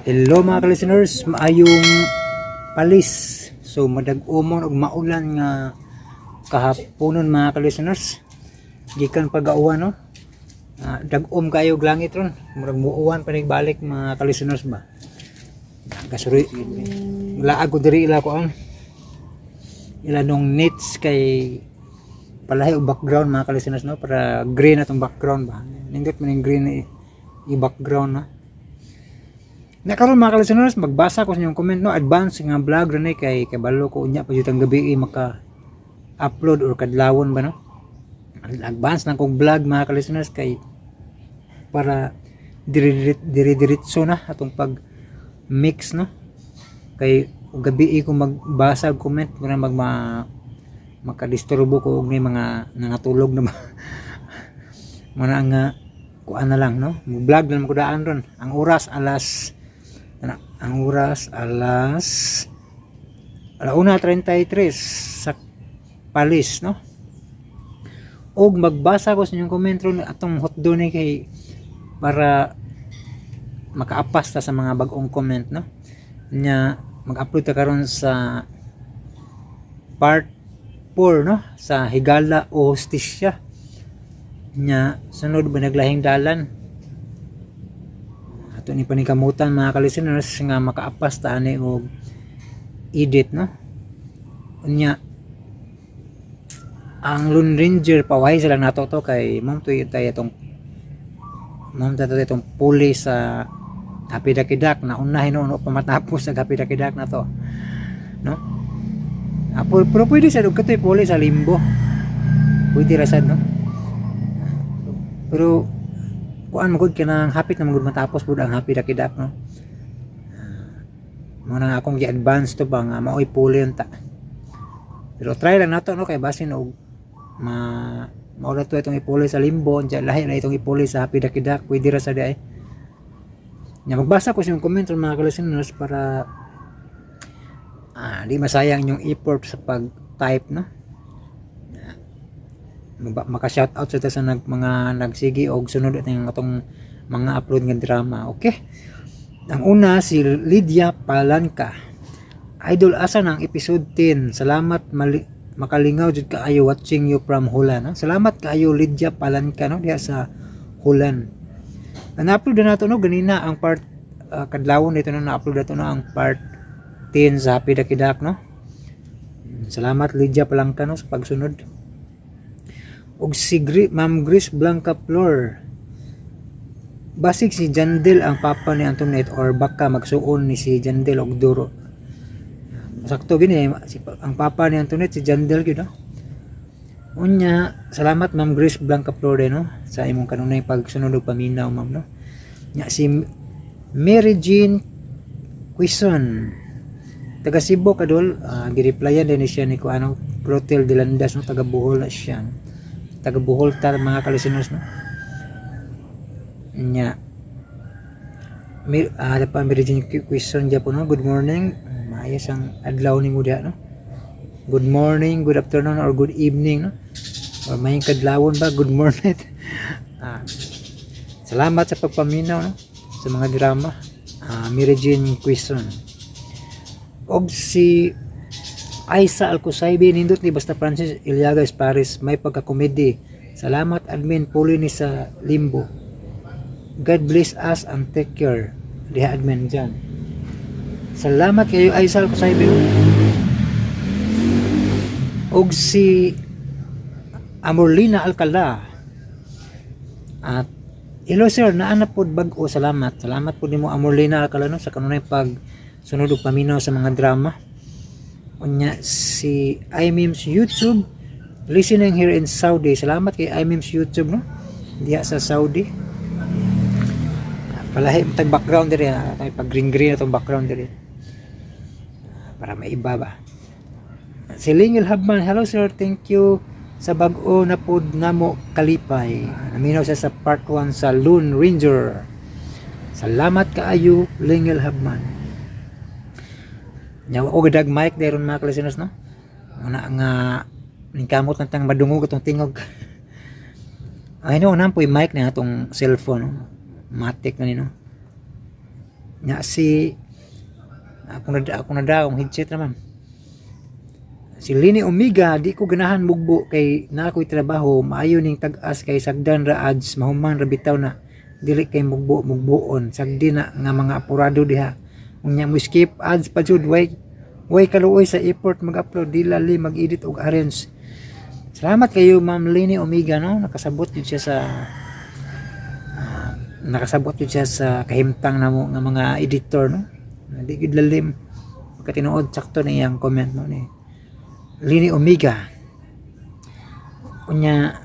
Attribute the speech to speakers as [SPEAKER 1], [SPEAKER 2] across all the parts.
[SPEAKER 1] Hello, mga listeners, maayong palis. So madag-umon og maulan nga kahaponon, mga ka-listeners. Gikan pag-auwan, no. Dag-om kayo og langit ron. Murag muuwan pa balik, mga ka-listeners ba. Kasuri laag ko diri ila ko ang ila nung nits kay palahi og background, mga ka-listeners, no, para green atong background ba. Nindot man yung green i background na. Na karon, mga ka-listeners, magbasa ko sa inyong comment, no. Advance nga vlog rin eh, kay kabalo ko unya pa jud ang gabi eh, maka upload or kadlawon ba, no. Advance lang kong vlog, mga ka-listeners, kay para dire diretso na atong pag mix, no, kay og gabi eh ko magbasa og comment para makadisturbo ko og may mga nangatulog na ba mana nga kuan na lang, no. Vlog na lang ko daan ron. Ang oras alas ana, ang oras alas 1:33 sa palis, no. Og magbasa ko sa inyong comment ron atong hotdo ni kay para makaapas ta sa mga bag-ong comment, no. Nya mag-upload ta karon sa part 4, no, sa Higala o Hustisya. Nya sunod ba naglahing dalan ato ni paningkamutan, mga ka-listeners, nga makaapas ta ani og edit, no. Unya ang Lone Ranger pawahi sila nato to kay mom to tayo itong mom tayo itong puli sa Happy Dakidak na unahin no pa matapos sa Happy Dakidak na to, no. Pero pwede sa katoy puli sa Limbo, pwede ra sad, no. Pero kuan magud kanang hapit na magud matapos pud ang Happy Dakidak, no. Mo na akong gi-advance to ba nga maoy puli unta, pero try lang nato, no, kay basin og ma mao to itong ipuli sa Limbo unya lahi na itong ipuli sa Happy Dakidak, pwede ra sa diay. Nya magbasa ko sa inyong comment mga ka-listeners para di masayang yung effort sa pag-type, no. Maka shout out sa mga nagsigi og sunod at yung atong mga upload nga drama. Okay, ang una si Lydia Palanca. "Idol, asa na ang episode 10? Salamat, mali makalingaw jud kaayo watching you from Holland." No? Salamat kaayo, Lydia Palanca, no, diha sa Holland. Na-upload na nato, no, ganina ang part kadlawon dito na na-upload nato na ang part 10 sa Happy Dakidak, no. Salamat, Lydia Palanca, no, sa pagsunod. Og si Ma'am Grace Blanca Flor. "Basig si Jandel ang papa ni Antoinette or baka magsuon ni si Jandel og duro." Sakto gini si, ang papa ni Antoinette si Jandel gyud, no. Unya, salamat, Ma'am Grace Blanca Flor, no, sa imong kanunay pagsunod og paminaw, ma'am, no. Nya si Mary Jean Quezon. "Taga Cebu kadol." Gireplyan din ni siya ni ko ano Clotilde de Landas, no, taga Bohol na siya. No? Taga Bohol ta, mga ka-listeners, no. Nya Mir pa Mary Jean Quezon po, no. "Good morning." Maayos ang adlaw nimo diha, no. Good morning, good afternoon or good evening, no. Or may kadlawon ba, good morning. Salamat sa pagpaminaw, no, sa mga drama. Mary Jean Quezon. Og si Aisa Alcosaibi, "Nindot ni Basta Francis Iliaga Paris, may pagkakomedy. Salamat, admin, puli ni sa Limbo. God bless us and take care." Diha, admin dyan. Salamat kayo, Aisa Alcosaibi. Og si Amorlina Alcala. At "Hello sir, naa na pod bag-o, salamat." Salamat po nimo, Amorlina Alcala, no, sa kanunay pag sunod og paminaw sa mga drama. Unya si iMemes YouTube, "Listening here in Saudi." Salamat kay iMemes YouTube, no. Diha sa Saudi. Palahi tag background diri, pag green green atong background diri. Para maiba ba. Si Lingil Habman, "Hello sir, thank you sa bag-o na pod namo kalipay." Naminaw siya sa part 1 sa Lone Ranger. Salamat kaayo, Lingil Habman. Nya wa ko gadag mic dayon, mga ka-listeners, no. Una nga ningkamot lang tang madungog atong tingog. Ay no, na po mic na atong cellphone, no. Matic na ni, no. Nya si ako na daw ang headset naman. Si Lini Omega, "Di ko ganahan mugbo kay na ako'y trabaho, maayo ning tag-as kay sagdan ra ads, mahuman ra bitaw na, dili kay mugbo mugboon, sagdi na nga mga apurado diha. Unya mo skip ads pa jud, way kaluoy sa effort mag-upload, di lali mag-edit og arrange." Salamat kayo, Ma'am Lini Omega, no. Nakasabot jud siya sa nakasabot jud siya sa kahimtang namo nga mga editor, no. Di gid lalim. Pagkatinuod, sakto na iyang comment, no, ni Lini Omega. Unya,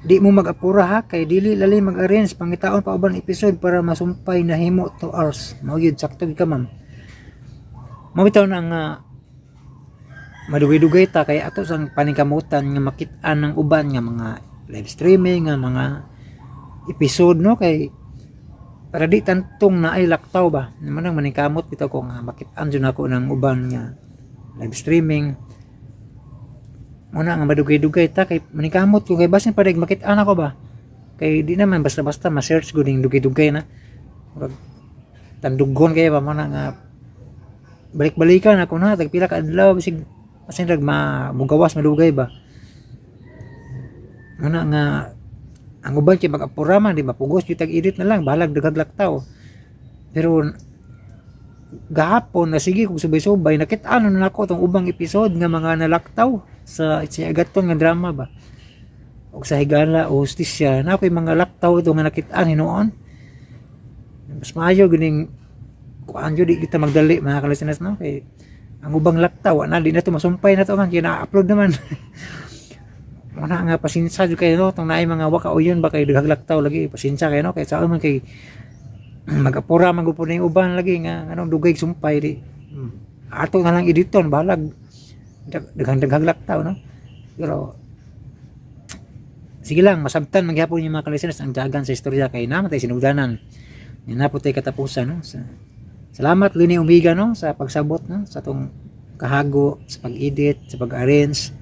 [SPEAKER 1] "Di mo mag-apura ha kay dili lali mag-arrange, pangitaon pa uban episode para masumpay na himo 2 hours." Mao gyud, sakto gyud ka, ma'am. Mao bitaw na nga madugay-dugay ta kay ato sang paningkamutan nga makit-an ng uban nga mga live streaming nga mga episode, no, kay para di tantong na ay laktaw ba naman ang maningkamot bitaw ko nga makit-an jud nako ng uban nga live streaming. Muna nga madugay-dugay ta kay maningkamot ko kay basin pa makit-an ako ba, kay di naman basta-basta ma-search ko ning dugay-dugay na, murag tandugon kay ba. Muna nga balik-balikan ako na tag pila ka adlaw bisig asin rag ma mugawas madugay ba. Muna nga ang uban kay mag-apura man, di ba, pugos yung tag-edit na lang, bahalag daghag laktaw. Pero gahapon na sige kung subay-subay, nakita ano na nako tong ubang episode nga mga nalaktaw sa si Agaton nga drama ba og sa Higala o Hustisya na ako'y mga laktaw ito nga nakitaan hinuon. Mas maayo gining kuan jud, di kita magdali, mga kalistenas, no, kay ang ubang laktaw na di na to masumpay na to man kay na-upload naman. Muna nga pasensya jud kayo, no, tong naay mga waka uyon ba kay daghang laktaw lagi, pasensya kayo, no, kay sa man kay mag-apura man gud po na yung uban lagi nga anong dugay sumpay di ato na lang editon, bahalag daghang daghang laktaw, no. Pero sige lang, masabtan magyapon yung mga kalistenas ang dagan sa istorya kay namatay sinugdanan yan na po tayo katapusan, no. Salamat, Lini Umiga, no, sa pagsabot, no, sa tong kahago sa pag-edit, sa pag-arrange,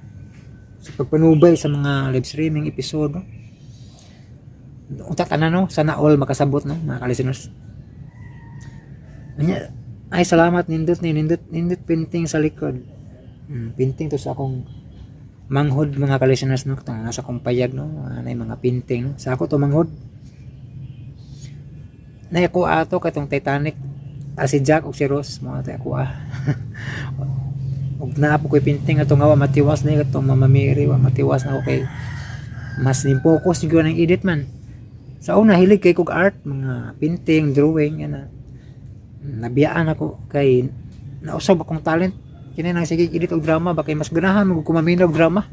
[SPEAKER 1] sa pagpanubay sa mga live streaming episode, no. Unta tanan, no, sana all makasabot, no, mga ka-listeners. Unya, ay salamat, nindot ni nindot nindot painting sa likod. Painting to sa akong manghod, mga ka-listeners, no, tong nasa akong payag, no, anay mga painting, no. Sa ako to manghod. Nay ako ato katong Titanic, si Jack ug si Rose mo ato ako ah. Ug naa po ko'y painting ato nga wa matiwas na katong Mama Mary, wa matiwas na ako kay mas ning focus gyud ng edit man. Sa una hilig kay kog art, mga painting, drawing ana. Nabiyaan ako kay nausab akong talent kini nang sige edit og drama ba, kay mas ganahan mo ko maminaw og drama.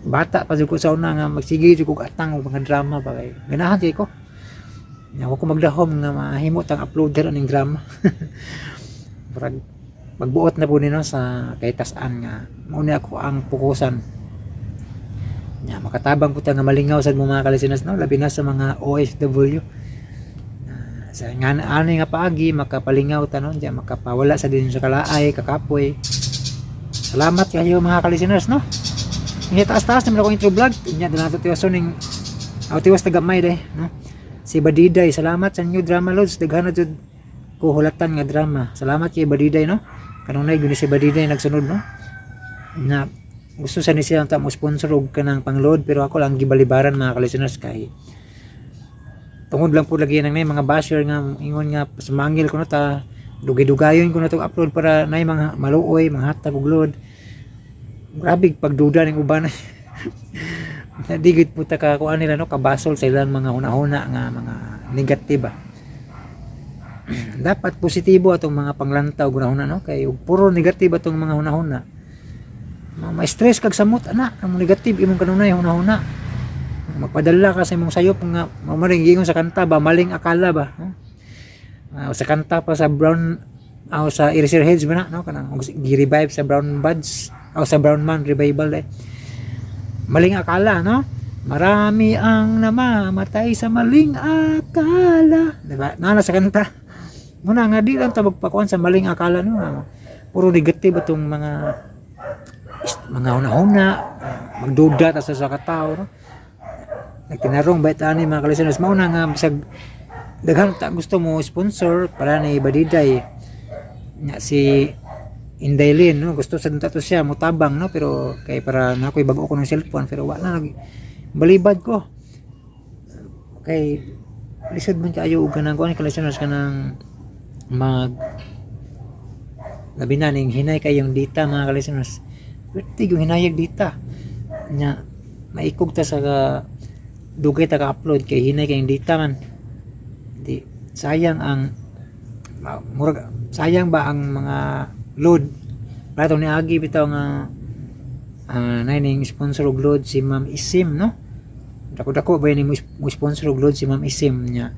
[SPEAKER 1] Bata pa jud ko sa una nga magsige jud kog atang og mga drama ba kay ganahan kay ko. Nya ko magdahom nga mahimo tang uploader aning drama. Murag magbuot na po nino sa kay tas-an nga mao ni ako ang pukusan. Nya makatabang po ta nga malingaw sad mo, mga kalistenas, no, labi na sa mga OFW. Sa nga ani nga paagi makapalingaw ta, no, diya makapawala sa din sa kalaay, kakapoy. Salamat kayo, mga kalisteners, no. Nya taas-taas naman ako intro vlog. Nya dala nato tiwason ning aw tiwas ta gamay de, no. Si Badiday, "Salamat sa new drama loads, daghan na jud ko hulatan nga drama." Salamat kay Badiday, no. Kanunay gyud ni si Badiday nagsunod, no. Na gusto sa ni siya ta mo sponsor og kanang pangload, pero ako lang gibalibaran, mga ka-listeners, kay tungod lang po lagi nang mga basher nga ingon nga sumangil ko na ta, dugay-dugayon ko na tong upload para nay mga maluoy mga hatag og load. Grabe pagduda ning uban. Di gid po ta ka kuan nila, no, kabasol sa ilang mga hunahuna nga mga negative ba. Dapat positibo atong mga panglantaw hunahuna, no, kay ug puro negative atong mga hunahuna, ma-stress kag samot ana. Ang negative imong kanunay hunahuna, magpadala ka sa imong sayop nga mao man giingon sa kanta ba, maling akala ba, no? Sa kanta pa sa Brown sa Eraserheads ba na, no, kanang gi-revive sa Brown Buds o sa Brown Man revival eh, maling akala, no. Marami ang namamatay sa maling akala, di ba? Nana sa kanta muna nga di lang ta magpakuan sa maling akala, no. Puro negative atong mga hunahuna, magduda ta sa katao, no. Nagtinarong ba ani, mga kalisteners? Mao na nga bisag Daghan ta gusto mo sponsor para ni Badiday nga si Indaylin, no, gusto sa to siya mutabang, no, pero kay para na ako'y bago ko ng cellphone, pero wala nag balibad ko kay lisod man kaayo og kanang kuan, listeners, kanang mag labi na ning hinay kayong data, mga ka-listeners. Pwede yung hinayag data nya, maikog ta sa dugay ta ka-upload kay hinay kayong data man. Di sayang ang murag sayang ba ang mga load para itong niagi bitaw nga ning sponsor og load si Ma'am Isim, no. Dako-dako ba ni mo sponsor og load si Ma'am Isim niya,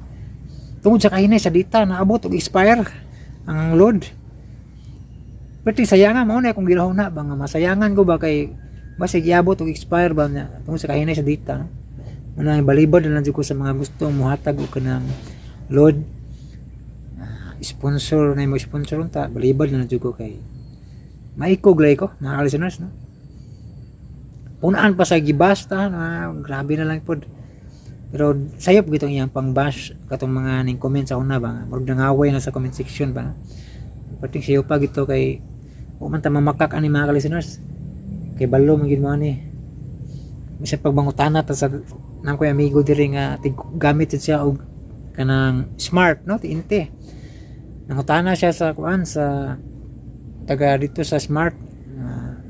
[SPEAKER 1] tungod sa kahinay sa data naabot og expire ang load. Pwede sayangan mo na kung gilahon na ba nga masayangan ko ba kay basig iabot og expire ba niya tungod sa kahinay sa data, no? Muna balibad na lang jud ko sa mga gusto muhatag og kanang load. Ah, sponsor na mo sponsor unta, balibad na lang jud ko kay maikog lay ko, mga listeners, no. Punaan pa sa gibasta na grabe na lang pod, pero sayop gitong iyang pang bash katong mga ning comment sa una ba nga murag nangaway na sa comment section ba, no? Pating sayo pa gito kay wa man ta mamakak ani, mga listeners, kay balo man gid mo ani. Bisan pagbangutana ta sa nang koy amigo diri nga tig gamit jud siya og kanang Smart, no, TNT. Nangutana siya sa kuan, sa taga dito sa Smart,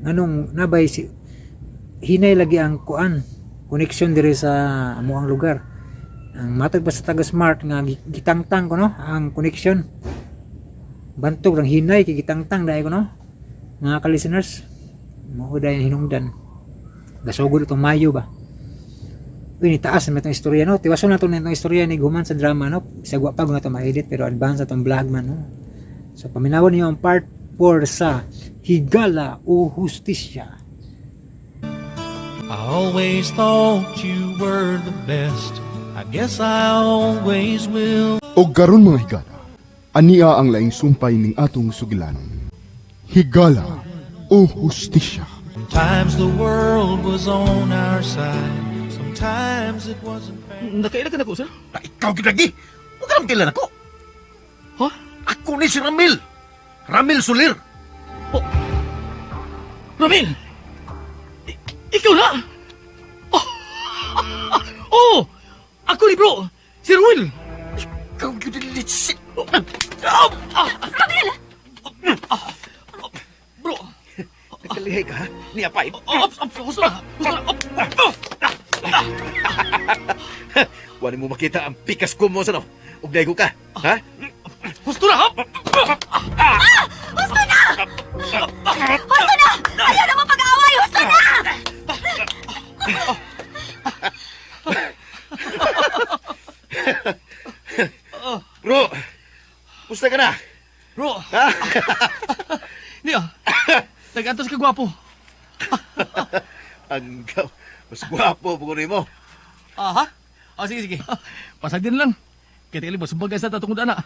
[SPEAKER 1] nganong nabay si hinay lagi ang kuan connection diri sa amuang lugar. Ang matag pa sa taga Smart nga gitangtang ko, no, ang connection. Bantog lang hinay kay gitangtang dai ko, no, mga ka-listeners. Mao dai hinungdan gasugod itong Mayo ba. Uy, ni taas naman itong istorya, no. Tiwason na itong istorya ni guman sa drama, no. Bisag wa pa na ito ma-edit, pero advance atong vlog man, no. So paminawon niyo ang part 4 sa Higala o Hustisya.
[SPEAKER 2] I always thought you were the best. I guess I always will.
[SPEAKER 3] Og karon, mga higala, ania ang laing sumpay ning atong sugilanon. Higala o hustisya.
[SPEAKER 2] Sometimes the world was on our side. Sometimes it wasn't fair.
[SPEAKER 4] Nakaila ka na ko, sir?
[SPEAKER 5] Na ikaw gid lagi. Wa ka kailan ako.
[SPEAKER 4] Ha?
[SPEAKER 5] Ako ni si Ramil. Ramil Soler.
[SPEAKER 4] Ramil! Ikaw na! Oh! Oh! Ako ni bro! Si Ruel!
[SPEAKER 5] Ikaw gyud litsit.
[SPEAKER 4] Oh! Ah! Ramil! Ah! Bro!
[SPEAKER 5] Nakalihay ka ha? Niya pa.
[SPEAKER 4] Oh, ops, ops, husto na! Husto na! Op! Oh!
[SPEAKER 5] Wala mo makita ang pikas ko mo sa no. Ug daigo ka. Ha?
[SPEAKER 4] Husto na! Op!
[SPEAKER 6] Husto na! Husto na! Ayaw na mo pag-aaway! Husto na!
[SPEAKER 5] Bro. Musta ka na?
[SPEAKER 4] Bro!
[SPEAKER 5] Ha?
[SPEAKER 4] Niya! Nag-antos ka gwapo.
[SPEAKER 5] Ang mas gwapo po nimo.
[SPEAKER 4] Aha! Ah, sige, sige. Pasag din lang. Kaya tingali mo, sumbagay sa tatungod ana.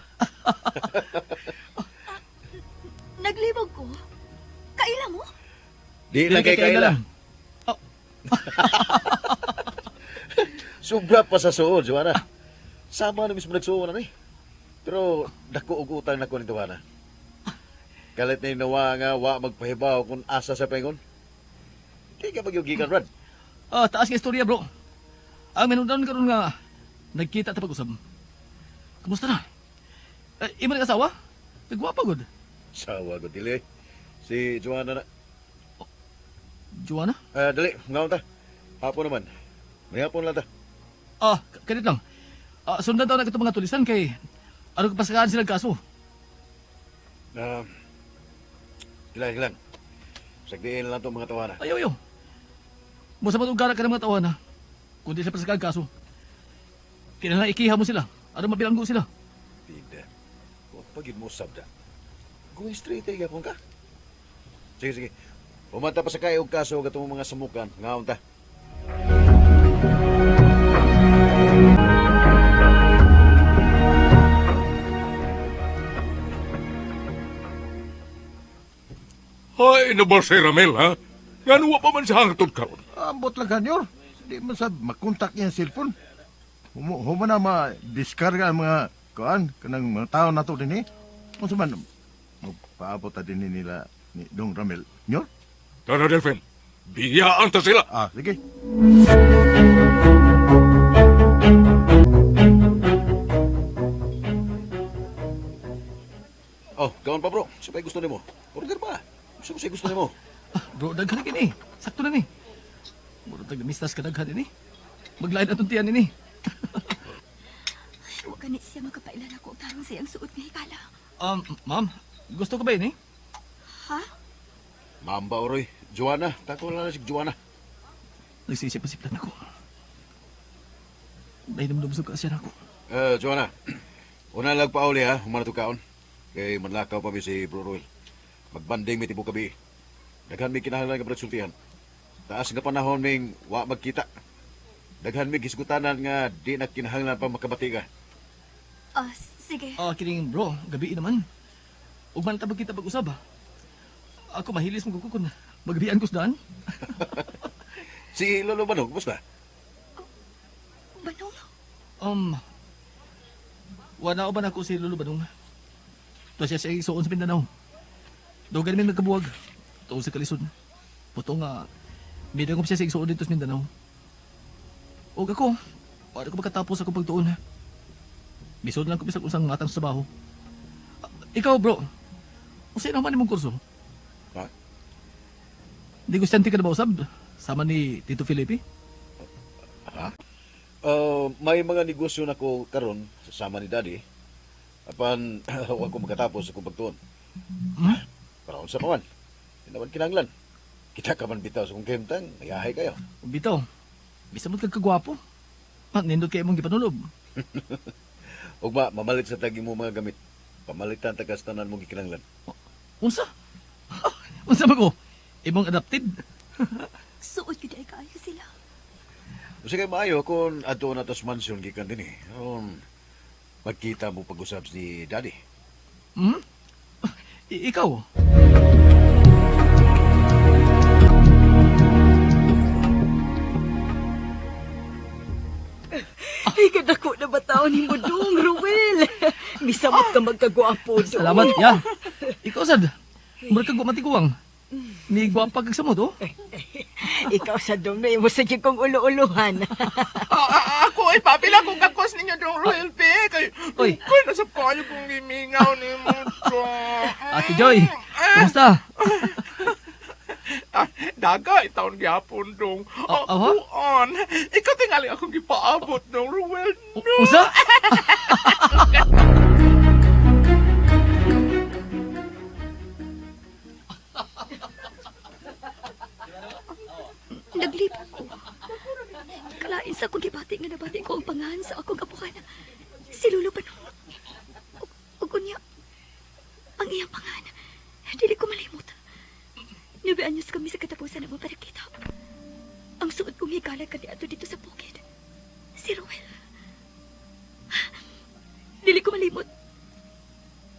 [SPEAKER 6] Naglibog ko. Kaila mo?
[SPEAKER 5] Di lang kay kaila.
[SPEAKER 4] Oh.
[SPEAKER 5] Sobra pa sa suod, Joanna. Sama na mismo nagsuon na ni. Pero dako og utang nako ni Joanna. Kalit na nawa nga wa magpahibaw kung asa sa pengon. Di ka magyugikan, Brad.
[SPEAKER 4] Ah, taas nga istorya, bro. Ang minundan karon nga nagkita ta pag-usab. Kumusta na? Eh, imo nang asawa? Nagwapa gud.
[SPEAKER 5] Sawa ko dili. Si Joanna na.
[SPEAKER 4] Joanna?
[SPEAKER 5] Ah, dali, ngaon ta. Hapon naman. May hapon lang ta.
[SPEAKER 4] Ah, kanit lang. Ah, sundan daw na katong mga tulisan kay ano kapasakaan sila kaso.
[SPEAKER 5] Ah, ilang ilang. Sagdiin lang itong mga tawana.
[SPEAKER 4] Ayaw, ayaw. Musa matugara ka ng mga tawana. Kundi sila pasakaan kaso. Kinahanglan ikiha mo sila. Ano mabilanggo sila.
[SPEAKER 5] Bida. Huwag pagid mo sabda. Going straight ay gapon ka. Sige, sige. Umanta pa sa kayo og kaso katong mga samukan. Ngaon ta.
[SPEAKER 7] Hay, na ba si Ramel, ha? Ngano wa pa man siya hangtod karon?
[SPEAKER 8] Ambot lang kanyor. Di man sab makontak niya ang cellphone. Humo, humo na ma-diskarga ang mga Kuan, kanang mga tao na to din eh. Unsa man, magpaabot ta din nila ni Dong Ramel. Nyor?
[SPEAKER 7] Tara, Delphin. Biyaan ta sila.
[SPEAKER 8] Ah, sige.
[SPEAKER 5] Oh, kaon pa bro. Sa gusto nimo. Order pa. Sa ko gusto nimo.
[SPEAKER 4] Ah, bro, daghan kini. Sakto na ni. Murag tag mistas ka daghan ini. Maglain atong tiyan ini.
[SPEAKER 6] Wa gani siya makapailan ako og tarong sa iyang suot nga higala.
[SPEAKER 4] Ma'am, gusto ko ba ini?
[SPEAKER 6] Ha?
[SPEAKER 5] Ma'am ba, Oroy? Joanna, tako lang na si Joanna.
[SPEAKER 4] Nagsisip-isip lang ako. Nahinumdum sa siya ako.
[SPEAKER 5] Joanna, una lang pauli ha, humana kaon. Kay manlakaw pa mi si Bro Roel. Magbanding mi tibok gabi. Daghan mi kinahanglan nga pagsultihan. Taas nga panahon ming wa magkita. Daghan mi gisgutanan nga di na kinahanglan pa makabati ka.
[SPEAKER 6] Ah, sige.
[SPEAKER 4] Ah, kining bro, gabi naman. Ug man ta magkita pag-usab. Ako mahilis mo kun magbian ko sa daan.
[SPEAKER 5] Si Lolo Banong, kumusta?
[SPEAKER 6] Banong?
[SPEAKER 4] Wala ba na ako si Lolo Banong? Tuwa siya siya isuon sa Mindanao. Dogan min nagkabuwag. Tuo sa kalisod. Puto nga, midangop siya sa isuon dito sa Mindanao. Og ako, wala ko makatapos akong pagtuon. Bisod lang ko bisag usang matang sa trabaho. Ikaw bro, unsay naman imong kurso?
[SPEAKER 5] Ha?
[SPEAKER 4] Negosyante ka na ba usab? Sama ni Tito Felipe?
[SPEAKER 5] Ha? May mga negosyo na ko karon sama ni Daddy. Apan wa ko makatapos akong pagtuon.
[SPEAKER 4] Hmm?
[SPEAKER 5] Para unsa pa man. Di naman kinahanglan. Kita ka man bitaw sa kong kahimtang, mayahay kayo.
[SPEAKER 4] Bitaw, bisa mo kag kagwapo. Nindot kay imong gipanulob.
[SPEAKER 5] Ugma, mamalit sa tagi mo mga gamit. Pamalitan ta kas tanan mong gikinahanglan.
[SPEAKER 4] Unsa? Unsa ba ko? Imong adapted?
[SPEAKER 6] Suot gyud ay kaayo sila.
[SPEAKER 5] Usa kay maayo kung adto na tas mansion gikan dinhi. Aron magkita mo pag-usab si Daddy.
[SPEAKER 4] Hmm? Ikaw?
[SPEAKER 9] Ay, kadako na ba taon ni mo dong, Ruel? Misamot ka magkagwapo dong.
[SPEAKER 4] Salamat, ya. Ikaw sad. Murag kag matiguang. Ni gwapa kag samot, oh.
[SPEAKER 9] Ikaw sa dong na imo sa kong ulo-uluhan.
[SPEAKER 10] Ako ay papila kong kakos ninyo dong Royal P. Kay,
[SPEAKER 4] Oy.
[SPEAKER 10] kay nasab kayo kong gimingaw ni mo dong.
[SPEAKER 4] Ate Joy, kumusta?
[SPEAKER 10] Ah, daga, itaon gyapon dong.
[SPEAKER 4] Ah, aha?
[SPEAKER 10] Kuon. Ikaw tingali akong gipaabot dong, Ruel. No.
[SPEAKER 4] Usa?
[SPEAKER 6] Naglipong ko. Kalain sa akong gibati nga nabati ko ang pangahan sa akong apuhan. Si Lolo Banong. Ug unya, ang iyang pangahan, dili ko malimot. 9 anyos kami sa katapusan ng mga panagkita. Ang suot kong higala kaniadto dito sa bukid. Si Ruel. Dili ko malimot.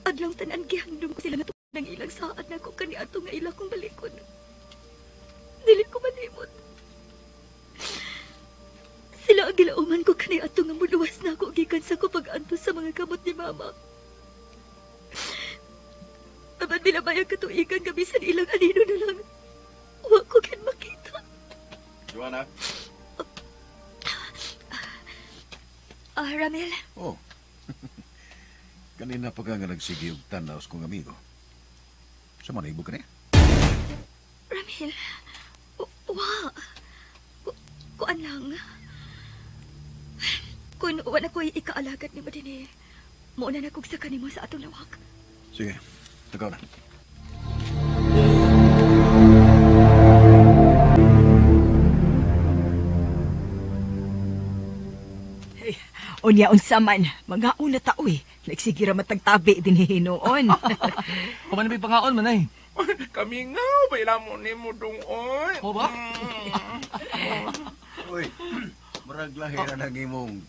[SPEAKER 6] Adlaw tanan gihandom ko sila nga ng ilang saad nako kaniadto nga ila kong balikon. Dili ko malimot. Sila ang gilauman ko kaniadto nga muluwas na ako gikan sa ko pag-antos sa mga kamot ni Mama. Apan binabay ang katuigan gabisan ilang anino na lang. Wa ko kin makita.
[SPEAKER 5] Joanna?
[SPEAKER 6] Ah, Ramel.
[SPEAKER 5] Oh. Kanina pa ka nga nagsige og tan-aw sa kong amigo. Sa man ibog ka niya?
[SPEAKER 6] Ramil. Wa. Kuan lang. Kung wa na ko'y ikaalagat ni mo din eh. Mauna na kog sa kanimo sa atong lawak.
[SPEAKER 5] Sige, tagaw na.
[SPEAKER 9] Unya unsa man, mga una tao eh. Nagsigira matagtabi din hinuon.
[SPEAKER 4] Kuman may pangaon man ay.
[SPEAKER 10] Kami nga, baila mo ni mo dong, oy.
[SPEAKER 4] O ba?
[SPEAKER 5] Uy, murag lahi na nang imong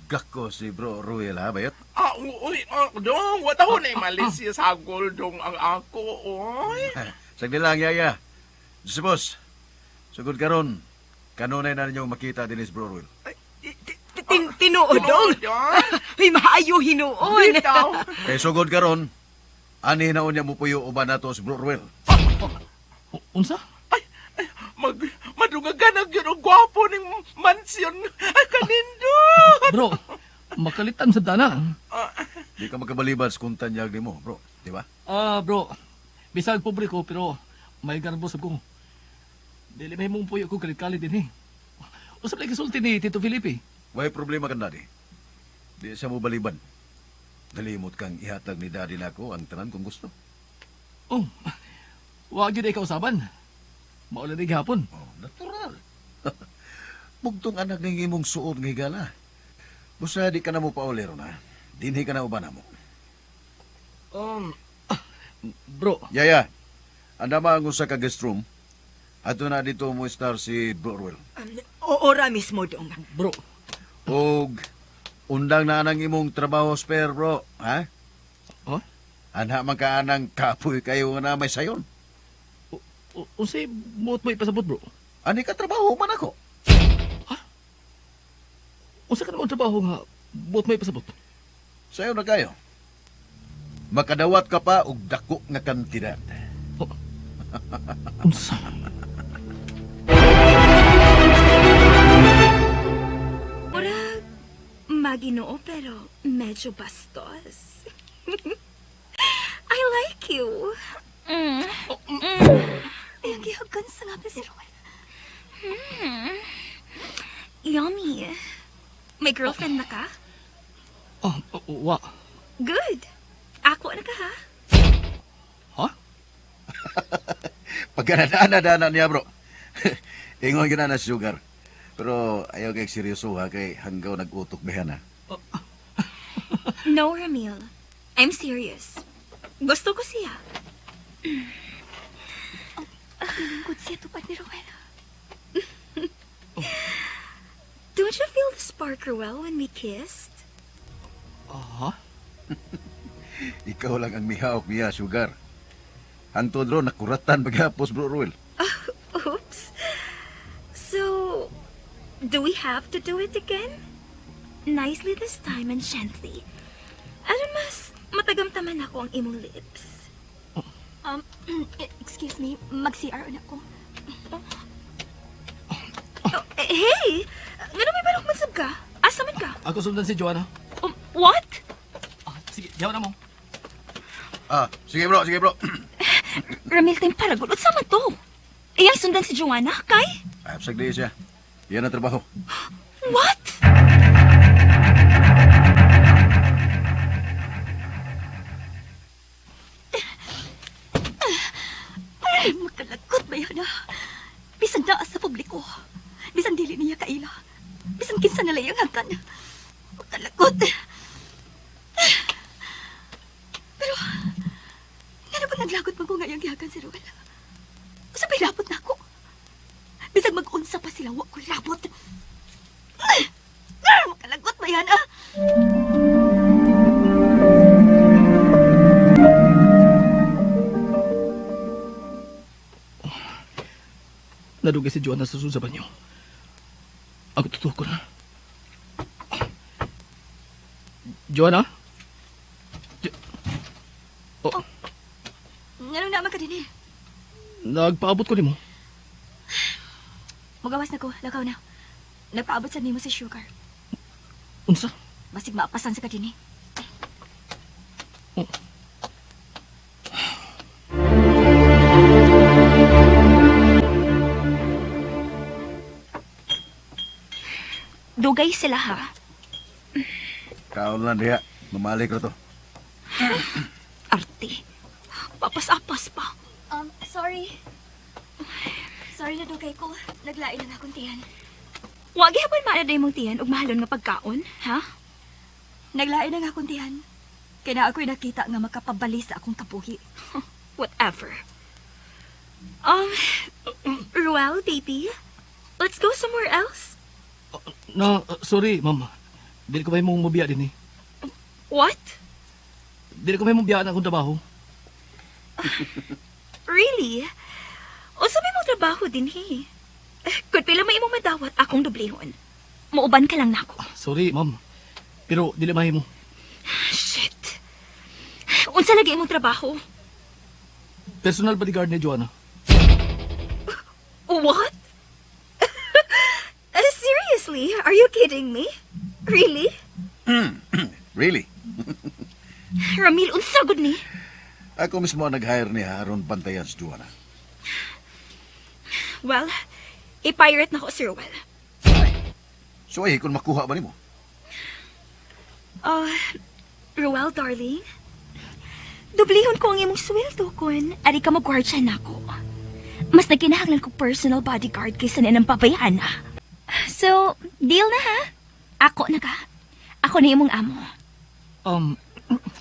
[SPEAKER 5] gako si Bro Ruel, ha, bayot?
[SPEAKER 10] Ah, uy, dong, wala ko na mali siya sagol, dong, ang ako, oy.
[SPEAKER 5] Sagdi lang, yaya. Diyos boss, sugod karon, kanunay na ninyong makita din is Bro Ruel.
[SPEAKER 9] Tinuod, dong. Ay, maayo hinuon.
[SPEAKER 10] Bitaw.
[SPEAKER 5] Kay sugod karon, ani na unya mo puyo uban nato si Bro Ruel.
[SPEAKER 4] Unsa?
[SPEAKER 10] Ay, ay, mag madugagan ang yun ang gwapo ning mansyon. Ay, kanindot.
[SPEAKER 4] Bro, makalitan sa dana.
[SPEAKER 5] Di ka magkabalibad sa kung tanyag nimo, bro. Di ba?
[SPEAKER 4] Ah, bro. Bisag pobre ko pero may garbo sab ko. Dili may mong puyo ko kalit-kalit din eh. Usap lang kasulti ni Tito Felipe.
[SPEAKER 5] Way problema kan daddy. Di sa mo baliban. Nalimot kang ihatag ni daddy nako ang tanan kung gusto.
[SPEAKER 4] Oh, wa gyud ay kausaban. Maulan ni gihapon.
[SPEAKER 5] Oh, natural. Mugtong anak ning imong suot nga higala. Busa di ka na mo paulero na. Dinhi ka na uban namo.
[SPEAKER 4] Um, bro,
[SPEAKER 5] Yaya, andama ang usa ka guest room. Ato na dito mo star si Bro Ruel.
[SPEAKER 9] Oo ra mismo, dong.
[SPEAKER 4] Bro,
[SPEAKER 5] Og undang na anang imong trabaho spare, bro. Ha?
[SPEAKER 4] Huh?
[SPEAKER 5] Anha man ka anang kapoy kayo nga na may sayon.
[SPEAKER 4] Unsay buot mo ipasabot, bro?
[SPEAKER 5] Ani ka trabaho man ako.
[SPEAKER 4] Unsa ka naman trabaho nga buot mo ipasabot?
[SPEAKER 5] Sayo na kayo. Makadawat ka pa og dako nga kantidad.
[SPEAKER 4] Unsa?
[SPEAKER 6] Murag, maginoo pero medyo bastos. I like you. Mm. Mm. Ay, ang gihagan sa nga si Roel. Mm. Yummy. May girlfriend na ka?
[SPEAKER 4] Oh, wa.
[SPEAKER 6] Good. Ako na ka ha?
[SPEAKER 4] Ha?
[SPEAKER 5] Pagkanadana-dana niya, bro. Ingon ka na na sugar. Pero ayaw kay seryoso ha, kay hanggaw nag-utok ba ha.
[SPEAKER 6] No, Ramil. I'm serious. Gusto ko siya. Oh, nalungkot siya tupad ni Rowena. Don't you feel the spark, Ruel, when we kissed?
[SPEAKER 4] Ha?
[SPEAKER 5] Ikaw lang ang mihawak niya, sugar. Hangtod ro, nakuratan paghapos, bro Ruel.
[SPEAKER 6] Oh, oops. So, do we have to do it again? Nicely this time and gently. Aron mas matagamtaman ako ang imong lips. Excuse me, mag-CR na ako. Oh, eh, hey! Ngano may barok man sab ka? Asa man ka?
[SPEAKER 4] Ako sundan si Joanna.
[SPEAKER 6] What?
[SPEAKER 4] Ah, sige, yaw na mo.
[SPEAKER 5] Ah, sige bro, sige bro.
[SPEAKER 6] Ramil, tayong paragol. Unsa man to? Iyang sundan si Joanna, kay?
[SPEAKER 5] Ay, sagdi siya. Yan ang trabaho.
[SPEAKER 6] What? Ay, magkalagot ba yan ah? Bisan naa sa publiko. Bisan dili niya kaila. Bisan kinsa na layang hagkan. Magkalagot. Pero, ngano ba naglagot man ko ngayong gihagan si Ruel? Usa pa'y labot na ako. Bisag mag-unsa pa sila, wa ko labot. Makalagot ba yan ah?
[SPEAKER 4] Nadugay si Joanna sa sa banyo. Ako totoo ko na. Joanna? Oh,
[SPEAKER 6] Nganong naman ka din eh?
[SPEAKER 4] Nagpaabot ko nimo.
[SPEAKER 6] Mugawas na ko, lakaw na. Nagpaabot sa nimo si Sugar.
[SPEAKER 4] Unsa?
[SPEAKER 6] Basig maapasan sa ka din eh.
[SPEAKER 4] Oh.
[SPEAKER 6] Dugay sila ha.
[SPEAKER 5] Kaon lang diha. Mamalik ra to.
[SPEAKER 6] Arte. Papas-apas pa. Sorry. Sorry na dugay ko. Naglain na akong tiyan. Wag gihapon maana mong tiyan og mahalon nga pagkaon, ha? Naglain na nga akong tiyan. Kaya na ako'y nakita nga makapabali sa akong kabuhi. Whatever. Ruel, baby, let's go somewhere else.
[SPEAKER 4] No, sorry, ma'am. Dili ko may mong mabiya din eh.
[SPEAKER 6] What?
[SPEAKER 4] Dili ko may mong biyaan akong trabaho.
[SPEAKER 6] Really? O sa may mong trabaho din, he? Kung pila may imong madawat, akong dublihon. Muuban ka lang nako.
[SPEAKER 4] Sorry, ma'am. Pero dili mahimo.
[SPEAKER 6] Shit. Unsa lagi imong trabaho?
[SPEAKER 4] Personal bodyguard ni Joanna.
[SPEAKER 6] What? Seriously? Are you kidding me? Really?
[SPEAKER 5] Really?
[SPEAKER 6] Ramil, unsa gud ni?
[SPEAKER 5] Ako mismo ang nag-hire niya aron bantayan si Joanna.
[SPEAKER 6] Well, i-pirate na ko si Ruel.
[SPEAKER 5] So ay, kung makuha ba nimo?
[SPEAKER 6] Oh, Ruel, darling. Dublihon ko ang imong sweldo kun ari ka magwardya nako. Mas nagkinahanglan ko personal bodyguard kaysa ni ng babayana. So, deal na ha? Ako na ka. Ako na imong amo.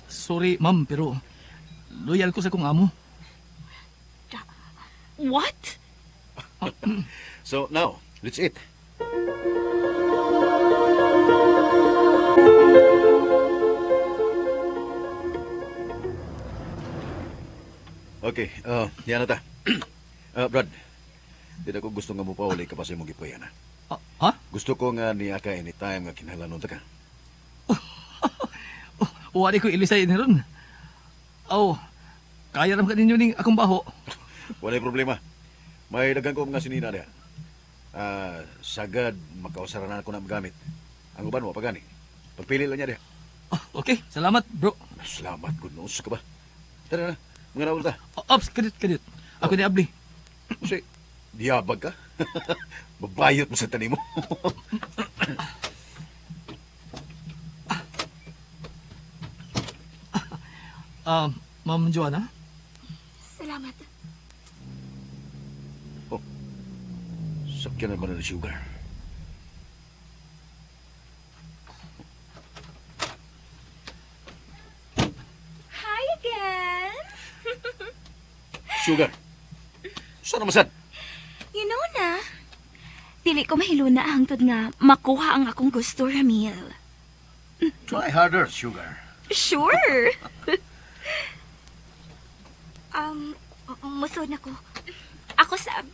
[SPEAKER 4] Sorry ma'am, pero loyal ko sa kong amo.
[SPEAKER 6] What?
[SPEAKER 5] So now, let's eat. Okay, yan na ta. Brad, di na ko gusto nga mo pauli ka pa sa imong gipuyan. Ha?
[SPEAKER 4] Ha?
[SPEAKER 5] Gusto ko nga niya ka anytime nga kinahanglan ta ka.
[SPEAKER 4] Wala ko ilisay ni ron. Oh, kaya naman ka ninyo ning akong baho.
[SPEAKER 5] Walay problema. May daghan ko mga sinina diha. Sagad makausara na ako na magamit. Ang uban mo pagani. Pagpili lang niya diha.
[SPEAKER 4] Okay, salamat bro.
[SPEAKER 5] Salamat gud no ka ba. Tara na, mga naul ta.
[SPEAKER 4] Ops, kadit kadit. Ako ni Abli.
[SPEAKER 5] Kasi diyabag ka. Babayot mo sa tanim mo.
[SPEAKER 4] Ma'am Joanna?
[SPEAKER 6] Salamat.
[SPEAKER 5] Oh, sakyan naman na sugar.
[SPEAKER 6] Hi again.
[SPEAKER 5] Sugar. Saan naman sad?
[SPEAKER 6] You know na, dili ko mahiluna hangtod nga makuha ang akong gusto, Ramil.
[SPEAKER 5] Try harder, sugar.
[SPEAKER 6] Sure. Musod na ko. Ako sab.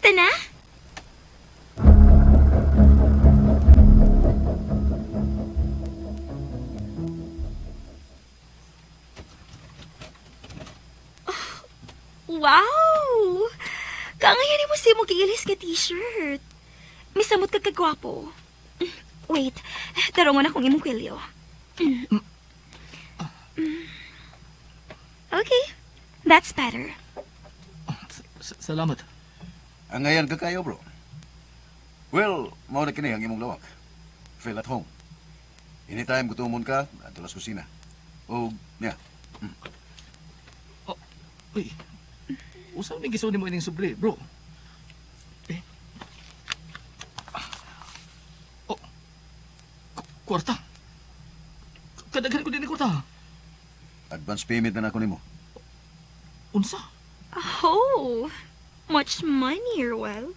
[SPEAKER 6] Tana? Oh, wow! Kaangayan mo si mo giilis ka t-shirt. Misamot ka kagwapo. Wait, tarungon akong imong kwelyo. Okay, that's better.
[SPEAKER 4] Salamat.
[SPEAKER 5] Ang ngayon ka kayo, bro. Well, mao na kini ang imong lawak. Feel at home. Anytime gutomon ka, adto sa kusina. O, niya.
[SPEAKER 4] Oh, uy. Usaw ni gisuon nimo ining sobre, bro. Eh. Oh. Kwarta. Kadaghan ko din ni kwarta.
[SPEAKER 5] Advance payment na nako nimo.
[SPEAKER 4] Unsa?
[SPEAKER 6] Oh, much money, Ruel.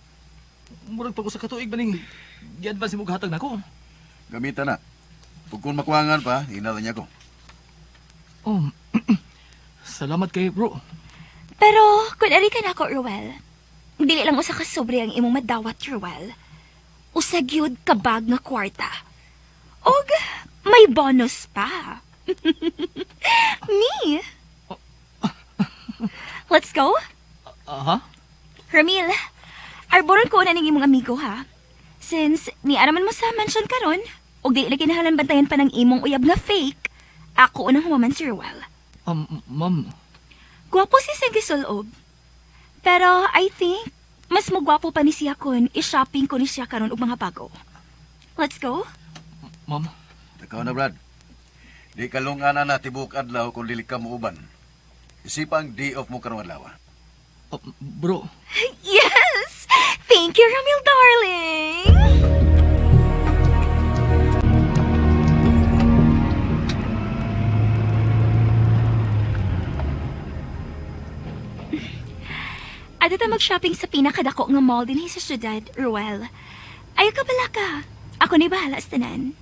[SPEAKER 4] Murag pag usa ka tuig ba ning gi-advance mo gatag nako.
[SPEAKER 5] Gamitan na. Ug kung makuangan pa, hinala niya ko.
[SPEAKER 4] Oh. Salamat kay bro.
[SPEAKER 6] Pero kung ari ka nako, Ruel, dili lang usa ka sobre ang imong madawat, Ruel. Usa gyud ka bag nga kwarta. Og may bonus pa. Me. Let's go.
[SPEAKER 4] Aha.
[SPEAKER 6] Ramil, arboron ko na ning imong amigo ha. Since niaraman mo sa mansion karon, og di lagi kinahanglan bantayan pa ng imong uyab nga fake, ako unang humaman si Ruel.
[SPEAKER 4] Ma'am.
[SPEAKER 6] Gwapo si Sengki Sulob. Pero I think mas mugwapo pa ni siya kun i-shopping ko ni siya karon og mga bago. Let's go.
[SPEAKER 4] Ma'am.
[SPEAKER 5] Ikaw na, Brad. Di ka lungana na tibok adlaw kung dili ka muuban. Isipang day off mo karong adlaw.
[SPEAKER 4] Bro.
[SPEAKER 6] Yes! Thank you, Ramil, darling! Adto ta mag-shopping sa pinakadako nga mall dinhi sa syudad, Ruel. Ayaw ka bala ka. Ako ni bahala sa tanan.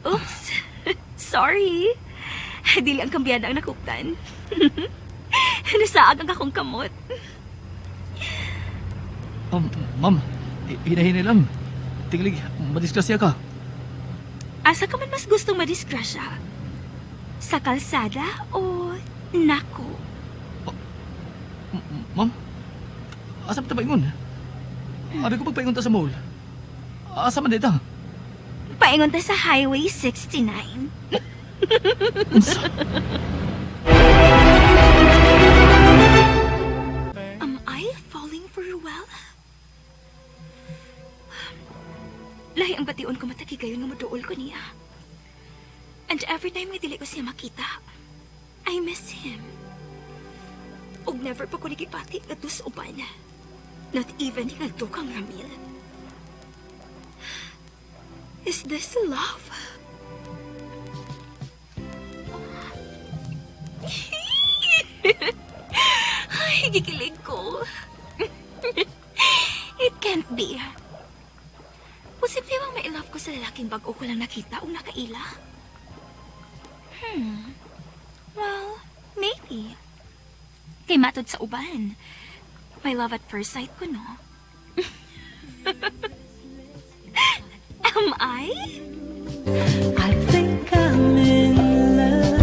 [SPEAKER 6] Oops. Sorry. Dili ang kambyada ang nakuptan. Nasaag ang akong kamot.
[SPEAKER 4] Ma'am, hinahinay lang. Tinglig, madisgrasya ka.
[SPEAKER 6] Asa ka man mas gustong madisgrasya? Sa kalsada o nako?
[SPEAKER 4] Ma'am, asa pa ta paingon? Ari ko pagpaingon ta sa mall. Asa man dita?
[SPEAKER 6] Paingon ta sa Highway 69.
[SPEAKER 4] Unsa?
[SPEAKER 6] Am I falling for Ruel? Lahi ang bation ko matagi gayon nga moduol ko niya. And every time nga dili ko siya makita, I miss him. Og never pa ko nagipati ngadto sa uban. Not even ngadto kang Ramil. Is this love? Ay, gikilig ko. It can't be. Posible bang ma-love ko sa lalaking bago ko lang nakita o nakaila? Well, maybe. Kay matod sa uban. My love at first sight ko, no? Am I?
[SPEAKER 11] I think I'm in love.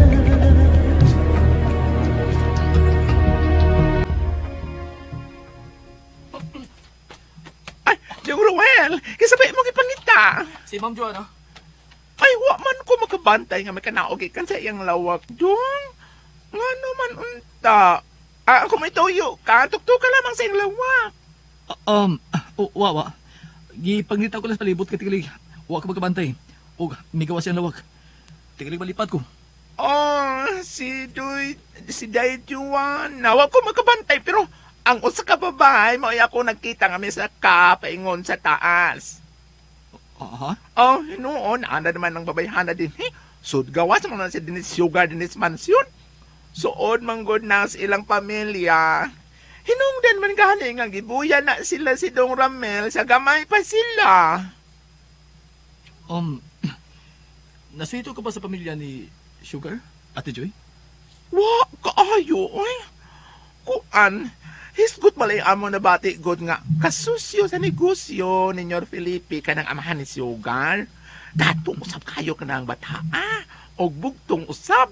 [SPEAKER 10] Ay, Diyong Ruel, kisabay mo gipangita.
[SPEAKER 4] Si Ma'am Joanna.
[SPEAKER 10] Ay, wa man ko makabantay nga may kanaog kan sa iyang lawak dong. Nga naman unta. Ah, kung may tuyo ka, tuktuka lamang sa iyang lawak.
[SPEAKER 4] Wa, wa. Gipangnita ko lang sa palibot kay tigilig. Wa ka magkabantay. Og migawa siyang lawak. Tigilig malipat ko.
[SPEAKER 10] Oh, si Duy, si Day Joanna. Wa ko makabantay pero ang usa ka babae mao ako nagkita nga may sa kapaingon sa taas.
[SPEAKER 4] Aha?
[SPEAKER 10] Oh, noon, ana naman ang babayhana din. Hey, sud gawas man si Denise Sugar, Denise Mansion. Suod manggod na sa ilang pamilya. Hinungdan man gani nga gibuya na sila si Dong Ramel sa gamay pa sila.
[SPEAKER 4] Nasuito ka ba sa pamilya ni Sugar, Ate Joy?
[SPEAKER 10] Wa, kaayo, oy. Kuan, hisgot malay amo na bati god nga kasusyo sa negosyo ni Nyor Felipe kanang amahan ni Sugar. Datong usab kayo kanang bata, ah, og bugtong usab.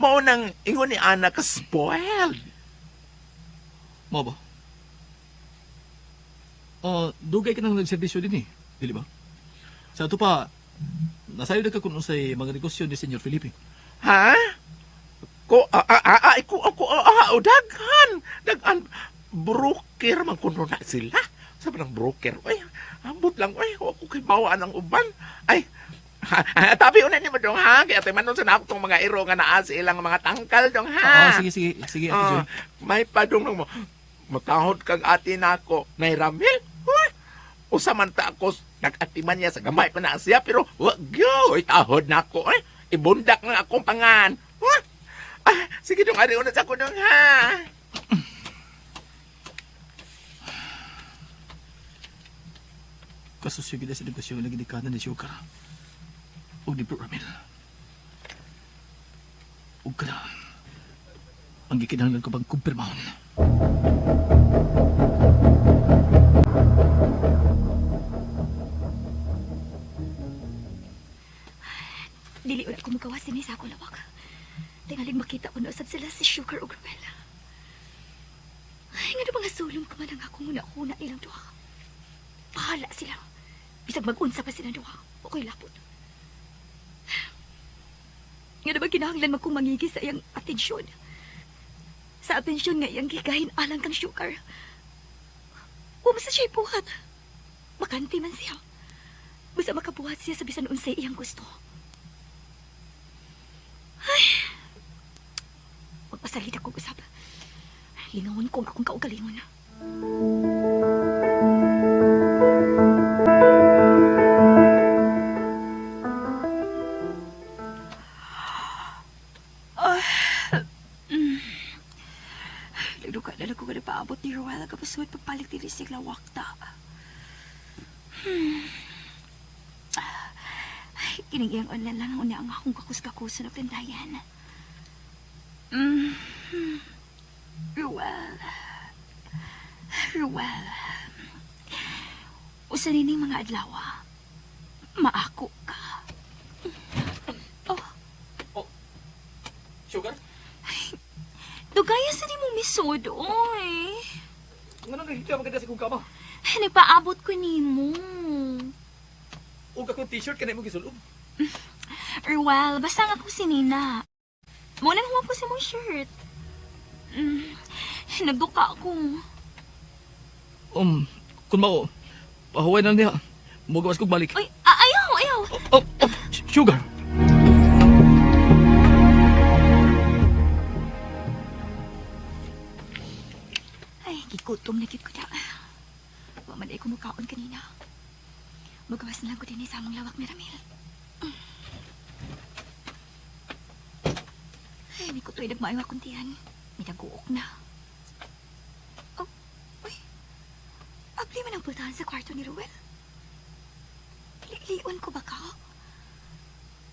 [SPEAKER 10] Mao nang ingon ni Ana ka spoiled.
[SPEAKER 4] Mao ba? Dugay ka nang nagserbisyo din eh, dili ba? Sa ato pa, nasayo na ka kung unsay mga negosyo ni Senyor Felipe.
[SPEAKER 10] Ha? Ko ko daghan, daghan broker man kuno na sila. Sa ng broker, oy, ambot lang oy, wa ko kay bawaan ang uban. Ay, tabi una ni mo dong ha, kaya tayo manon sa na tong mga iro nga naa sa ilang mga tangkal dong ha.
[SPEAKER 4] Oo, sige sige, sige Ate Joy.
[SPEAKER 10] May padung mo. Matahod kag ate nako, nay Ramil. Uy, usa man ta ako nag-atiman niya sa gamay pa na siya pero wa gyud tahod nako eh. Ibundak nga akong pangan. Uy, ah, sige dong ari una sa ko dong ha.
[SPEAKER 4] Kasusyo gid sa negosyo nga gidikanan ni Sugar. Og ni Bro Ramil. Ug kana ang gikinahanglan ko bang kumpirmahon.
[SPEAKER 6] Dili ulit ko magawa sini sa akong lawak. Tingalig makita ko na usab sila si Sugar ug Ruel. Ay, nga mga sulong ko man ang akong una-una nilang duha. Bahala sila. Bisag mag-unsa pa sila duha. Okay lapot. Nga naman kinahanglan man kong mangigi sa iyang atensyon. Sa atensyon nga iyang gigahin alang kang Sugar. Umasa siya ibuhat. Makanti man siya. Basta makabuhat siya sa bisan unsay iyang gusto. Ay, magpasalit akong usab. Lingawon ko ang akong kaugalingon. Nagduka na lang ko na paabot ni Ruel kapasuot pagpalit ni Risig lawak ta. Ay, kining iyang online lang ang una ang akong kakus-kakuson og tandayan. Ruel. Ruel. Usa nining mga adlaw, maako ka. Oh.
[SPEAKER 4] Oh. Sugar?
[SPEAKER 6] Ay, dugaya sa di mo misod, oy.
[SPEAKER 4] Nga nang naghiga maganda sa kong kama?
[SPEAKER 6] Nagpaabot ko nimo.
[SPEAKER 4] Ug akong t-shirt kanay mo gisulob.
[SPEAKER 6] Ruel, basta nga ko si Nina. Mo nang huwag ko sa mong shirt. Nagduka ako.
[SPEAKER 4] Kung mao, pahuway na lang diha. Mugawas kog balik.
[SPEAKER 6] Uy, ayaw, ayaw.
[SPEAKER 4] Oh, oh, sugar.
[SPEAKER 6] Ay, gigutom na gid ko da. Wa man ay ko mukaon kanina. Magawas na lang ko din sa among lawak ni Ramil. Ay, may kutoy nagmaayo akong tiyan. May naguok na. Oh, uy. Abli man ang pultahan sa kwarto ni Ruel. Lion ko ba ka?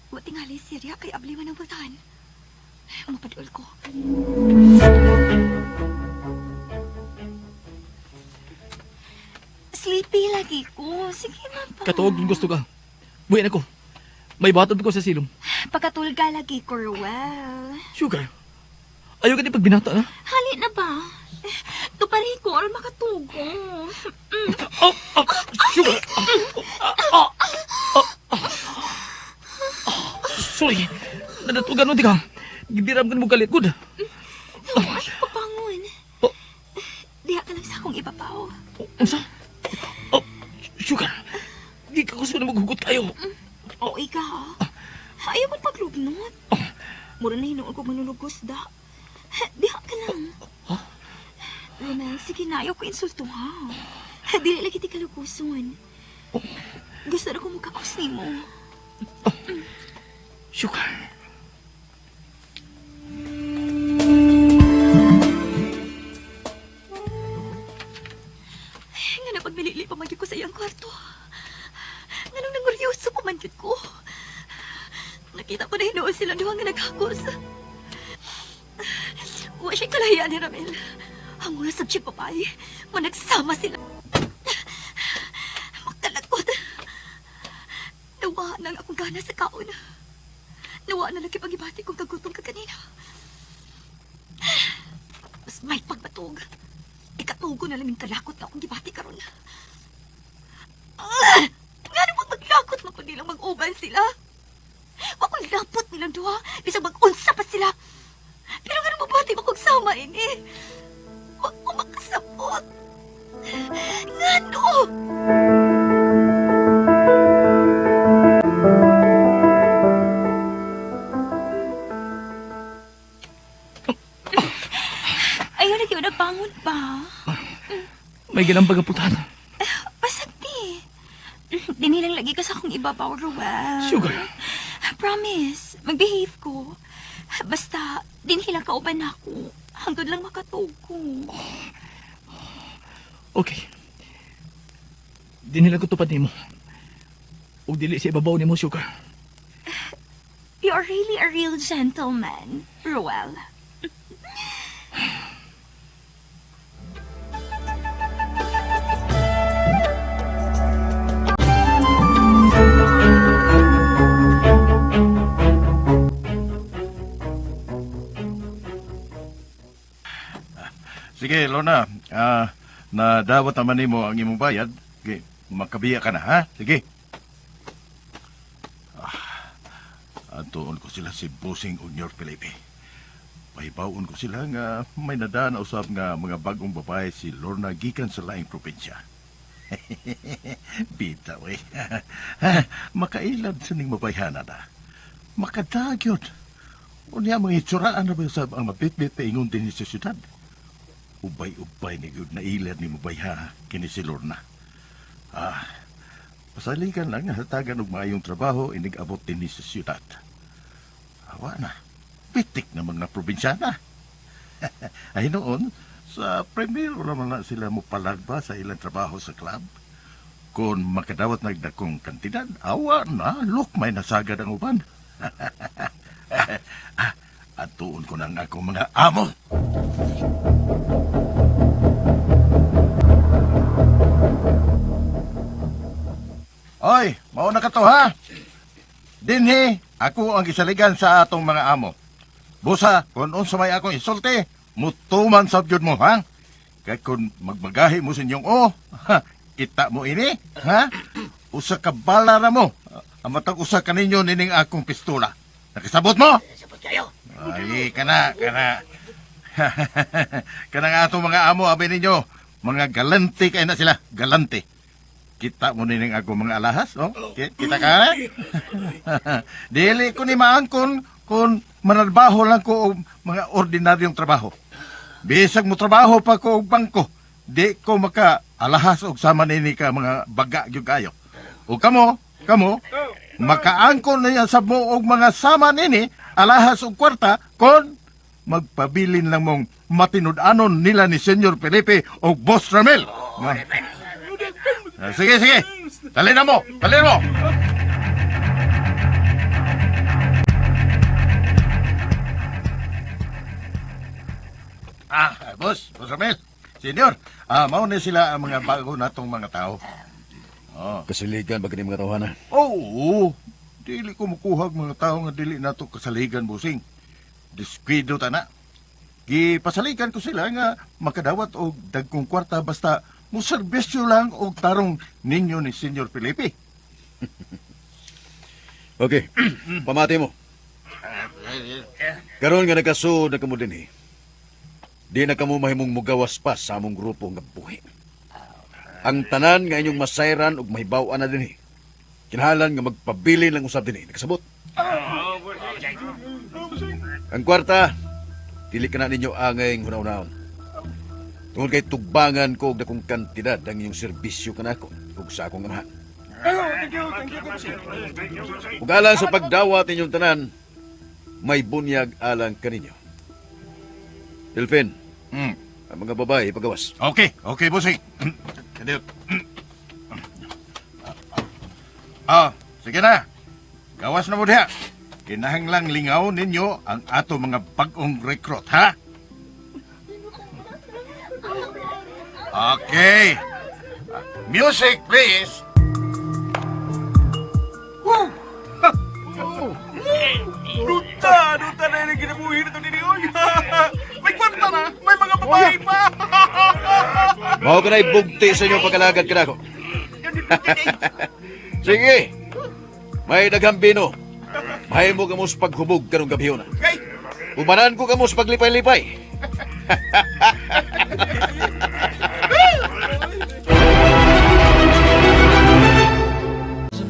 [SPEAKER 6] Wa tingali sirya kay abli man ang pultahan. Mapadul ko. Sleepy lagi ko. Sige na pa.
[SPEAKER 4] Katuog kung gusto ka. Buhin ako. May batod ko sa silong.
[SPEAKER 6] Pagkatulga lagi ko, Ruel.
[SPEAKER 4] Sugar, ayaw ka di pagbinata na.
[SPEAKER 6] Hali na ba? Tupari ko or makatugo.
[SPEAKER 4] Oh, oh, sugar. Oh, oh, oh, sorry. Nadatugan mo di ka. Gidiram ka mo galit. Good.
[SPEAKER 6] Ay, papangon. Diha ka lang sa akong ibabaw.
[SPEAKER 4] Unsa? Oh, sugar. Di ka gusto na maghugot kayo.
[SPEAKER 6] Oo, ika ha. Ayaw mo't paglugnot. Mura na hinuon ko manunugos da. Diha ka lang. Romel, sige na. Ayaw ko insulto ha. Dili lagi ti kaluguson. Gusto na ko mukakos ni mo.
[SPEAKER 4] Sugar.
[SPEAKER 6] Nga na pagmilili pa man ko sa iyang kwarto. Nga nung nanguryoso pa man ko. Nakita ko na hinuon silang duha nga naghakos. Wa siya kalahiyan ni Ramil. Ang mga subject babae, managsama sila. Makalakot. Nawa na ang akong gana sa kaon. Nawa na lagi pag-ibati kong kagutom ka kanina. Mas may pagbatog. Ikatugo na lang yung kalakot na akong gibati karon. Ah! Nga naman maglakot man kundi lang mag-uban sila. Wa ko'y lapot nilang duha, bisag mag-unsa pa sila. Pero nga naman mabati mo kong sama ini. Wa ko makasabot. Ngano? Ayaw na kayo nagbangon pa.
[SPEAKER 4] May ginambag ang putahan.
[SPEAKER 6] Pasagdi. Dinilang lagi ka sa akong ibabaw, Ruel.
[SPEAKER 4] Sugar.
[SPEAKER 6] Promise, mag-behave ko. Basta, dinhilang kauban ako. Hangtod lang makatug ko.
[SPEAKER 4] Okay. Dinhilang ko tupad nimo. Ug dili sa ibabaw nimo, Sugar.
[SPEAKER 6] You are really a real gentleman, Ruel.
[SPEAKER 8] Sige, Lorna. Nadawat naman nimo ang imong bayad. Sige, makabiya ka na, ha? Sige. Antuon ko sila si Busing Junior Felipe. Pahibawon ko sila nga may nadaan na usab nga mga bagong babae si Lorna gikan sa laing probinsya. Bitaw eh. Makailad sa ning mabayhana na. Makadagyod. Unya mga itsuraan na ba usab ang mabitbit paingon din sa syudad. Ubay-ubay ni gyud na ilad ni mabayha kini si Lorna. Pasaligan lang hatagan og maayong trabaho inig abot dinhi sa syudad. Awa na. Pitik na mga probinsyana. Ay noon, sa primero naman na sila mopalagba sa ilang trabaho sa club. Kung makadawat nagdakong kantidad, awa na, look, may nasagad ang uban. Atuon ko na ang akong mga amo. Oy, mao na ka to ha. Dinhi, ako ang gisaligan sa atong mga amo. Busa, kung unsa may akong isulti, mutuman sab gyud mo ha. Kay kung magmagahi mo sa inyong o, ha, kita mo ini, ha? Usa ka bala ra mo. Ang matag usa kaninyo nining akong pistola. Nakasabot mo?
[SPEAKER 12] Sabot kayo.
[SPEAKER 8] Ay, kana, kana. Kana nga atong mga amo, abi ninyo, mga galante kay na sila, galante. Kita mo nining ako mga alahas, oh? Kita ka na? Dili ko ni maangkon kung manarbaho lang ko og mga ordinaryong trabaho. Bisag mo trabaho pa ko og bangko, di ko maka alahas og sama nini ka mga baga gyud kayo. O kamo, kamo, makaangkon na yan sa mo og mga sama nini, alahas og kwarta, kon magpabilin lang mong matinud-anon nila ni Senyor Felipe o Boss Ramel. Ah, sige, sige. Dali na mo. Dali na mo. Ah, boss, Boss Ramel. Senyor, mao na sila ang mga bago natong mga tao. Oh.
[SPEAKER 5] Kasiligan ba kini mga tawhana?
[SPEAKER 8] Oo, dili ko mukuhag mga tao nga dili nato kasaligan, busing. Diskwido ta na. Gipasaligan ko sila nga makadawat og dagkong kwarta basta muserbisyo lang og tarong ninyo ni Senyor Felipe.
[SPEAKER 5] Okay, pamati mo. Karon nga nagkasuod na kamo dinhi. Di na kamo mahimong mugawas pa sa among grupo nga buhi. Ang tanan nga inyong masayran ug mahibaw-an na dinhi. Kinahanglan nga magpabilin lang usab dinhi. Nakasabot? Ang kwarta, dili ka na ninyo angay hunaw-unahon. Tungod kay tugbangan ko og dakong kantidad ang inyong serbisyo kanako ug sa akong amahan. Ug alang sa pagdawat ninyong tanan, may bunyag alang kaninyo. Delphin, ang mga babae pagawas.
[SPEAKER 8] Okay, okay, bossing. Kadiyot. Ah, sige na. Gawas na mo diha. Kinahanglang lingaw ninyo ang ato mga bag-ong recruit, ha? Okay. Music, please.
[SPEAKER 10] Duta, duta na yung ginabuhi na ito nini. Oy, may kwarta na, may mga babae pa.
[SPEAKER 5] Mao ka na'y bugti sa inyong pagkalagad kanako. Sige. May daghang bino. Mahimo kamo sa paghubog karong gabi na. Umanan ko kamo sa paglipay-lipay.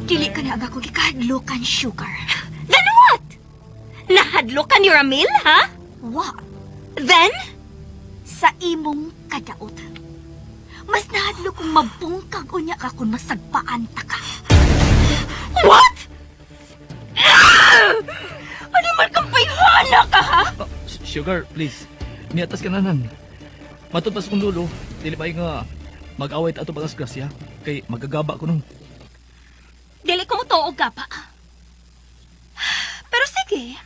[SPEAKER 6] Dili ka na ang akong gikahadlukan, sugar. Then what? Nahadlukan ni Ramil, ha? What? Then, sa imong kadaot. Mas nahadlok kung mabungkag unya ka kung masagpaan ta ka. What? Ah! Ano man kang bayhana ka, ha?
[SPEAKER 4] Sugar, please. Niatas ka na nan. Matod pa sa kong lulo, dili ba nga mag-away ta ato bagas grasya kay magagaba ko nung.
[SPEAKER 6] Dili ko mo tuog ka pa. Pero sige,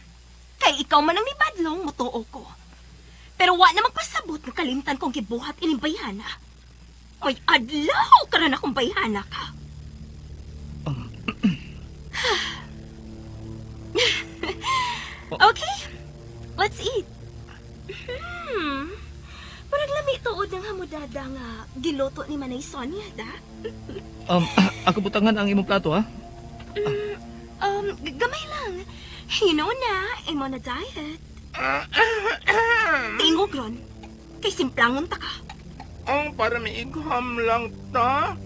[SPEAKER 6] kay ikaw man ang nibadlong, mutuo ko. Pero wa na magpasabot nga kalimtan kong gibuhat ining bayhana. May adlaw ka na akong bayhana ka. Okay, let's eat. Parang lami tuod ng hamudada nga giluto ni Manay Sonia, da?
[SPEAKER 4] Ako butangan ang imong plato, ha?
[SPEAKER 6] Gamay lang. You know na, I'm on a diet. Tingog ron. Kay simplangon ta ka.
[SPEAKER 10] Ang para may igham lang ta.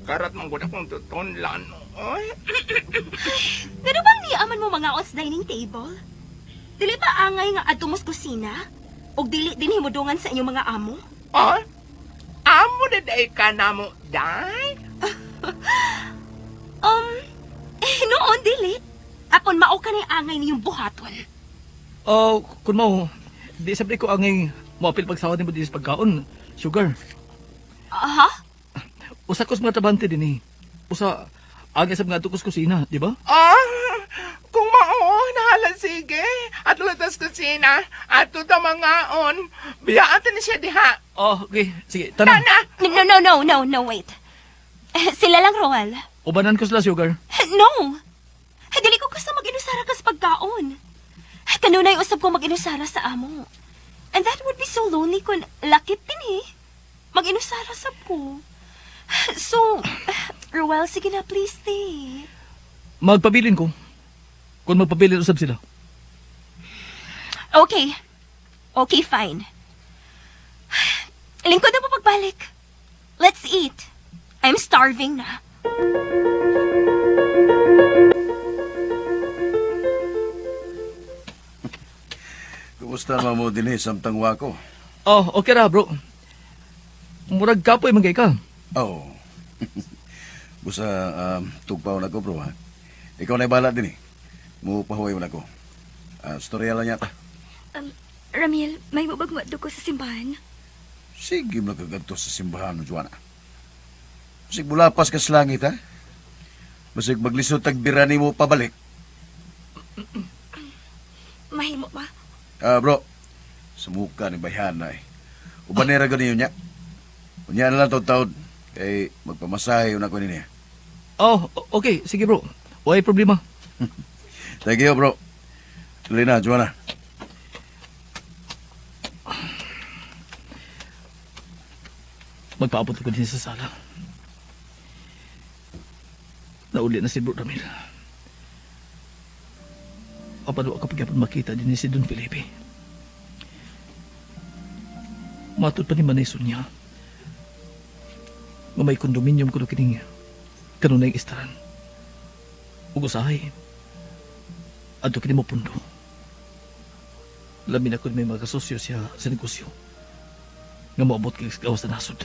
[SPEAKER 10] Karat man gud akong tutunlan. Oy.
[SPEAKER 6] Ngano bang niaman mo mga ons dining table? Dili ba angay nga adto mo sa kusina? Og dili din himudungan sa inyong mga amo?
[SPEAKER 10] Ay, amo na day ka na mo, day?
[SPEAKER 6] Noon dili. Apon mao ka na angay niyong buhaton.
[SPEAKER 4] Oh, kun mao, di sabri ko angay moapil pagsawad nimo dinhi sa pagkaon. Sugar.
[SPEAKER 6] Aha?
[SPEAKER 4] Usa ko sa mga trabante dinhi. Usa angay sab ngadto ko sa kusina, di ba?
[SPEAKER 10] Ah, kung mao, nahala sige. Ato tas kusina, ato ta mangaon. Biyaan ta ni siya diha.
[SPEAKER 4] Oh, okay. Sige, tana.
[SPEAKER 10] Tana.
[SPEAKER 6] No, no, no, no, no, wait. Sila lang, Roel.
[SPEAKER 4] Ubanan ko sila, Sugar.
[SPEAKER 12] No! Dili ko gusto mag-inusara ka sa pagkaon. Kanunay usab ko mag-inusara sa amo. And that would be so lonely kung lakit din eh. Mag-inusara sab ko. So, Ruel, sige na, please stay.
[SPEAKER 4] Magpabilin ko. Kung magpabilin usab sila.
[SPEAKER 12] Okay. Okay, fine. Lingkod na po pagbalik. Let's eat. I'm starving na.
[SPEAKER 5] Kumusta man mo din eh, samtang wako?
[SPEAKER 4] Oh, okay ra, bro. Murag kapoy man kay ka.
[SPEAKER 5] Oh. Busa, tugpaw na ko, bro, ha? Ikaw na bala din eh. Mupahuway mo na ko. Storya lang yata.
[SPEAKER 6] Ramil, may mabag madto ko sa simbahan.
[SPEAKER 5] Sige, nakagadto sa simbahan, Juana. Basig mulapas ka sa langit, ha? Basig maglisod tagbirani mo pabalik.
[SPEAKER 6] Mahimo ba?
[SPEAKER 5] Bro, sa muka ni Bayhana eh. Ubanera ganyan niya. Unya na lang taon-taon. Kay magpamasahe yun ako niya.
[SPEAKER 4] Oh, okay. Sige, bro. Way problema.
[SPEAKER 5] Thank you, bro. Tuloy na, Juana.
[SPEAKER 4] Magpaabot ko din sa sala. Nauli na si Bro Ramil. Apan wa ka pagyapon makita din ni si Don Felipe. Matod pa ni Manay Sonia nga may kondominium kuno kining kanunay istaran. Ug usahay adto kini mo pundo. Labi na kun may mga kasosyo siya sa negosyo nga moabot kay gawas sa nasod.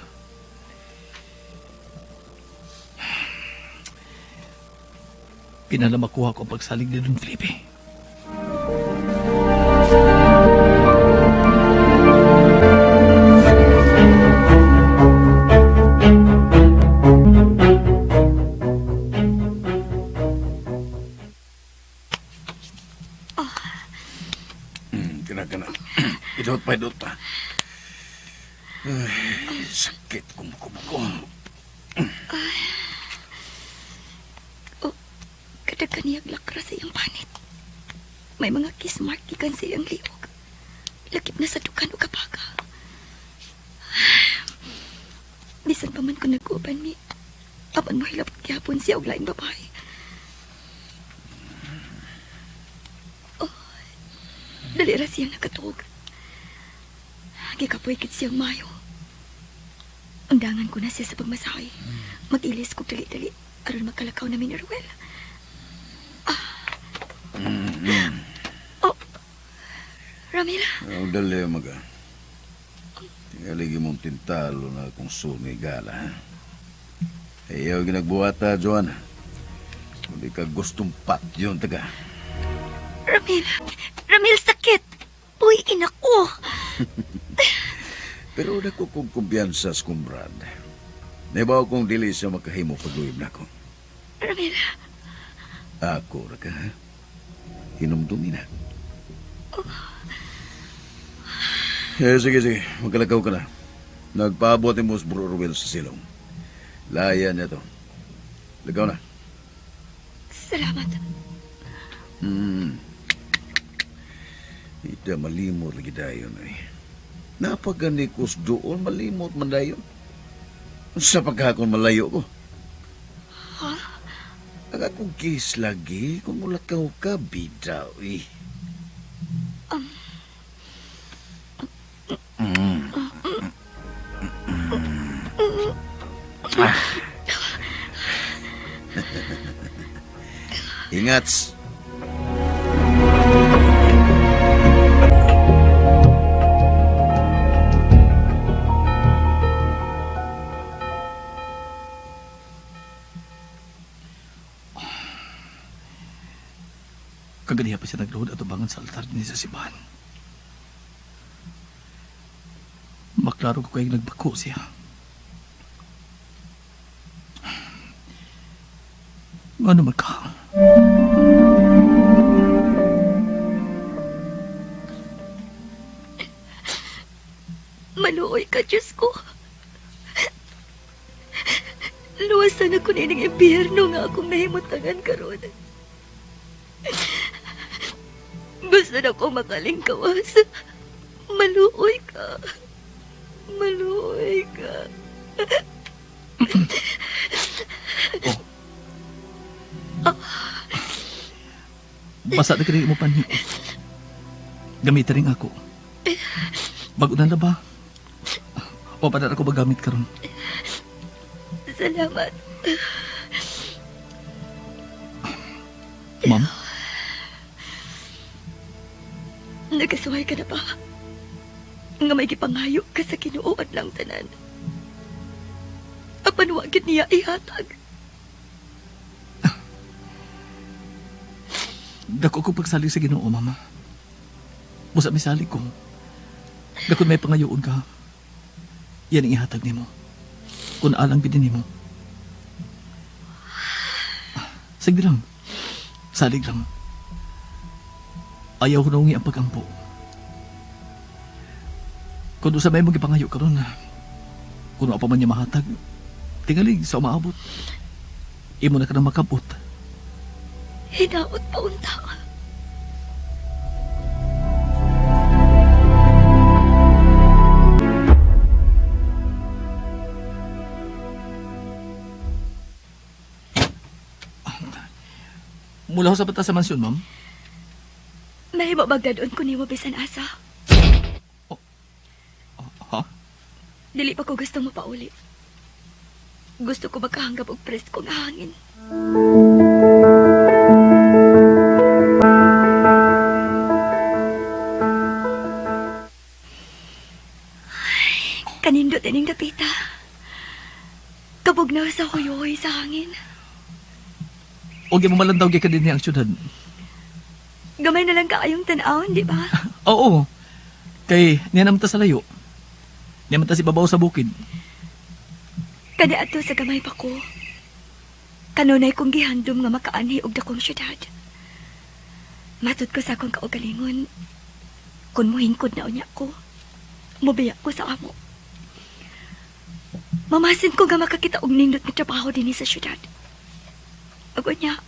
[SPEAKER 4] Kinahanglan makuha ko ang pagsalig ni Don Felipe.
[SPEAKER 5] Kinagana. Idot pa, idot pa. Ay, sakit kumukubo.
[SPEAKER 6] Oh, kadag kaniyag lakra sa iyang panit. May mga kiss mark gikan sa iyang liog. Lakip na sa dukan o kapaka. Bisan pa man kung nag-uban mi, apan mo hilabot gyapon siya og laing babae. Oh, dali ra siyang nakatuog. Gikapoy kit siyang mayo. Undangan ko na siya sa pagmasahe. Mag-ilis ko dali-dali aron makalakaw na ni Ruel. Oh, Ramil.
[SPEAKER 5] Ang dali maga. Tingaligi mong tintalo na kung sungay gala, ha? Ayaw ginagbuhata, Joanna. Kung di ka gustong pat yun, taga.
[SPEAKER 6] Ramil. Ramil, sakit. Uy, ina ko.
[SPEAKER 5] Pero dako kong kumpiyansa sa kong Brad. Nabaw kong dili siya makahimo pagluib na ko.
[SPEAKER 6] Ramil.
[SPEAKER 5] Ako ra ka, ha? Hinumdumi na.
[SPEAKER 6] Oh.
[SPEAKER 5] Eh, sige, sige. Magkalakaw ka na. Nagpaabot ni Mos Bro Ruel sa silong. Laya niya to. Lagaw na.
[SPEAKER 6] Salamat.
[SPEAKER 5] Ita malimot lagi dayon ay. Napaganikos doon, malimot man dayon. Sa pagkakon malayo ko.
[SPEAKER 6] Ha?
[SPEAKER 5] Ang akong kiss lagi, kung mulakaw ka, bida, eh. Ah. Ingats.
[SPEAKER 4] Kaganiha pa siya nagluhod at ubangan sa altar din sa simbahan. Maklaro ko kayong nagbako siya. Ano man ka?
[SPEAKER 6] Maluoy ka, Diyos ko. Luwasan ako niining impyerno nga akong nahimutangan karon. Gusto na ko makalingkawas. Maluoy ka. Maluoy ka.
[SPEAKER 4] Basa na kini mo panhi. Gamita rin ako. Bago na laba. O pa na ako magamit karon.
[SPEAKER 6] Salamat.
[SPEAKER 4] Ma'am,
[SPEAKER 6] Nagkasuhay ka na ba? Nga may gipangayo ka sa Ginoo at lang tanan. Apan wa gyud niya ihatag.
[SPEAKER 4] Dako ko pagsalig sa Ginoo, mama. Busa misalig ko. Dako may pangayoon ka. Yan ang ihatag nimo. Kung alang bidin nimo. Sige lang. Salig lang. Ayaw ko naungi ang pagampo. Kung sa may mong ipangayo karon, kung pa man niya mahatag, tingalig sa umaabot. Imo na ka na makabot.
[SPEAKER 6] Hinaot pa unta.
[SPEAKER 4] Mula ho sa bata sa mansyon, ma'am.
[SPEAKER 6] Mahimo bagdadon ko nimo bisan asa.
[SPEAKER 4] Ha?
[SPEAKER 6] Dili pa ko gusto mapauli. Gusto ko makahanggap og presko nga hangin. Ay, kanindot ining dapita. Kabugnaw sa huyoy sa hangin.
[SPEAKER 4] O mo malandaw gyud ka din ang syudad.
[SPEAKER 6] Gamay na lang kaayong tan-awon, di ba?
[SPEAKER 4] Oo. Kay niya naman ta sa layo. Niya man ta si babaw sa bukid.
[SPEAKER 6] Kani ato sa gamay pa ko. Kanunay kong gihandom nga makaanhi og dakong syudad. Matod ko sa akong kaugalingon. Kung muhingkod na unya ko, mubiya ko sa amo. Mamasin ko nga makakita og nindot nga trabaho dinhi sa syudad. Ug unya,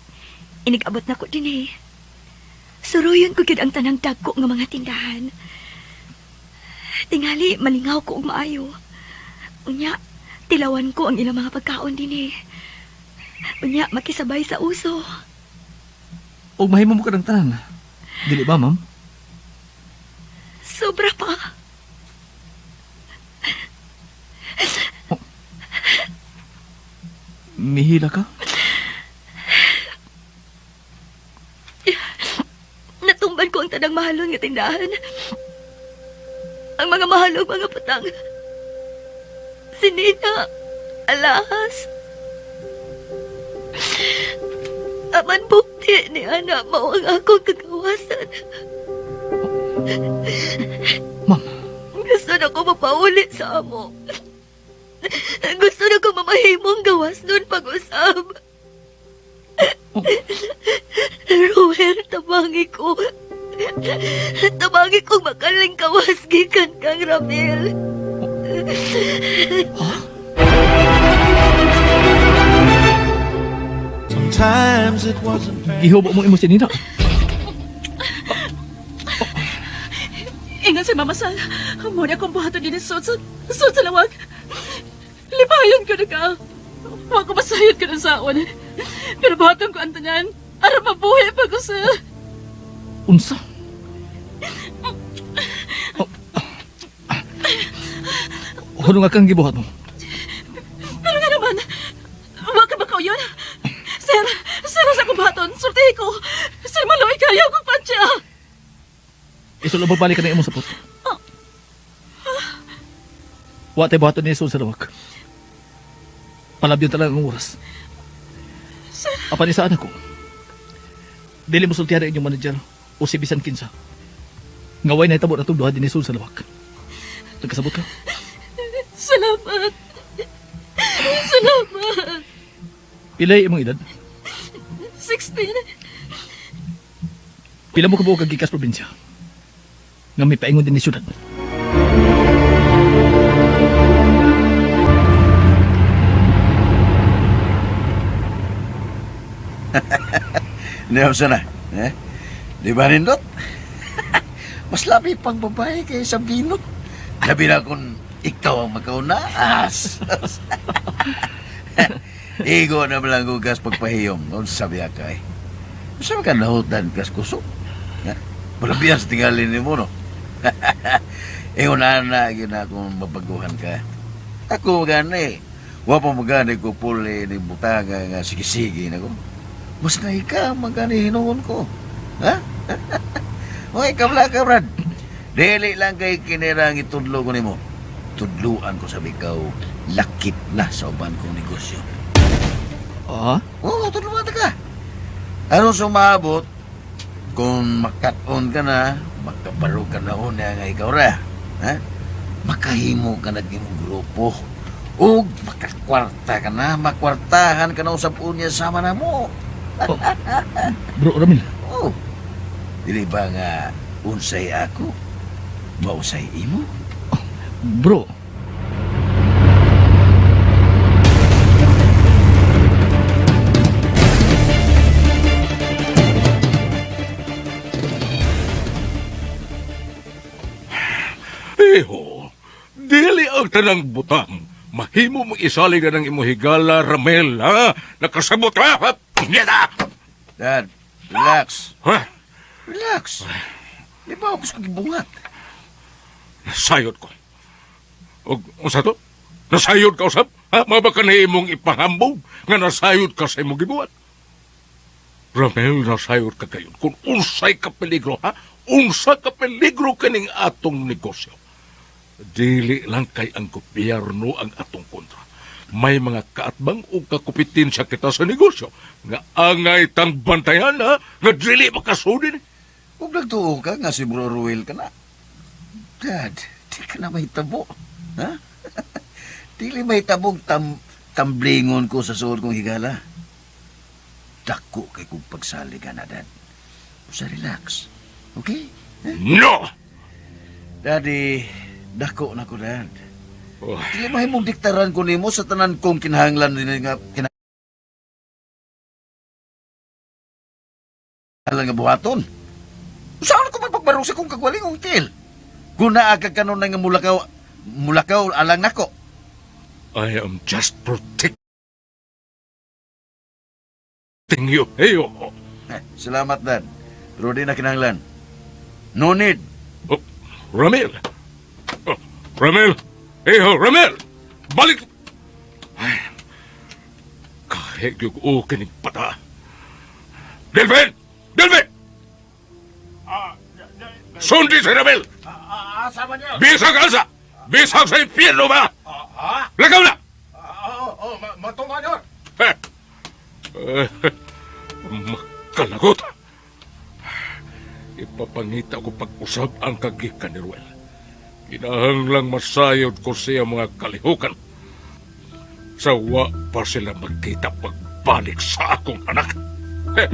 [SPEAKER 6] inig-abot na ko dinhi. Suruyon ko gyud ang tanang dagko nga mga tindahan. Tingali, malingaw ko og maayo. Unya, tilawan ko ang ilang mga pagkaon dinhi. Unya, makisabay sa uso.
[SPEAKER 4] Og mahimo mo ka ng tanan. Dili ba, ma'am?
[SPEAKER 6] Sobra pa.
[SPEAKER 4] Mihila ka?
[SPEAKER 6] Natumban ko ang tanang mahalon nga tindahan. Ang mga mahalong mga patang. Si Nina, alahas. Aman bukti ni Ana mao ang akong kagawasan.
[SPEAKER 4] Ma'am.
[SPEAKER 6] Gusto na ko mapauli sa amo. Gusto na ko mamahimong gawas nun pag-usab. Ruel, tabangi ko. Tabangi ko makaling kawas gikan kang Ramil.
[SPEAKER 2] Sometimes it wasn't fair.
[SPEAKER 4] Gihubo mo imo si Nina.
[SPEAKER 13] Ingon si Mama Sal, mo na akong buhaton din sa sud sa lawag. Lipayon ko na ka. Wa ko masayod ka na saon. Pero buhaton ko ang tanan. Aron mabuhi pa ko sa.
[SPEAKER 4] Unsa? Oh. Hulo nga kang gibuhat mo.
[SPEAKER 13] Pero nga naman, wa ka ba kauyon? Sir, sir, sa akong buhaton, sultihi ko. Sir, maluoy kayo kong pansya.
[SPEAKER 4] Isulo balik ka na imong sapot. Wa tay buhaton ni sa lawak. Palabyon talaga ang oras.
[SPEAKER 13] Sir.
[SPEAKER 4] Apan isaan ako. Dili mo sultihan ang inyong manager o si bisan kinsa. Nga way nahitabo na itong duha din sa lawak. Nagkasabot ka?
[SPEAKER 13] Salamat. Salamat.
[SPEAKER 4] Pilay imong edad?
[SPEAKER 13] 16.
[SPEAKER 4] Pila mo kabuok kag gikas probinsya? Nga may paingon din ni syudad.
[SPEAKER 5] Niya sana. Eh? Di ba nindot? Mas labi pang babae kaysa binot. Labi na kung ikaw ang makauna. As. Igo na lang gugas pagpahiyom. Unsa biya ka eh. Unsa man ka nahutan kas kusog? Ha? Palabian sa tingali ni mo, no? Ingon na, yun na kung mabaguhan ka. Ako gani. Wa pa magani ko puli ni butanga nga sige-sige na ko. Mas na ika magani hinuon ko. Ha? Okay, kabla ka, Brad. Dili lang kay kinirang itudlo ko nimo. Tudluan ko sa ikaw, lakip na sa uban kong negosyo.
[SPEAKER 4] Ah?
[SPEAKER 5] Oo, tudluan ta ka. Aron sumabot, kung makat-on ka na, makabaro ka na una nga ikaw ra. Ha? Makahimo ka na imong grupo. Ug makakwarta ka na, makwartahan ka na usab unya sama na mo.
[SPEAKER 4] Bro Ramil.
[SPEAKER 5] Oh. Dili ba nga unsay ako, mausay imo?
[SPEAKER 4] Bro.
[SPEAKER 7] Iho, dili ang tanang butang. Mahimo mong isalig na ng imong higala, Ramel, ha? Nakasabot ka, ha? Punyeta!
[SPEAKER 5] Dad, relax.
[SPEAKER 7] Ha?
[SPEAKER 5] Relax. Di ba ako sa gibungat?
[SPEAKER 7] Nasayod ko. Og, unsa to? Nasayod ka usab? Ha? Maba ka na imong ipahambog nga nasayod ka sa imong gibuhat? Ramel, nasayod ka kayon. Kung unsay ka peligro, ha? Unsa ka peligro kaning atong negosyo. Dili lang kay ang gobyerno ang atong kontra. May mga kaatbang o kakupitensya kita sa negosyo nga angay tang bantayan, ha? Nga dili makasudin.
[SPEAKER 5] Kung nagtuo ka nga si Bro Ruel ka na. Dad, di ka na mahitabo. Ha? Dili mahitabong tamblingon ko sa suod kong higala. Dako kay kong pagsali ka na, Dad. Usa relax. Okay?
[SPEAKER 7] No!
[SPEAKER 5] Daddy, dako na ko, Dad.
[SPEAKER 7] Oh.
[SPEAKER 5] Dili mahimong diktaran ko nimo sa tanan kong kinahanglan din nga kinahanglan nga buhaton. Saan ko magpagbarong sa kong kagwalingong til? Kung naa ka kanon nga mulakaw, mulakaw alang nako.
[SPEAKER 7] I am just protecting you. Heyo.
[SPEAKER 5] Eh, salamat, Dad. Pero di na kinahanglan. No need.
[SPEAKER 7] Oh, Ramil. Oh, Ramil. Eho, Ramil! Balik! Ay, kahit yung ukinig pata. Delvin! Delvin! Sundi si Ramil!
[SPEAKER 8] Asa man niya?
[SPEAKER 7] Bisag asa! Bisag sa impyerno ba?
[SPEAKER 8] Ha?
[SPEAKER 7] Lakaw na!
[SPEAKER 8] Oo, matuman yun.
[SPEAKER 7] Eh, eh, makalagot. Ipapangita ko pag-usab ang kagikan ni Ruel. Kinahanglang masayod ko siya mga kalihukan. Sa wa pa sila magkita pagbalik sa akong anak. Eh,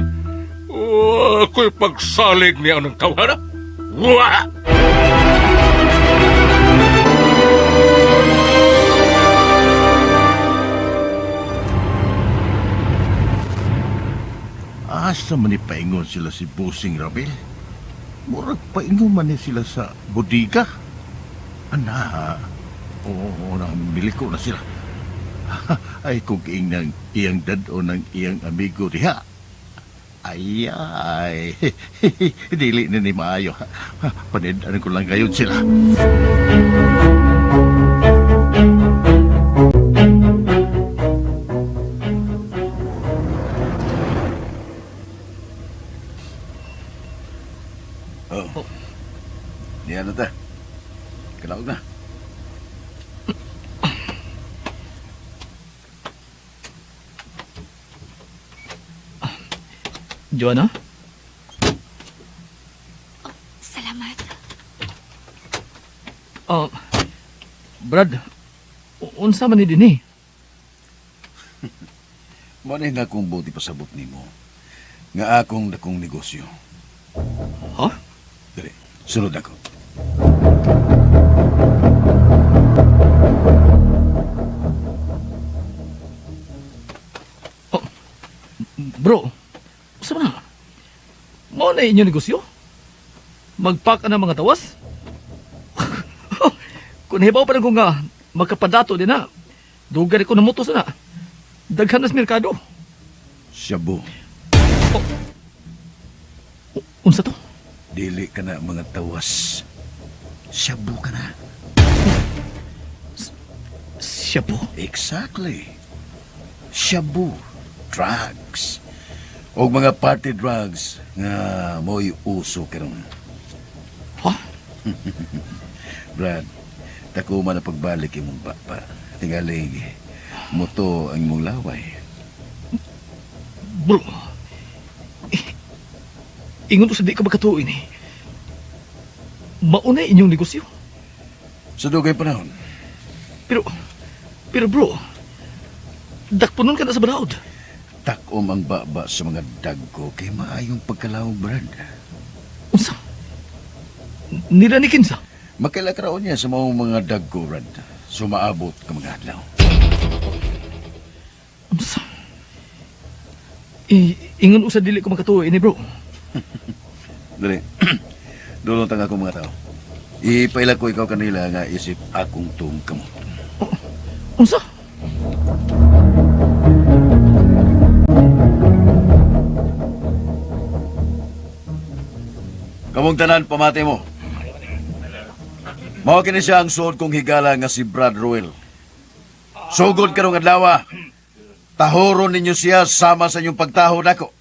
[SPEAKER 7] oh, ako'y pagsalig niya ng tawhana. Wa!
[SPEAKER 8] Asa man ni paingon sila si Busing Ramil? Murag paingon man ni sila sa bodega. Ana, oo, namiliko na sila. Ay, kung ng iyang dad o ng iyang amigo diha. Ay, ay, dili na ni maayo. Panidaan ko lang ngayon sila.
[SPEAKER 5] Oh. Niya na ta. Kalaog na.
[SPEAKER 4] Joanna?
[SPEAKER 6] Oh, salamat.
[SPEAKER 4] Oh, Brad, unsa man ni dinhi?
[SPEAKER 5] Mo ni nga akong buti pasabot nimo. Nga akong dakong negosyo.
[SPEAKER 4] Ha?
[SPEAKER 5] Dali, sunod ako.
[SPEAKER 4] Oh, bro, unsa man na? Mao na inyo negosyo? Magpak na mga tawas? Kung hibaw pa rin ko nga, magkapadato din na. Dugay ko namutos na. Daghan na sa merkado.
[SPEAKER 8] Shabu.
[SPEAKER 4] Oh. Unsa to?
[SPEAKER 8] Dili ka na mga tawas. Shabu ka na.
[SPEAKER 4] Shabu?
[SPEAKER 8] Exactly. Shabu. Drugs. O mga party drugs nga mo'y uso karon.
[SPEAKER 4] Ha?
[SPEAKER 8] Brad, takuma na pagbalik imong baba. Tingalig, moto ang imong laway.
[SPEAKER 4] Bro, ingon to sa di ka magkatuoy ni. Mauna inyong negosyo.
[SPEAKER 8] Sa dugay panahon.
[SPEAKER 4] Pero bro, dakpunon ka na sa balaod.
[SPEAKER 8] Takom ang baba sa mga dagko kay maayong pagkalawag, Brad.
[SPEAKER 4] Unsa? Nila ni kinsa?
[SPEAKER 8] Makailakraon niya sa maong mga dagko, Brad. Sumaabot ka mga adlaw.
[SPEAKER 4] Unsa? Ingon usa dili ko makatuoy ni bro.
[SPEAKER 8] Dali. Dulong tang akong mga tao. Ipaila ko ikaw kanila nga isip akong tuong kamot.
[SPEAKER 4] Oh, unsa?
[SPEAKER 8] Kamong tanan, pamati mo. Mao kini siya ang suod kong higala nga si Brad Ruel. Sugod karong adlaw. Tahoron ninyo siya sama sa inyong pagtaho nako.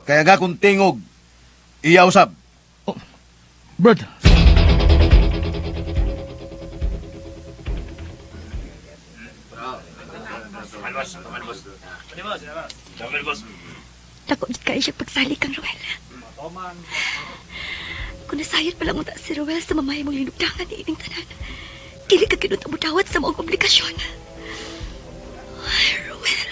[SPEAKER 8] Kaya nga kung tingog, iya usab.
[SPEAKER 4] Oh, Brad.
[SPEAKER 6] Dako gid kayo siya pagsalig kang Ruel. Kung nasayod pa lang unta si Ruel sa mamay mong linugdangan ni ining tanan, dili ka kinut mudawat sa maong obligasyon. Ay, Ruel.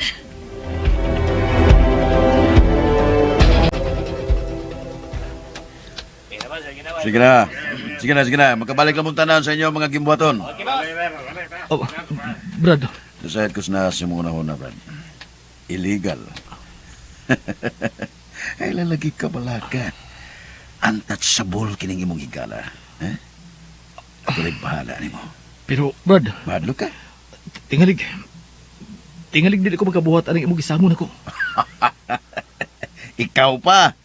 [SPEAKER 8] Sige na. Sige na, sige na. Magkabalik lang mong tanan sa inyo mga gimbuhaton.
[SPEAKER 4] Oh, Brad.
[SPEAKER 8] Nasayad ko na sa mga unahon na, Brad. Illegal. Ay, lalagi ka balaka. Untouchable kining imong higala. Eh? Ako rin bahala nimo.
[SPEAKER 4] Pero, Brad.
[SPEAKER 8] Mahadlok ka?
[SPEAKER 4] Tingalig. Tingalig dili ko magkabuhat aning imong gisamon ako.
[SPEAKER 8] Ikaw pa.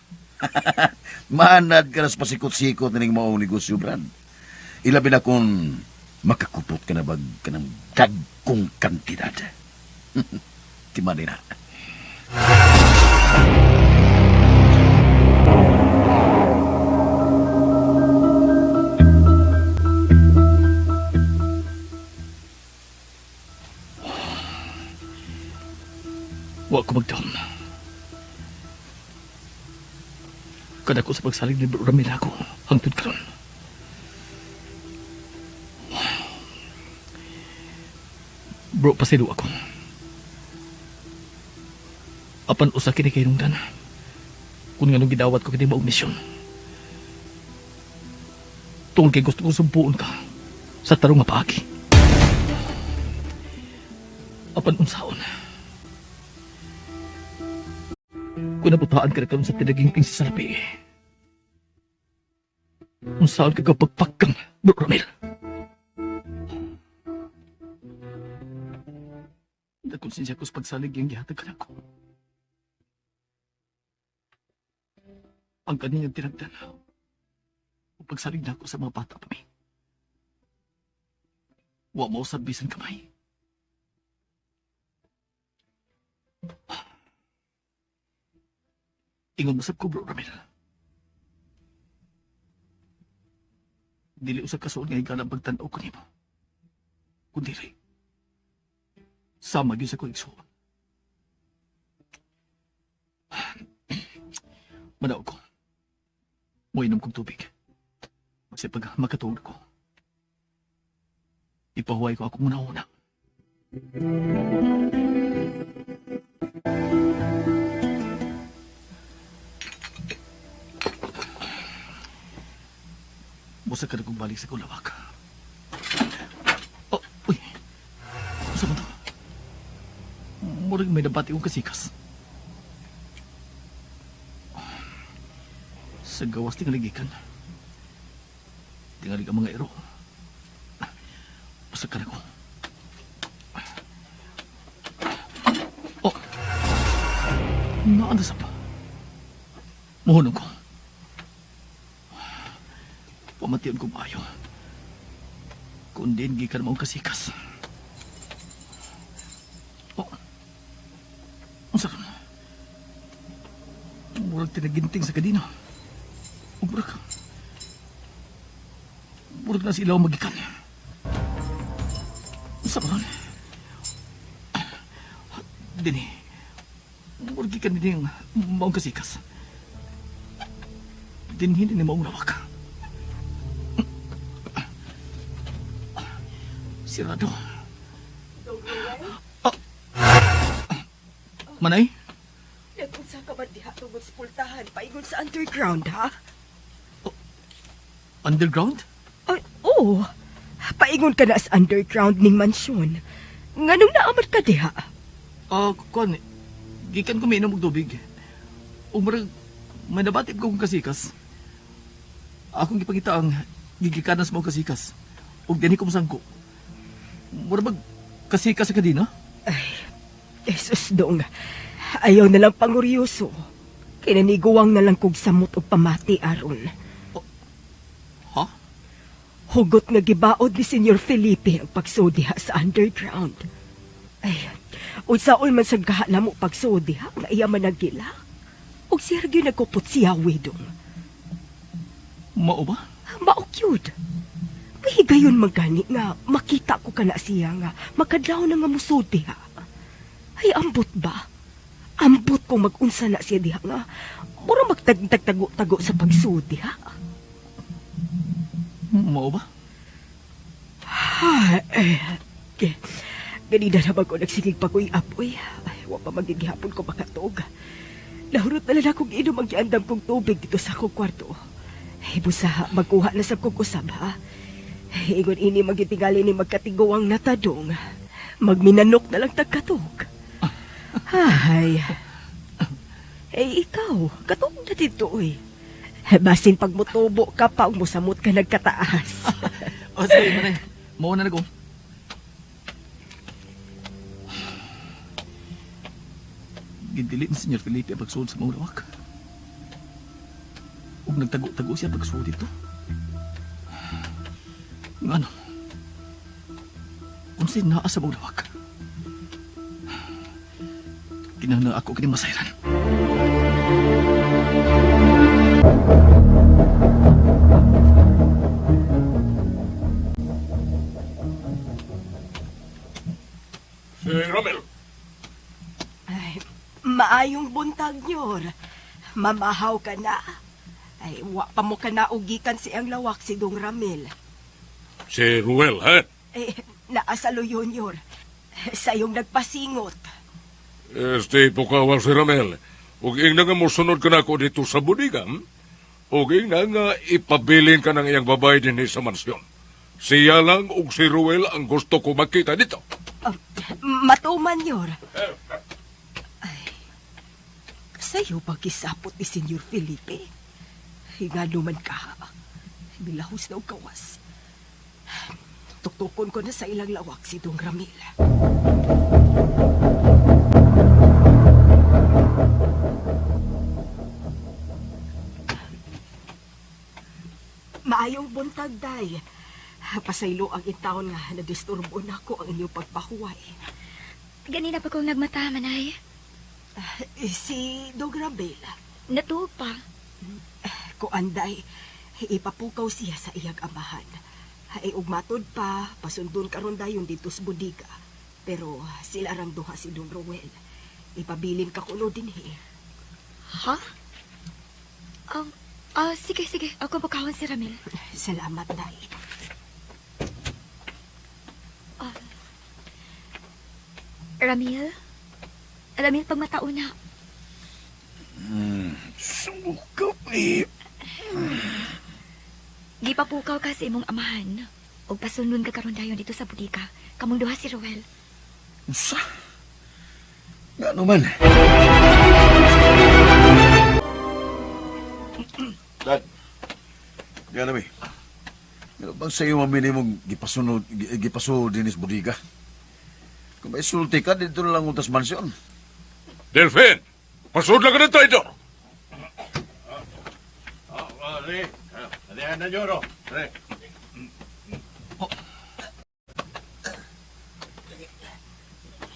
[SPEAKER 8] Manad ka na sa pasikot-sikot nining maong negosyo, Brad. Ilabi na kung makakupot ka na bag ka ng dagkong kantidad. Timani na.
[SPEAKER 4] Wa ko magdam. Kada ko sa pagsalig ni Bro Ramil ako, hangtod karon. Bro, pasilo ako. Apan usa kini kay nungdan. Kung nganong gidawat ko kini maong misyon. Tungod kay gusto kong sumpuon ka sa tarong nga paagi. Apan unsaon. Kung nabutaan ka na karon sa tinagingting sa salapi, unsaon ka kapagpagkang, Bro Ramil? Nagkonsensya ko sa pagsalig yung gihatag ka nako. Ang kaninyang tinagdan, o pagsalig na ako sa mga bata pa mi. Wa mo sa bisan kamay. Ingon mo sab ko, Bro Ramil. Dili usab kasuod nga higala ang pagtan-aw ko nimo. Kun dili, sama gyud sa kong igsuon. Manaog ko. Moinom kong tubig. Kasi pag makatuog ko, ipahuway ko akong una-una. Busa ka na kong balik sa kulawak. Oh, uy. Saan mo to? Murag may nabati kong kasikas. Sa gawas tingali gikan. Tingali ang mga iro. Pasakan ako. Oh! Naanda sa pa. Muhunong ko. Pamatian ko maayo. Kundi gikan mo ang kasikas. Oh! Unsa ka? Murag tinaginting sa kadina. O murag. Murag na sila magikan. Unsa ba? Dini. Murag gikan din maong kasikas. Dinhin ni maong lawak. Sirado. Ah. Manay?
[SPEAKER 9] Nag-unsa ka man diha tungod sa pultahan paingon sa underground, ha?
[SPEAKER 4] Oh, underground?
[SPEAKER 9] Ay, oo. Paingon ka na sa underground ning mansyon. Nganong naamat ka diha?
[SPEAKER 4] Kuan, gikan ko miinom og tubig. Ug murag may nabatib ko kong kasikas. Akong gipangita ang gigikanas mo kasikas. Ug dinhi ko mosangko. Murag mag kasikas sa kadina?
[SPEAKER 9] Ay, Jesus dong. Ayaw na lang panguryoso. Kinaniguwang na lang kog samot og pamati aron.
[SPEAKER 4] Oh, ha?
[SPEAKER 9] Hugot nga gibaod ni Senyor Felipe ang pagsudi ha sa underground. Ay, unsaon man sa gaha namo pagsudi ha, nga iya man nagila. Og siya gyud nagkupot siya wedong.
[SPEAKER 4] Mao ba?
[SPEAKER 9] Mao gyud. May higayon man gani nga makita ko kana siya nga makadlaw na nga musudi ha. Ay, ambot ba? Ambot kung mag-unsa na siya diha nga mura magtagtagtago-tago sa pagsudi ha.
[SPEAKER 4] Mao ba?
[SPEAKER 9] Ha, eh, ganina naman ko nagsigig pag-uyap, uy. Ay, wa pa magigihapon ko makatuog. Nahurot na lang akong inom ang giandam kong tubig dito sa akong kwarto. Ay, busa, magkuha na sa kong usab, ha? Ingon ini magitingali ni magkatiguang natadong. Magminanok na lang tagkatog. Ay. Eh, ikaw, katog na dito, uy. Basin pag mutubo ka pa, musamot ka nagkataas.
[SPEAKER 4] O, sige, manay. Mauna na ko. Gidili ni Senyor Felipe ang pagsuod sa mga lawak. Ug nagtago-tago siya pagsuod dito. Ngano? Unsay naa sa mga lawak? Kinahanglan ako kini masayran.
[SPEAKER 7] Si Romel.
[SPEAKER 9] Ay, maayong buntag, Nyor. Mamahaw ka na. Ay, wa pa mo ka naugikan si ang lawak si Dong Ramil.
[SPEAKER 7] Si Ruel, ha?
[SPEAKER 9] Eh, naasalo yun, Nyor. Sa iyong nagpasingot.
[SPEAKER 7] Este, pukawa si Ramel. Ug ingna nga mosunod ka na ako dito sa bodega, Ug ingna nga ipabilin ka ng iyang babae din sa mansyon. Siya lang ug si Ruel ang gusto ko makita dito.
[SPEAKER 9] Matuman, Nyor. Ay, kasayo ba gisapot ni Senyor Felipe? Hingano man ka. Bilahos na og kawas. Tuktukon ko na sa ilang lawak si Dong Ramil. Maayong buntag, Day. Pasaylo ang intawon nga nadisturbo na ko ang inyong pagpahuway.
[SPEAKER 6] Ganina pa kong nagmata, Manay.
[SPEAKER 9] Si Dong Ramil.
[SPEAKER 6] Natuog pa.
[SPEAKER 9] Kuanday, ipapukaw siya sa iyang amahan. Ay ugmatod pa, pasundon karon dayon dito sa bodega. Pero sila rang duha si Dong Ruel. Ipabilin ka kuno dinhi.
[SPEAKER 6] Ha? Sige, sige. Ako bukawan si Ramil.
[SPEAKER 9] Salamat, Day.
[SPEAKER 6] Ramil? Ramil, pagmatao na.
[SPEAKER 8] Suka, eh.
[SPEAKER 6] Gipapukaw ka sa imong amahan. Og pasunod ka karon dayon dito sa bodega. Kamong duha si Ruel.
[SPEAKER 8] Unsa? Ngano man?
[SPEAKER 5] Dad, gana mi. Ano bang sa iyo mamili mong gipasunod, gipasunod din is budiga? Kung may sulti ka, dito na lang utas mansyon.
[SPEAKER 7] Delphin! Pasud lang ka ng traidor!
[SPEAKER 8] Re, na nyo, Re.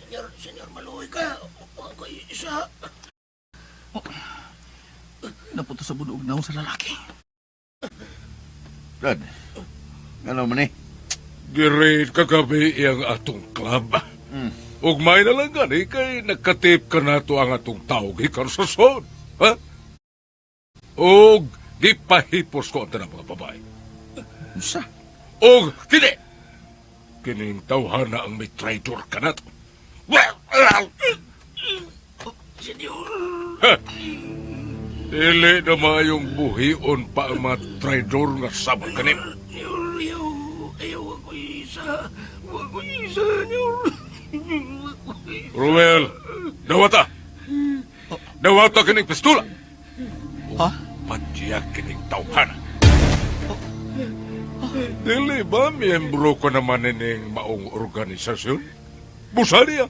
[SPEAKER 4] Senyor, senyor, maluoy ka. Ako isa. Oh. Napunta sa bunog na sa lalaki.
[SPEAKER 5] Dad, ano man eh?
[SPEAKER 7] Girit kagabi iyang atong club. Ugmay na lang gani kay nagkatip ka na to ang atong tao gikan sa sod. Ha? Og gipahipos ko ang tanang mga babae.
[SPEAKER 5] Unsa?
[SPEAKER 7] Og kini! Kining tawhana ang may traitor ka na to.
[SPEAKER 4] Senyor.
[SPEAKER 7] Ha! Dili na maayong buhion pa ang mga traidor nga sama kanim.
[SPEAKER 4] Senyor, ayaw. Ayaw ako isa. Ako isa, senyor.
[SPEAKER 7] Ruel, dawata! Dawata kining pistola!
[SPEAKER 4] Ha?
[SPEAKER 7] Padya kining tawhana. Dili ba miyembro ko naman ining maong organisasyon? Busa niya.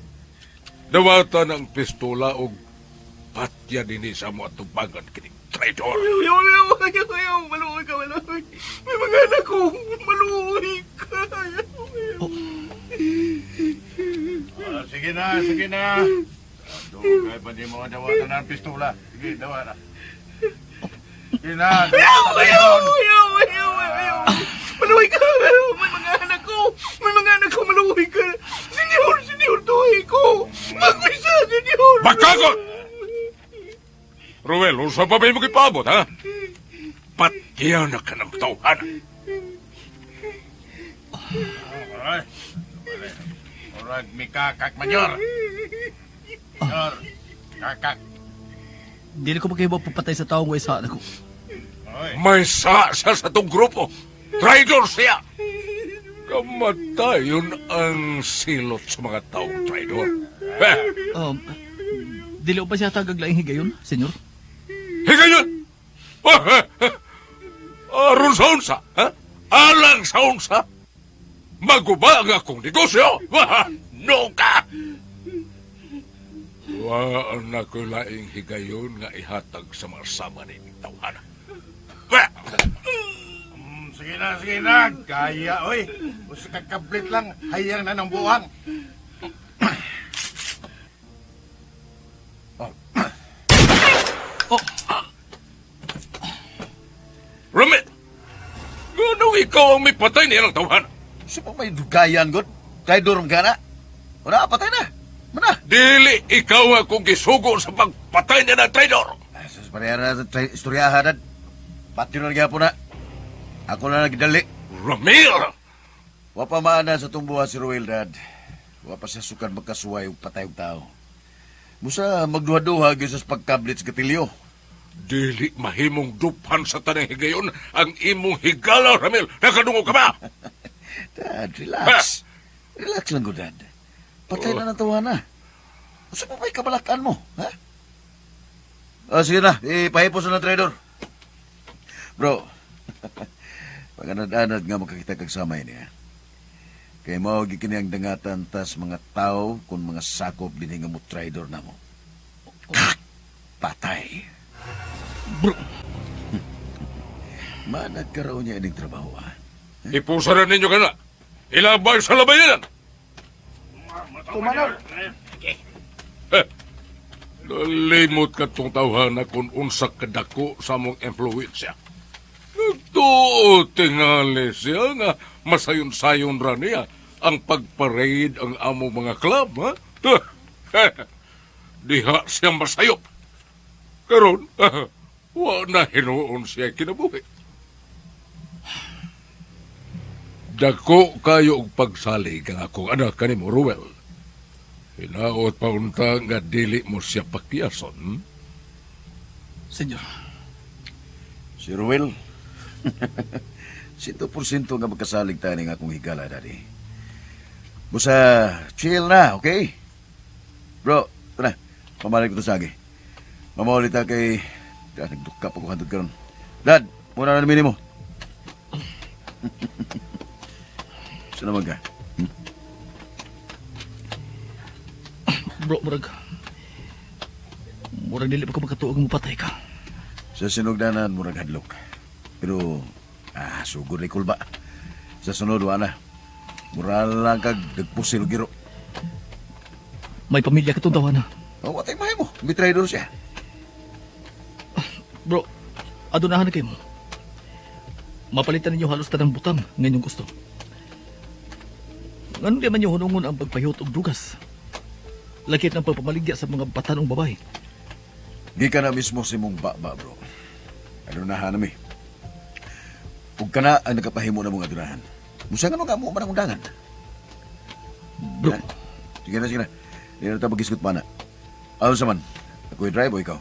[SPEAKER 7] Dawata ng pistola og patya dinhi sa mo atubangan kining traitor.
[SPEAKER 10] Ayaw, ayaw, ayaw, ayaw, ayaw. Maluoy ka, maluoy. May mga anak ko. Maluoy ka. Ayaw, ayaw.
[SPEAKER 8] Ah, sige na, sige na. Dugay pa di mo dawatan ng pistola. Sige, dawa na. Sige na.
[SPEAKER 10] Ayaw, ayaw, ayaw, ayaw, ayaw. Maluoy ka. May mga anak ko. May mga anak ko. Maluoy ka. Senyor, senyor, tuhi ko. Mag-isa, senyor.
[SPEAKER 7] Bakakot! Ruel, unsa pa ba imong gipaabot, ha? Patya na ka ng tawhana.
[SPEAKER 8] Ay, Murag mikakak, Mayor. Mayor, kakak.
[SPEAKER 4] Dili ko magkahibaw pagpatay sa taong way sa ako.
[SPEAKER 7] May sa siya sa tong grupo. Traitor siya! Kamatayon ang silot sa mga taong traitor. Eh,
[SPEAKER 4] Dili ko pa siya tagag laing higayon, senyor?
[SPEAKER 7] Higayon! Aron sa unsa, ha? Alang sa unsa? Maguba ang akong negosyo! No ka! Waan na ko laing higayon nga ihatag sa mga sama ni tawhana.
[SPEAKER 8] Sige na, sige na. Gaya, oy. Usa ka kablit lang, hayang na ng buwang.
[SPEAKER 4] Oh.
[SPEAKER 7] Ramit! Ganong ikaw ang may patay niya ng tawhana?
[SPEAKER 5] Sa pa may dugayan, god? Traidor ka na? Wala, patay na. Mana?
[SPEAKER 7] Dili ikaw akong gisugo sa pagpatay niya ng traidor.
[SPEAKER 5] Sus, pareha na sa istoryahan, dad. Pati na gyapon na. Ako na nagdali.
[SPEAKER 7] Ramil!
[SPEAKER 5] Wa pa maana sa tumbuha si Ruel, dad. Wa pa siya sukan magkasuway og patay og tao. Musa magduha-duha gyud sa pagkablit sa gatilyo.
[SPEAKER 7] Dili mahimong duphan sa tanang higayon ang imong higala, Ramil. Nakadungog ka ba?
[SPEAKER 5] Dad, relax. Relax lang ko, dad. Patay na ng tawana. Usa pa ba'y kabalakan mo, ha? Oh, sige na, ipahipos na ng traidor. Bro, paganad-anad nga makakita kag samay niya. Kay mao gyud kini ang dangatan tas mga tao kung mga sakop dinhi nga mo traidor namo. Patay.
[SPEAKER 4] Bro.
[SPEAKER 5] Managkaroon niya ining trabaho, ah.
[SPEAKER 7] Ipusa na ninyo kana. Ilabay sa labayanan.
[SPEAKER 10] Kumanor.
[SPEAKER 7] Eh, nalimot ka tong tawhana kung unsa kadako sa mong influensya. Nagtuo tingali siya nga masayon-sayon ra niya ang pagparade ang among mga club, ha? Diha siya masayop. Karon, wa na hinuon siya kinabuhi. Dako kayo og pagsalig ang akong anak kanimo, Ruel. Hinaot pa unta nga dili mo siya pakiyason.
[SPEAKER 4] Senyor.
[SPEAKER 5] Si Ruel, 100% nga magkasalig tayo ng akong higala, daddy. Busa, chill na, okay? Bro, tara, pamalik ko to sa agi. Mamaulit ta kay... Nagduka pa ko hantod karon. Dad, muna na namin mo. Saan naman ka?
[SPEAKER 4] Bro, murag. Murag dili pa ko makatuog mo patay ka.
[SPEAKER 5] Sa sinugdanan, murag hadlok. Pero, sugod ni kulba. Sa sunod, wala na. Mura lang kag nagpusil giro.
[SPEAKER 4] May pamilya ka itong tawana.
[SPEAKER 5] Oh, watay mahay mo. May traidor siya.
[SPEAKER 4] Bro, adunahan na kayo mo. Mapalitan ninyo halos tanang butang ngayong gusto. Nganong di man niyo hunungon ang pagpayot og drugas? Lakit ng pagpamaligya sa mga batanong babae.
[SPEAKER 5] Di ka na mismo si mong baba, bro. Adunahan nami. Ug ka na ang nagkapahimo na mong adunahan. Musa nga nung mo man ang undangan.
[SPEAKER 4] Bro.
[SPEAKER 5] Ha? Sige na, sige na. Di na tayo mag-iskut pa na. Ano sa man? Ako'y drive o ikaw?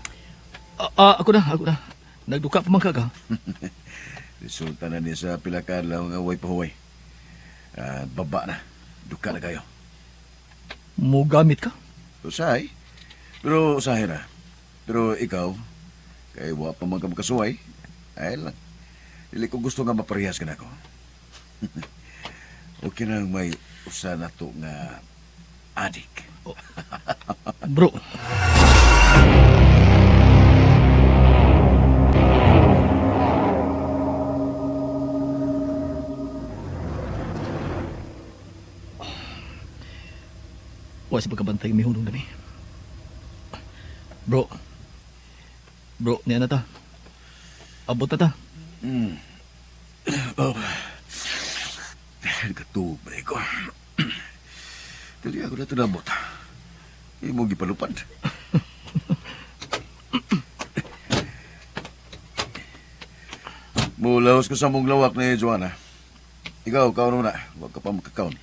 [SPEAKER 4] Ako na, ako na. Nagduka pa man ka ka.
[SPEAKER 5] Resulta na niya sa pila ka adlaw nga way pahuway. Baba na. Duka na kayo.
[SPEAKER 4] Mugamit ka?
[SPEAKER 5] Usahay. Pero usahay na. Pero ikaw, kay wa pa man ka makasuway, ay lang. Dili ko gusto nga maparehas ka na ako. Okay na may usa na to nga adik.
[SPEAKER 4] Oh. Bro. Wa sa pagkabantay mihunong nami. Bro. Bro, niya na ta. Abot na ta.
[SPEAKER 5] Oh. Nagkatubre ko. Dali ako na ito nabot. Imo gipalupad. Mulaos ko sa mong lawak ni Joanna. Ikaw, kaon mo na. Huwag ka pa makakaon.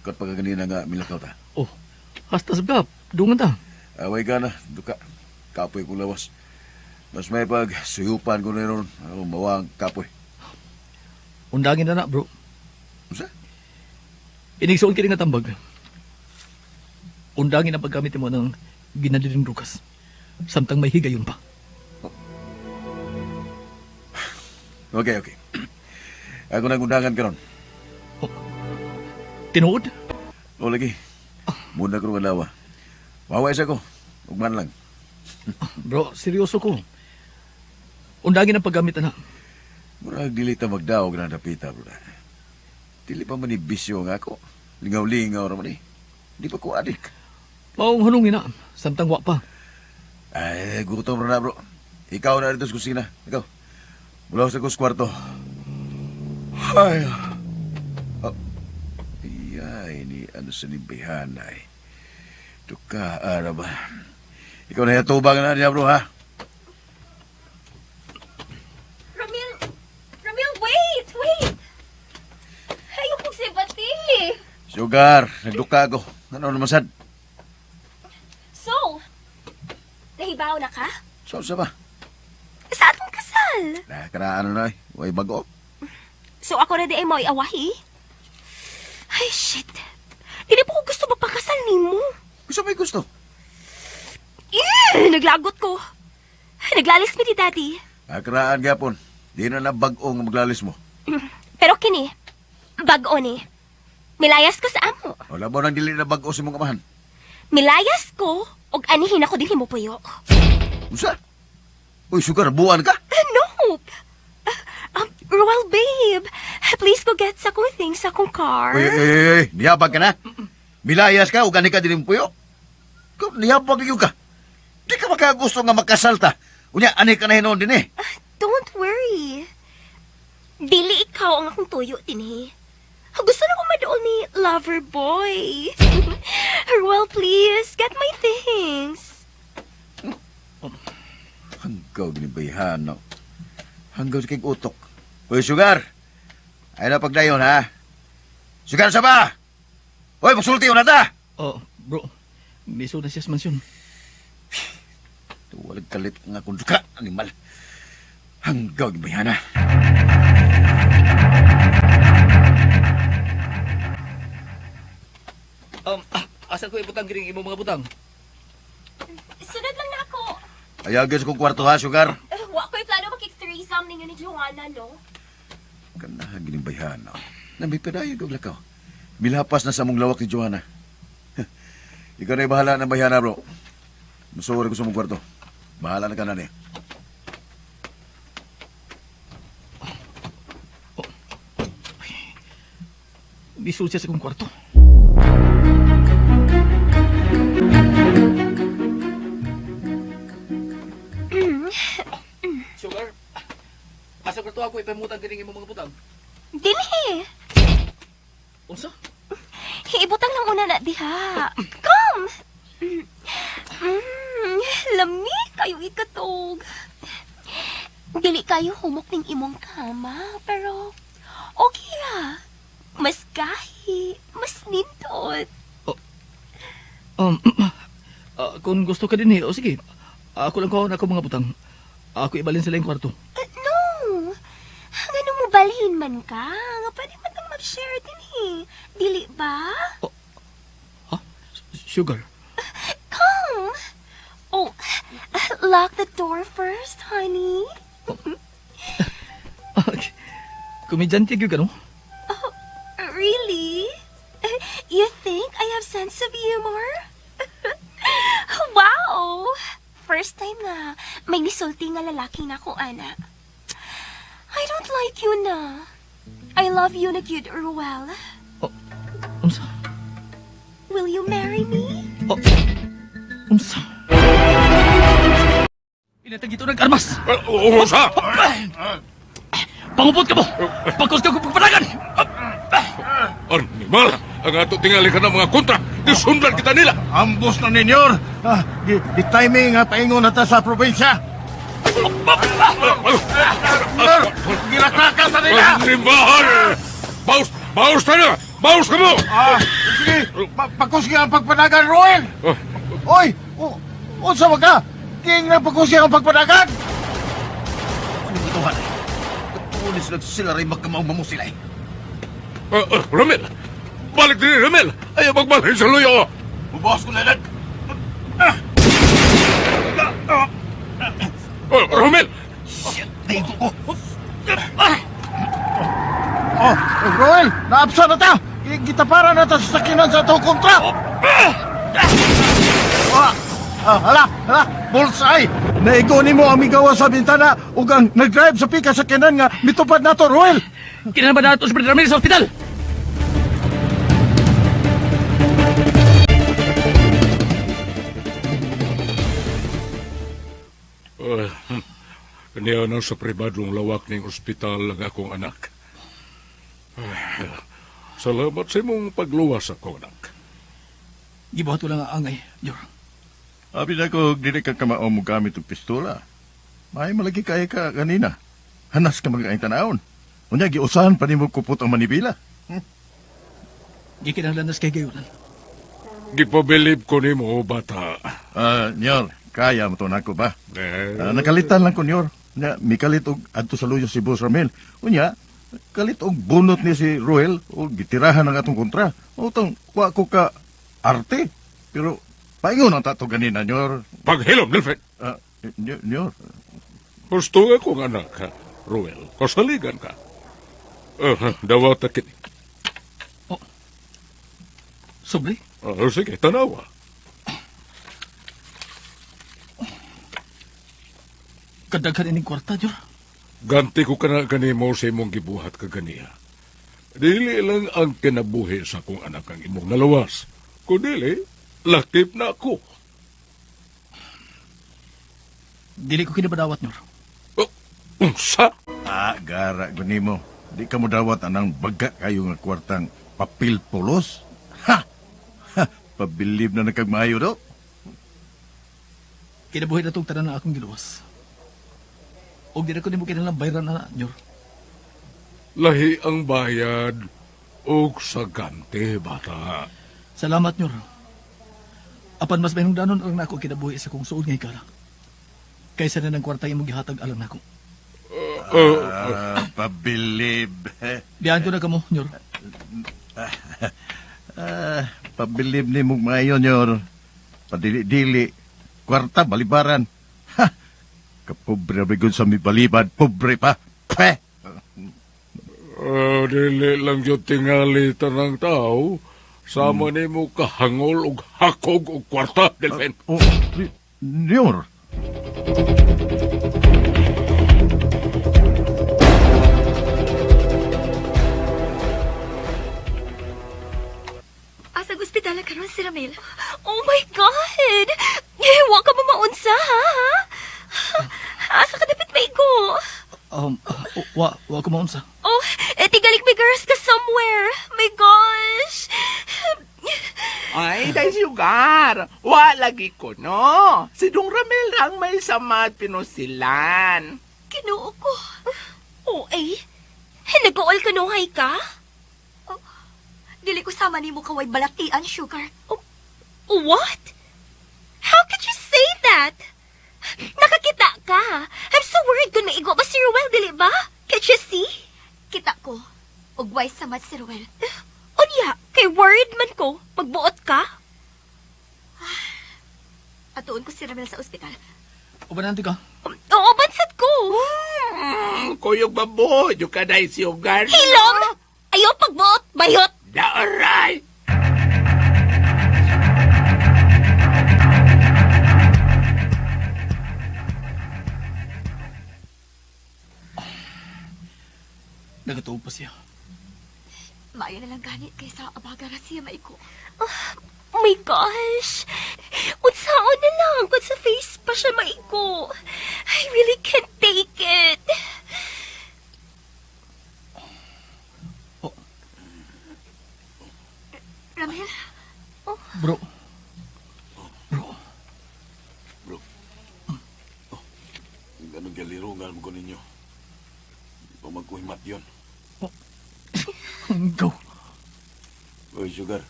[SPEAKER 5] Kat pagkaganina nga milakaw ta.
[SPEAKER 4] Oh, hasta sa gap. Dungan ta.
[SPEAKER 5] Away ka na. Duka. Kapoy kong lawas. Mas may pag suyupan ko na ron. Oh, mawang kapoy.
[SPEAKER 4] Undangin na na, bro.
[SPEAKER 5] Unsa?
[SPEAKER 4] Inigsuon kini nga tambag. Undangin ang paggamit mo ng ginadiling drugas. Samtang may higayon pa.
[SPEAKER 5] Oh. Okay, okay. Ako nang undangan karon.
[SPEAKER 4] Oh. Tinuod?
[SPEAKER 5] O lagi. Muna ko ng adlaw. Waway sa ko. Ugman lang.
[SPEAKER 4] Bro, seryoso ko. Undangin ang paggamit na.
[SPEAKER 5] Murag dili ta magdaog na dapita, bro. Dili pa man ni bisyo nga ako. Lingaw-lingaw ra man eh. Di pa ko adik.
[SPEAKER 4] Maong hunungin na. Samtang wa pa.
[SPEAKER 5] Ay, gutom ra na, bro. Ikaw na dito sa kusina. Ikaw. Mula sa kos kwarto. Ay. Oh. Ay, ni ano sa nimbihan ay. Duka, ara ba? Ikaw na yatubang na niya, bro, ha?
[SPEAKER 12] Ramil! Ramil, wait! Wait! Ayoko si Bati!
[SPEAKER 5] Sugar, nagduka ako. Ano naman sad?
[SPEAKER 12] So, nahibaw na ka?
[SPEAKER 5] So, sa ba?
[SPEAKER 12] Sa atong kasal.
[SPEAKER 5] Nakaraan na eh. Way bago.
[SPEAKER 12] So, ako na di ay mo iawahi? Ay, shit. Dili po ko gusto magpakasal nimo.
[SPEAKER 5] Gusto may gusto?
[SPEAKER 12] Eh, naglagot ko. Naglalis mi ni Daddy.
[SPEAKER 5] Nakaraan gyapon. Di na na bag-o nga maglalis mo.
[SPEAKER 12] Pero kini, bag-o ni. Milayas ko sa amo.
[SPEAKER 5] Wala ba nang dili na bag-o sa imong amahan?
[SPEAKER 12] Milayas ko, og anihin ako din himo puyo.
[SPEAKER 5] Unsa? Uy, sugar, buwan ka?
[SPEAKER 12] No. Roel, babe, please go get sa akong things sa akong car.
[SPEAKER 5] Uy, uy, uy, uy, niyabag ka na? Milayas ka, og ani ka din puyo? Ikaw, niyabag gyud ka. Di ka makagusto nga makasalta. Unya, ani ka na hinuon din eh.
[SPEAKER 12] Don't worry. Dili ikaw ang akong tuyo, dinhi. Gusto na ko maduol ni lover boy. Ruel, please, get my things.
[SPEAKER 5] Hanggaw ginibayhan, no? Hanggaw sa kig utok. Uy, sugar! Ay na pagdayon, ha? Sugar sa ba? Uy, magsulti na ta!
[SPEAKER 4] Oh, bro. Miso na siya sa mansyon.
[SPEAKER 5] Walang kalit nga kung duka, animal. Hanggaw ginibayhan, ha?
[SPEAKER 4] Asan ko ibutang giring imong mga butang?
[SPEAKER 12] Sunod lang na ako.
[SPEAKER 5] Ayaw gyud sa kong kwarto ha, sugar.
[SPEAKER 12] Wa ko'y plano makik-threesome. threesome ninyo ni Joanna, no?
[SPEAKER 5] Kanahan gining bayhana. Namipidayon kog lakaw. Milapas na sa among lawak ni Joanna. Ikaw na bahala ng bayhana, bro. Musuwar ko sa mong kwarto. Bahala na ka na niya.
[SPEAKER 4] Bisul siya sa kong kwarto. Sugar, asa kwarto ako ipamutang kining imong mga butang?
[SPEAKER 12] Dili!
[SPEAKER 4] Unsa?
[SPEAKER 12] Ibutang lang una na diha. Come! Lami kayo ikatog. Dili kayo humok ning imong kama, pero okay ra. Mas gahi, mas nindot.
[SPEAKER 4] Kung gusto ka din eh, o sige. Ako lang kuha na ako mga butang. Ako ibalin sila yung kwarto.
[SPEAKER 12] No! Ngano mo balhin man ka? Nga pwede man kang mag-share din eh. Dili ba?
[SPEAKER 4] Sugar.
[SPEAKER 12] Come! Oh, lock the door first, honey.
[SPEAKER 4] Komedyante gyud ka, no?
[SPEAKER 12] Really? You think I have sense of humor? Wow! First time nga may nisulti nga lalaki na ko, ana. I don't like you na. I love you na gyud, Ruel.
[SPEAKER 4] Unsa?
[SPEAKER 12] Will you marry me?
[SPEAKER 4] Unsa? Pinatag ito nag-armas!
[SPEAKER 7] Unsa?
[SPEAKER 4] Pangupot ka mo! Pagkos ka ko pagpanagan!
[SPEAKER 7] Animal! Ang ato tingali ka ng mga kontra! Gisundan kita nila!
[SPEAKER 8] Ambos na ninyo! Ah, di timing nga paingon na ta sa probinsya! Nyor! Gilaklakan ta nila!
[SPEAKER 7] Animal! Baus! Baus tayo! Baus ka mo!
[SPEAKER 8] Ah, sige! Pagkusgi ang pagpanagan, Roel! Oy! Unsa ba ka? King na pagkusgi ang pagpanagan!
[SPEAKER 5] Ano ito, hanay? Katulis lang sila rin magkamaw sila eh.
[SPEAKER 7] Ramil! Balik din, Ramil! Ayaw magbalhin sa luyo!
[SPEAKER 5] Bubawas ko na lang!
[SPEAKER 7] Ramil!
[SPEAKER 5] Shit! Naigo ko!
[SPEAKER 8] Oh, Roel! Naapsa na ta! Gitaparan na ta sa sakinan sa atong kontra! Hala! Hala! Bullseye! Naigo nimo ang migawa sa bintana ug ang nag-drive sa pika sa sakinan nga mitupad nato, Roel!
[SPEAKER 4] Kinahanglan ba nato si Brother Ramil sa ospital?
[SPEAKER 7] Niya na sa pribadong lawak ning ospital ang akong anak. Salamat sa imong pagluwas akong anak.
[SPEAKER 4] Gibuhat ko lang ang angay, Yor.
[SPEAKER 8] Abi na ko, dili ka kamao mo gamit og pistola. May malagi kaya ka kanina. Hanas ka mga tanawon. Unya, giusahan pa nimo kupot ang manibila.
[SPEAKER 4] Gikinahanglan na sa kay gayunan.
[SPEAKER 7] Gipabilib ko nimo, bata.
[SPEAKER 8] Nyor, kaya mo to nako ba?
[SPEAKER 7] Eh,
[SPEAKER 8] Nakalitan lang ko, Nyor. Unya, mikalit og adto sa luyo si Boss Ramil. Unya, kalit og bunot ni si Ruel og gitirahan ang atong kontra. Utong, wa ko ka arte. Pero, paingon ang tato ganina, Nyor.
[SPEAKER 7] Paghilom, Wilfred.
[SPEAKER 8] Nyor.
[SPEAKER 7] Gusto nga kong anak, ha, Ruel. Kasaligan ka. Dawat kini.
[SPEAKER 4] Oh. Sobre?
[SPEAKER 7] Sige, tanawa.
[SPEAKER 4] Kadaghan ining kwarta, Nyor.
[SPEAKER 7] Ganti ko kana kanimo sa imong gibuhat kaganiha. Dili lang ang kinabuhi sa akong anak ang imong nalawas. Kundili, lakip na ako.
[SPEAKER 4] Dili ko kinabadawat, Nyor.
[SPEAKER 7] Oh, unsa?
[SPEAKER 8] Gara gunimo. Di ka mo dawat anang baga kayo nga kwartang papel pulos. Ha! Ha! Pabilib na nagkagmayo do.
[SPEAKER 4] Kinabuhi na itong tanan na akong giluwas. O di na ko nimo kinahanglan bayran na, Nyor.
[SPEAKER 7] Lahi ang bayad og sa gante, bata.
[SPEAKER 4] Salamat, Nyor. Apan mas mahingdanon ang nako kinabuhi sa kong suod nga higala. Kaysa na ng kwarta imong gihatag alang nako.
[SPEAKER 8] Pabilib.
[SPEAKER 4] Biyahan ko na kamo, Nyor.
[SPEAKER 8] Pabilib ni mong maayo, Nyor. Padili-dili. Kwarta, balibaran. Ha! Kapobre na sa mibalibad, pobre pa. Peh!
[SPEAKER 7] Dili lang jud tingali tanang tao. Sama nimo kahangol og hakog og kwarta, Delphin.
[SPEAKER 8] Oh, Nior.
[SPEAKER 6] Asa ospital karon si Ramil?
[SPEAKER 12] Oh my God! Eh, wa ka ba maunsa, ha? Asa ka dapat maigo?
[SPEAKER 4] Wa ko maunsa.
[SPEAKER 12] Oh, eh, tigalik may girls ka somewhere. My gosh!
[SPEAKER 10] Ay, dahil sugar. Wa lagi ko, no? Si Dong Ramil ang may samad pinusilan.
[SPEAKER 12] Kinuo ko. Oh, ay. Nag-uol ka nuhay ka?
[SPEAKER 6] Oh, dili ko sama nimo kaway balatian, sugar.
[SPEAKER 12] Oh, what? How could you say that? Nakakita ka. I'm so worried kung maigo ba si Ruel, dili ba? Can't you see?
[SPEAKER 6] Kita ko. Ug way samad si Ruel.
[SPEAKER 12] Unya, kay worried man ko. Magbuot ka?
[SPEAKER 6] Atuon ko si Ramil sa ospital.
[SPEAKER 4] Uban ka?
[SPEAKER 12] Oo, bansat ko.
[SPEAKER 10] Kuyog babo, yung ka dahil sugar.
[SPEAKER 12] Hilom! Ayaw pagbuot, bayot!
[SPEAKER 10] Daoray!
[SPEAKER 4] Nagatuo pa siya.
[SPEAKER 6] Maayo na lang gani kaysa abaga ra siya maiko.
[SPEAKER 12] Oh my gosh! Unsaon na lang kung sa face pa siya maigo. I really can't take it.
[SPEAKER 4] Oh.
[SPEAKER 6] Ramil?
[SPEAKER 12] Oh.
[SPEAKER 4] Bro. Bro.
[SPEAKER 5] Bro. Oh. Ganun galirungan mo ko ninyo. Di pa magkuhimat yun.
[SPEAKER 4] Oh. Go.
[SPEAKER 5] Oy, Sugar.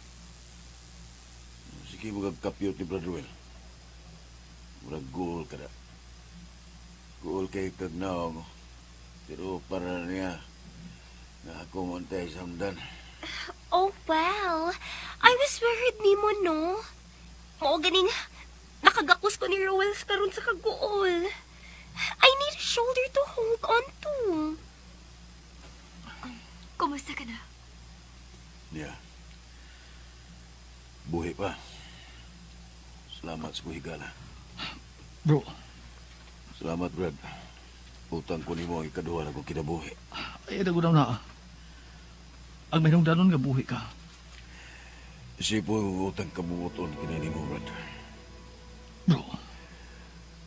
[SPEAKER 5] Sige mo kagkapyot ni Brad Ruel. Murag goal ka na. Goal kay kagnaong. Pero para niya, na ako montay sa hamdan.
[SPEAKER 12] Oh, well. I was worried nimo, no? Mao ganing nakagakos ko ni Ruel karon sa kaguol. I need a shoulder to hold on to.
[SPEAKER 6] Kumusta ka na?
[SPEAKER 5] Niya. Buhi pa. Salamat sa kuhigala.
[SPEAKER 4] Bro.
[SPEAKER 5] Salamat, Brad. Utang ko nimo ang ikaduha na kong kinabuhi.
[SPEAKER 4] Ay, nagunaw na. Ang mayroong danon nga buhi ka.
[SPEAKER 5] Isipo utang kabuoton kinani mo, Brad.
[SPEAKER 4] Bro.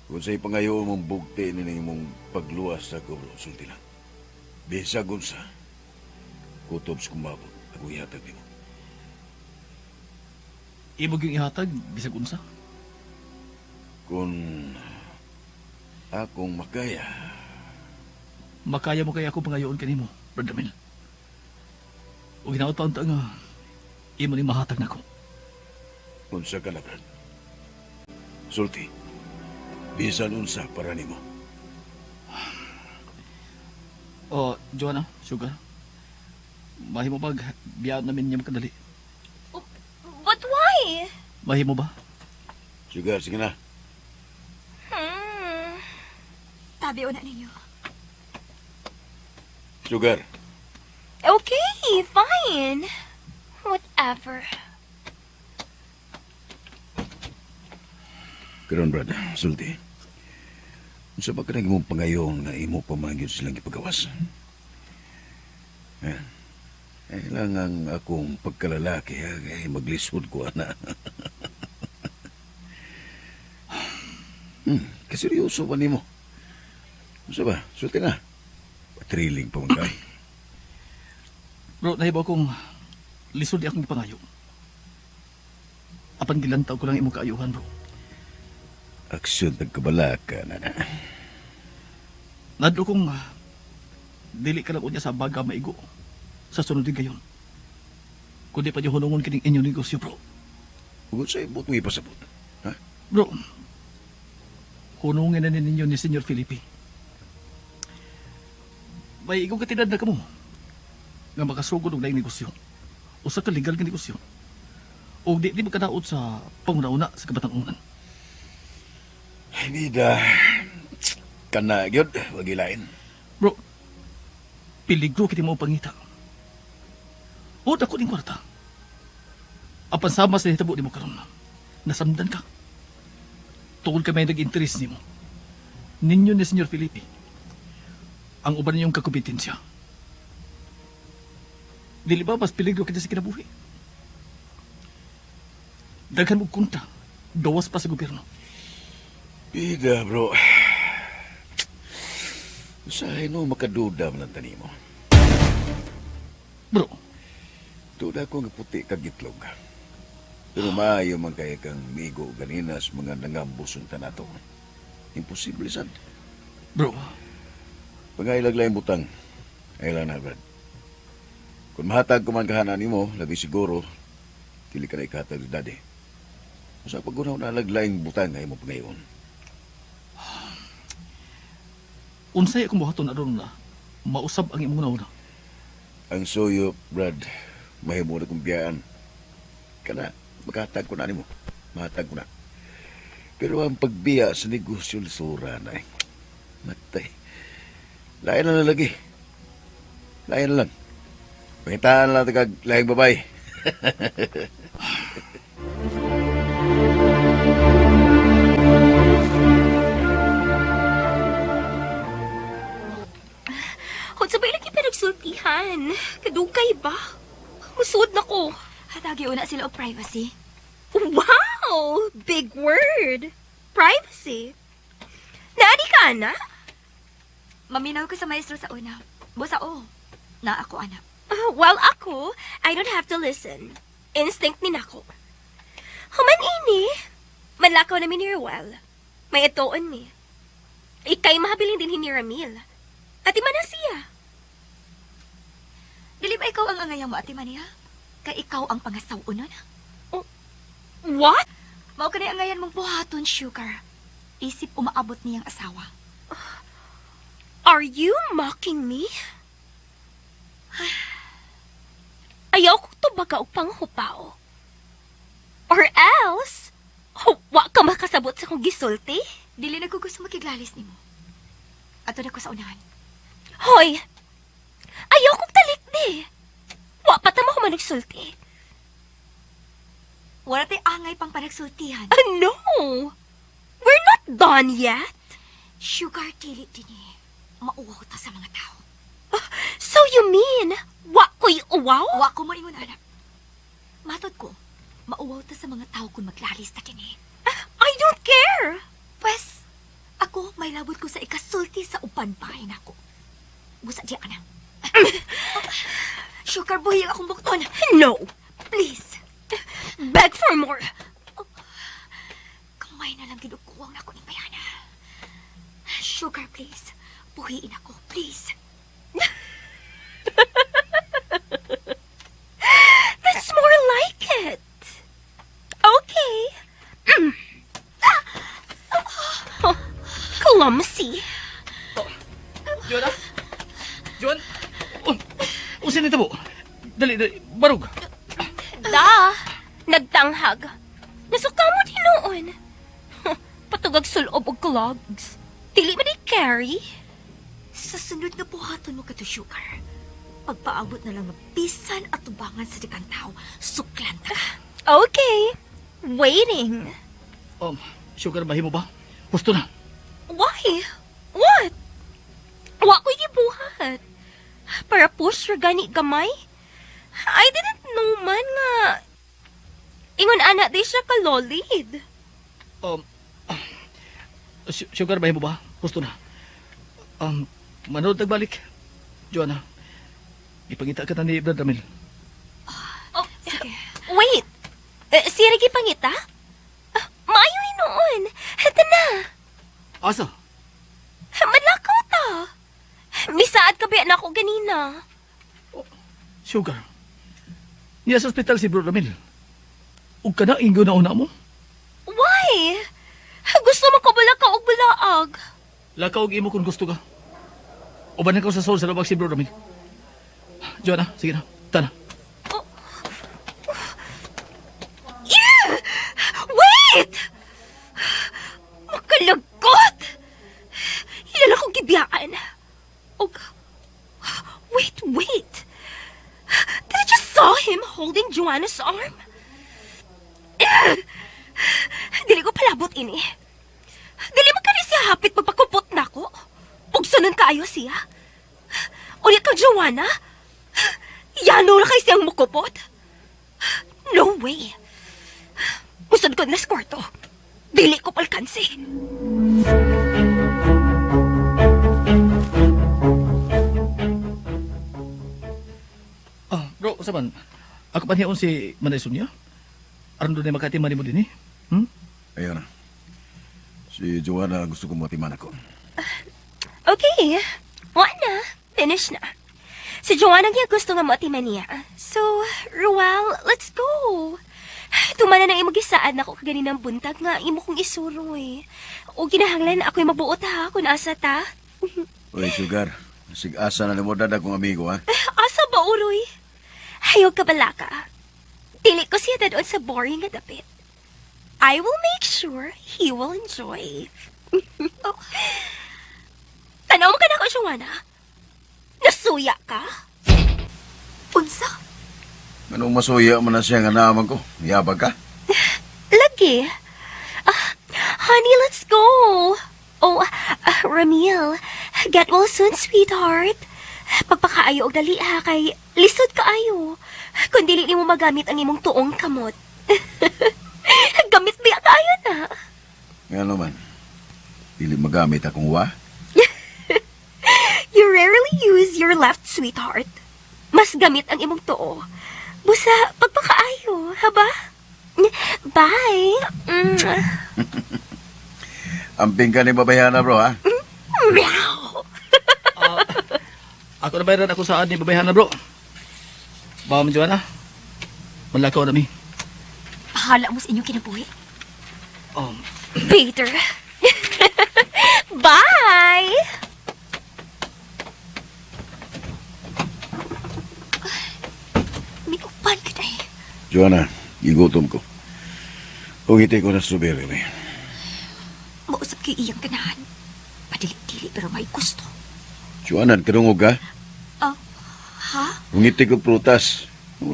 [SPEAKER 5] Kung sa'y pangayo mong bugti ni imong pagluwas sa ko, bro, sulti lang. Bisag unsa. Kutob sa kumabot, ako ihatag nimo.
[SPEAKER 4] Imog yung ihatag, bisag unsa?
[SPEAKER 5] Kung akong makaya.
[SPEAKER 4] Makaya mo kaya ako pangayoon kanimo, Brad Ramil. O ginaot pa unta nga, imo ni mahatag nako.
[SPEAKER 5] Unsa ka na, Brad? Sulti. Bisan unsa para nimo.
[SPEAKER 4] Oh, Joanna, Sugar. Mahimo bag biyaan namin niya makadali.
[SPEAKER 12] Oh, but why?
[SPEAKER 4] Mahimo ba?
[SPEAKER 5] Sugar, sige na.
[SPEAKER 6] Tabi na ninyo.
[SPEAKER 5] Sugar.
[SPEAKER 12] Okay, fine. Whatever.
[SPEAKER 5] Karon, Brad, sulti. Unsa ba kanang imong pangayon nga imo pa man gyud silang ipagawas? Eh, lang ang akong pagkalalaki, ha, kay maglisod ko, ana. Kaseryoso pa nimo. Unsa ba? Sulti na. Patriling pa man kay.
[SPEAKER 4] Bro, nahibaw kong lisod di akong ipangayo. Apan gilantaw ko lang imong kaayuhan, bro.
[SPEAKER 5] Aksyon tagkabalaka na na.
[SPEAKER 4] Nadlo kong dili ka lang unya sa baga maigo sa sunod din gayon. Kundi pa niyo hunungon kining inyong negosyo, bro.
[SPEAKER 5] Ug sa ibot mo ipasabot. Ha?
[SPEAKER 4] Bro, hunungin na ninyo ni Senyor Felipe. May igong katidad na kamo nga makasugod og laing negosyo. Usa ka legal nga negosyo. O di makadaot sa panguna-una sa kabataan-unan.
[SPEAKER 5] Ay, bida. Kana gyud, wag ilain.
[SPEAKER 4] Bro, peligro kiti mo pangita. O dako ning kwarta. Apan sama sa hitabo nimo karon. Nasamdan ka. Tungod kay may nag-interest nimo. Ninyo ni Senyor Felipe. Ang uban ninyong kakompetensya. Dili ba mas peligro kita sa kinabuhi? Daghan mo kontra. Gawas pa sa gobyerno.
[SPEAKER 5] Bida, bro. Usahay no, makaduda man ang tanimo.
[SPEAKER 4] Bro.
[SPEAKER 5] Duda ko nga puti kag itlog. Pero maayo man kaya kang migo ganina sa mga nangambuson ta nato. Imposible sad.
[SPEAKER 4] Bro.
[SPEAKER 5] Pangailag lang butang. Ay lang na, Brad. Kung mahatag ko man kahana nimo, labi siguro, dili ka na ikahatag ni Daddy. Sa paggunaw na laglaing butang ay mo pangayon.
[SPEAKER 4] Unsay akong buhaton aron na mausab ang imong nauna.
[SPEAKER 5] Ang suyo, Brad, mahimo na kong biyaan. Kana, makahatag ko na nimo. Mahatag ko na. Pero ang pagbiya sa negosyo lisura na eh. Matay. Lain na lang lagi. Lain na lang. Pangitaan lang kag lahing babay.
[SPEAKER 12] Kung sabay lagi pinagsultihan. Kadugay ba? Musuod na ko.
[SPEAKER 6] Hatagi una sila og privacy.
[SPEAKER 12] Wow! Big word! Privacy. Naani ka, ana?
[SPEAKER 6] Maminaw ko sa maestro sa una. Busa o. Na ako, anak.
[SPEAKER 12] Well, ako, I don't have to listen. Instinct ni nako. Human ini, manlakaw na mi ni Ruel. May itoon mi. Ikay mahabilin din ni Ramil. Ati man na siya.
[SPEAKER 6] Dili ba ikaw ang angayang mo, Ate Mania? Kay ikaw ang pangasaw-unon?
[SPEAKER 12] Oh, what?
[SPEAKER 6] Mao ka na angayan mong buhaton, Sugar. Isip umaabot niyang asawa.
[SPEAKER 12] Are you mocking me? Ayaw ko tubaga og panghupao. Or else, wa ka makasabot sa kong gisulti.
[SPEAKER 6] Dili na ko gusto makiglalis nimo. Ato na ko sa unahan.
[SPEAKER 12] Hoy! Ayaw kong talikdi. Wa pa ta mo managsulti.
[SPEAKER 6] Wala tay angay pang panagsultihan.
[SPEAKER 12] No! We're not done yet.
[SPEAKER 6] Sugar, dili dini. Mauwaw ta sa mga tao.
[SPEAKER 12] So you mean, wa ko'y uwaw?
[SPEAKER 6] Wa ko mo ingon, anak. Matod ko, mauwaw ta sa mga tao kung maglalis ta kini.
[SPEAKER 12] I don't care.
[SPEAKER 6] Pwes, ako may labot ko sa ikasulti sa uban bahay nako. Busa diya ka na. Sugar, buhi akong bukton.
[SPEAKER 12] No.
[SPEAKER 6] Please.
[SPEAKER 12] Beg for more.
[SPEAKER 6] Oh, kamay na lang ginukuwang nako ni Bayana. Sugar, please. Buhiin ako, please.
[SPEAKER 12] That's more like it. Okay. Oh, clumsy.
[SPEAKER 4] Oh, Joanna? Joan? Oh, oh, sino ito po? Dali, dali. Barog.
[SPEAKER 12] Da. Nagtanghag. Nasuka mo din noon. Patugag sulob og clogs. Dili ba di carry?
[SPEAKER 6] Sa sunod na buhaton mo kato, Sugar. Pagpaabot na lang ng bisan at tubangan sa dikantaw, suklan ta ka.
[SPEAKER 12] Okay. Waiting.
[SPEAKER 4] Sugar, mahimo ba? Gusto na.
[SPEAKER 12] Why? What? Wa ko'y gibuhat. Para push ra gani gamay? I didn't know man nga. Ingon ana di siya kalolid.
[SPEAKER 4] Sugar, mahimo ba? Gusto na. Manood nagbalik. Joanna, ipangita ka na ni Brad Ramil.
[SPEAKER 12] Oh,
[SPEAKER 6] sige.
[SPEAKER 12] Wait. Siya rin gipangita? Maayo noon. Hata na.
[SPEAKER 4] Asa?
[SPEAKER 12] Manlakaw ta. Misaad ka ba na ako ganina?
[SPEAKER 4] Oh, Sugar, niya sa ospital si Bro Ramil. Ug ka na, inggo na una mo?
[SPEAKER 12] Why? Gusto mo ko balakaw og balaag?
[SPEAKER 4] Lakaw og imo kung gusto ka. Uban ka sa sol sa labag si Bro Ramil. Joanna, sige na. Tana.
[SPEAKER 12] Oh. Yeah! Wait! Makalagot! Oh, wait, wait. Did I just saw him holding Joanna's arm? Dili ko palabot ini. Dili man kani siya hapit magpakupot nako. Pugsanon kaayo siya. Unya kang Joanna? Yano ra kay siyang mukupot? No way. Musod ko na sa kwarto. Dili ko palkansi.
[SPEAKER 4] Ah, bro, usa man. Ako pa niya si Manay Sonia. Aron doon ay makatiman nimo din eh. Hmm?
[SPEAKER 5] Ayun na. Si Joanna gusto kong matiman ako.
[SPEAKER 12] Okay. Wa na. Finish na. Si Joanna ang gusto nga moatiman niya. So, Ruel, let's go. Tumana na imong gisaad nako kaganinang buntag nga imo kong isuroy. O ginahanglan ako'y mabuot ha kung asa ta.
[SPEAKER 5] Uy, Sugar. Sig-asa na nimo dada kong amigo, ha?
[SPEAKER 12] Asa ba, uroy? Hayo ka balaka. Dili ko siya dadon sa boring nga dapit. I will make sure he will enjoy. Oh. Tanaw mo ka na ako, Joanna. Nasuya ka?
[SPEAKER 6] Unsa?
[SPEAKER 5] Anong masuya man na siya nga naman ko? Yabag ka?
[SPEAKER 12] Lagi. Ah, honey, let's go. Oh, Ramil, get well soon, sweetheart. Pagpakaayo og dali ha, kay lisod kaayo. Kung dili nimo magamit ang imong tuong kamot. Gamit biya kaayo na.
[SPEAKER 5] Nga naman. Dili magamit akong wa.
[SPEAKER 12] You rarely use your left, sweetheart. Mas gamit ang imong tuo. Busa, pagpakaayo, haba? Bye.
[SPEAKER 5] Amping ka ni babayhana, bro, ha?
[SPEAKER 12] Meow.
[SPEAKER 4] Ako na bayaran ako saan ni babayhana, bro. Bawa mo, Joanna. Malakaw na mi.
[SPEAKER 6] Bahala mo sa inyong kinabuhi.
[SPEAKER 12] Peter. Bye!
[SPEAKER 6] May upan ka na eh.
[SPEAKER 5] Joanna, gigutom ko. Ungiti ko na strawberry, may.
[SPEAKER 6] Mausap kay iyang ganahan. Padili-dili pero may gusto.
[SPEAKER 5] Joanna, kadungog ka?
[SPEAKER 6] Oh, ha?
[SPEAKER 5] Ungiti ko prutas.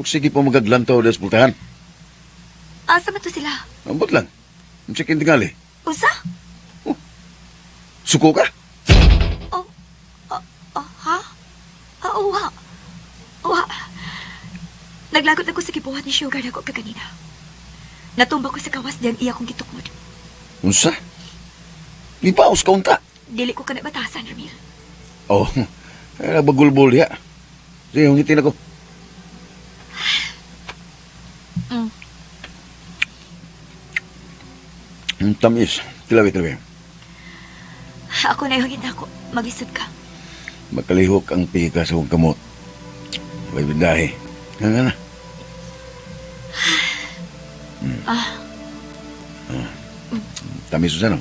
[SPEAKER 5] Sige pa magaglantaw das pultahan.
[SPEAKER 6] Asa man to sila?
[SPEAKER 5] Ambot lang. Ang sikin tingali.
[SPEAKER 6] Usa?
[SPEAKER 5] Oh. Suko ka?
[SPEAKER 6] Oh, oh, oh ha? Oh, wa. Wa. Naglagot ako sa gibuhat ni Sugar nako kaganina. Natumba ko sa kawas diyang iya kong gitukmod.
[SPEAKER 5] Unsa? Lipaos ka unta.
[SPEAKER 6] Dili ko kana batasan, Ramil.
[SPEAKER 5] Oh, ay nabagulbol ya. Sige, hungitin ako. Ang tamis. Tilawi, tilawi.
[SPEAKER 6] Ako na yung ako. Maglisod ka.
[SPEAKER 5] Makalihok ang pika sa kong kamot. May bindahe. Nga nga na.
[SPEAKER 6] Ah.
[SPEAKER 5] Ah. Tamis sa no?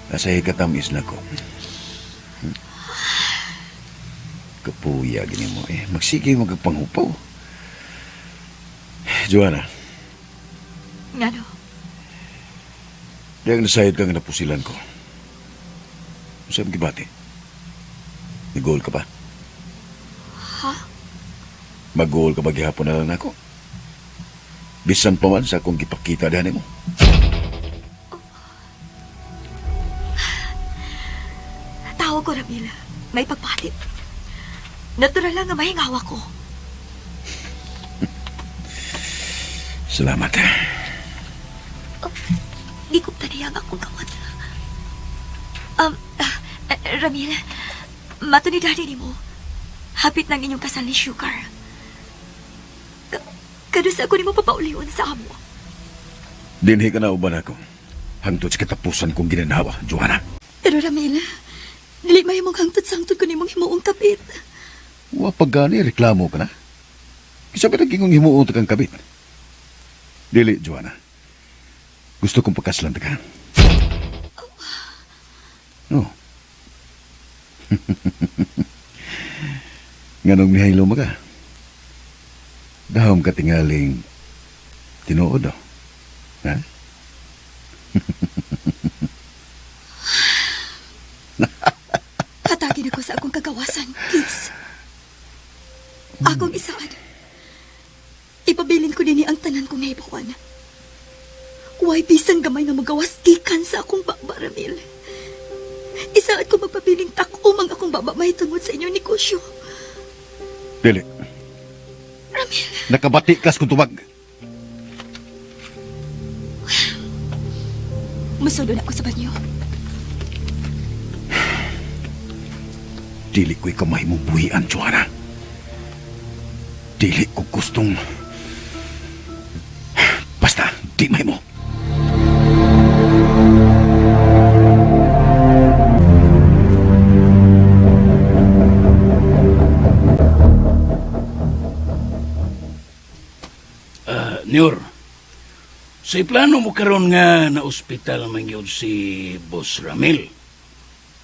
[SPEAKER 5] Nasa hikatamis na ko. Kapuya, gini mo eh. Magsige magpanghupaw. Joanna.
[SPEAKER 6] Ngano?
[SPEAKER 5] Dahil nasayod ka nga napusilan ko. Saan gibati? Nag-goal ka pa?
[SPEAKER 6] Ha?
[SPEAKER 5] Mag-goal ka ba gihapon na lang ako? Bisan pa man sa akong gipakita dani mo.
[SPEAKER 6] Oh. Tawag ko, Ramil. May pagpalit. Natural lang nga mahingawa ko.
[SPEAKER 5] Salamat.
[SPEAKER 6] Oh, di ko taniyang akong kamot. Ramil, mato ni daddy nimo. Hapit ng inyong kasal ni Sugar. Kadusa ako nimo papaulion sa amo.
[SPEAKER 5] Dinhi ka na uban ako. Hangtod sa katapusan kong ginanawa, Joanna.
[SPEAKER 6] Pero Ramil, dili mahimong hangtod-sangtod ko nimong himuong kapit.
[SPEAKER 5] Wa pa gani, reklamo ka na. Kisa pa naging himuong kang kabit. Dili, Joanna. Gusto kong pagkaslan ka. Oh. Oh. Nganong nihaylo mo ka? Dahom ka tingaling tinuod, oh. Ha?
[SPEAKER 6] Hatagin ako sa akong akong kagawasan, please. Akong isaad. Ipabilin ko dinhi ang tanan kong nahibawan. Way bisan gamay nga magawas gikan sa akong baba, Ramil. Isaad ko magpabiling tak-om ang akong baba mahitungod sa inyong negosyo.
[SPEAKER 5] Dili.
[SPEAKER 6] Ramil.
[SPEAKER 5] Nakabati kas kung tubag.
[SPEAKER 6] Musulod ako sa banyo.
[SPEAKER 5] Dili ko'y kamay mong buhian, Joanna. Dili ko gustong... Basta, di may mo.
[SPEAKER 14] Nior, sa plano mo karon nga na ospital man gyud si Boss Ramil.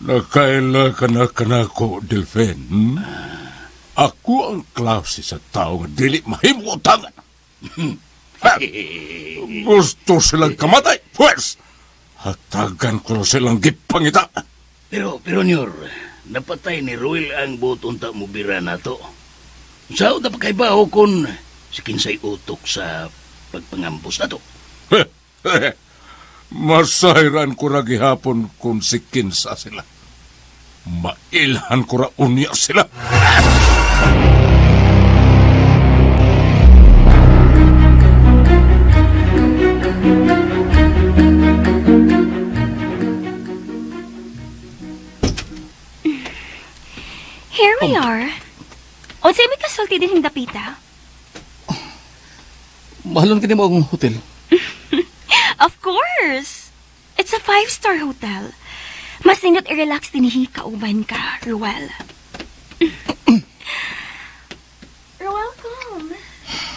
[SPEAKER 7] Nakaila ka na kanako, Delphin. Hmm? Ako ang klase sa tao nga dili mahimo utangan. Ha! Gusto silang kamatay, pwes! Hatagan ko na silang gipangita.
[SPEAKER 14] Pero Nior, napatay ni Ruel ang buot unta mo bira nato. Sao da pa kay baho kun si kinsay utok sa pagpangambus nato?
[SPEAKER 7] Masayran ko ra gihapon kung si kinsa sila. Mailhan ko ra unya sila.
[SPEAKER 12] Here we are. Unsay may kasulti din dapita?
[SPEAKER 4] Mahalon ka nimo ang hotel.
[SPEAKER 12] Of course. It's a 5-star hotel. Mas nindot i-relax din kauban ka, Ruel. Ruel, come.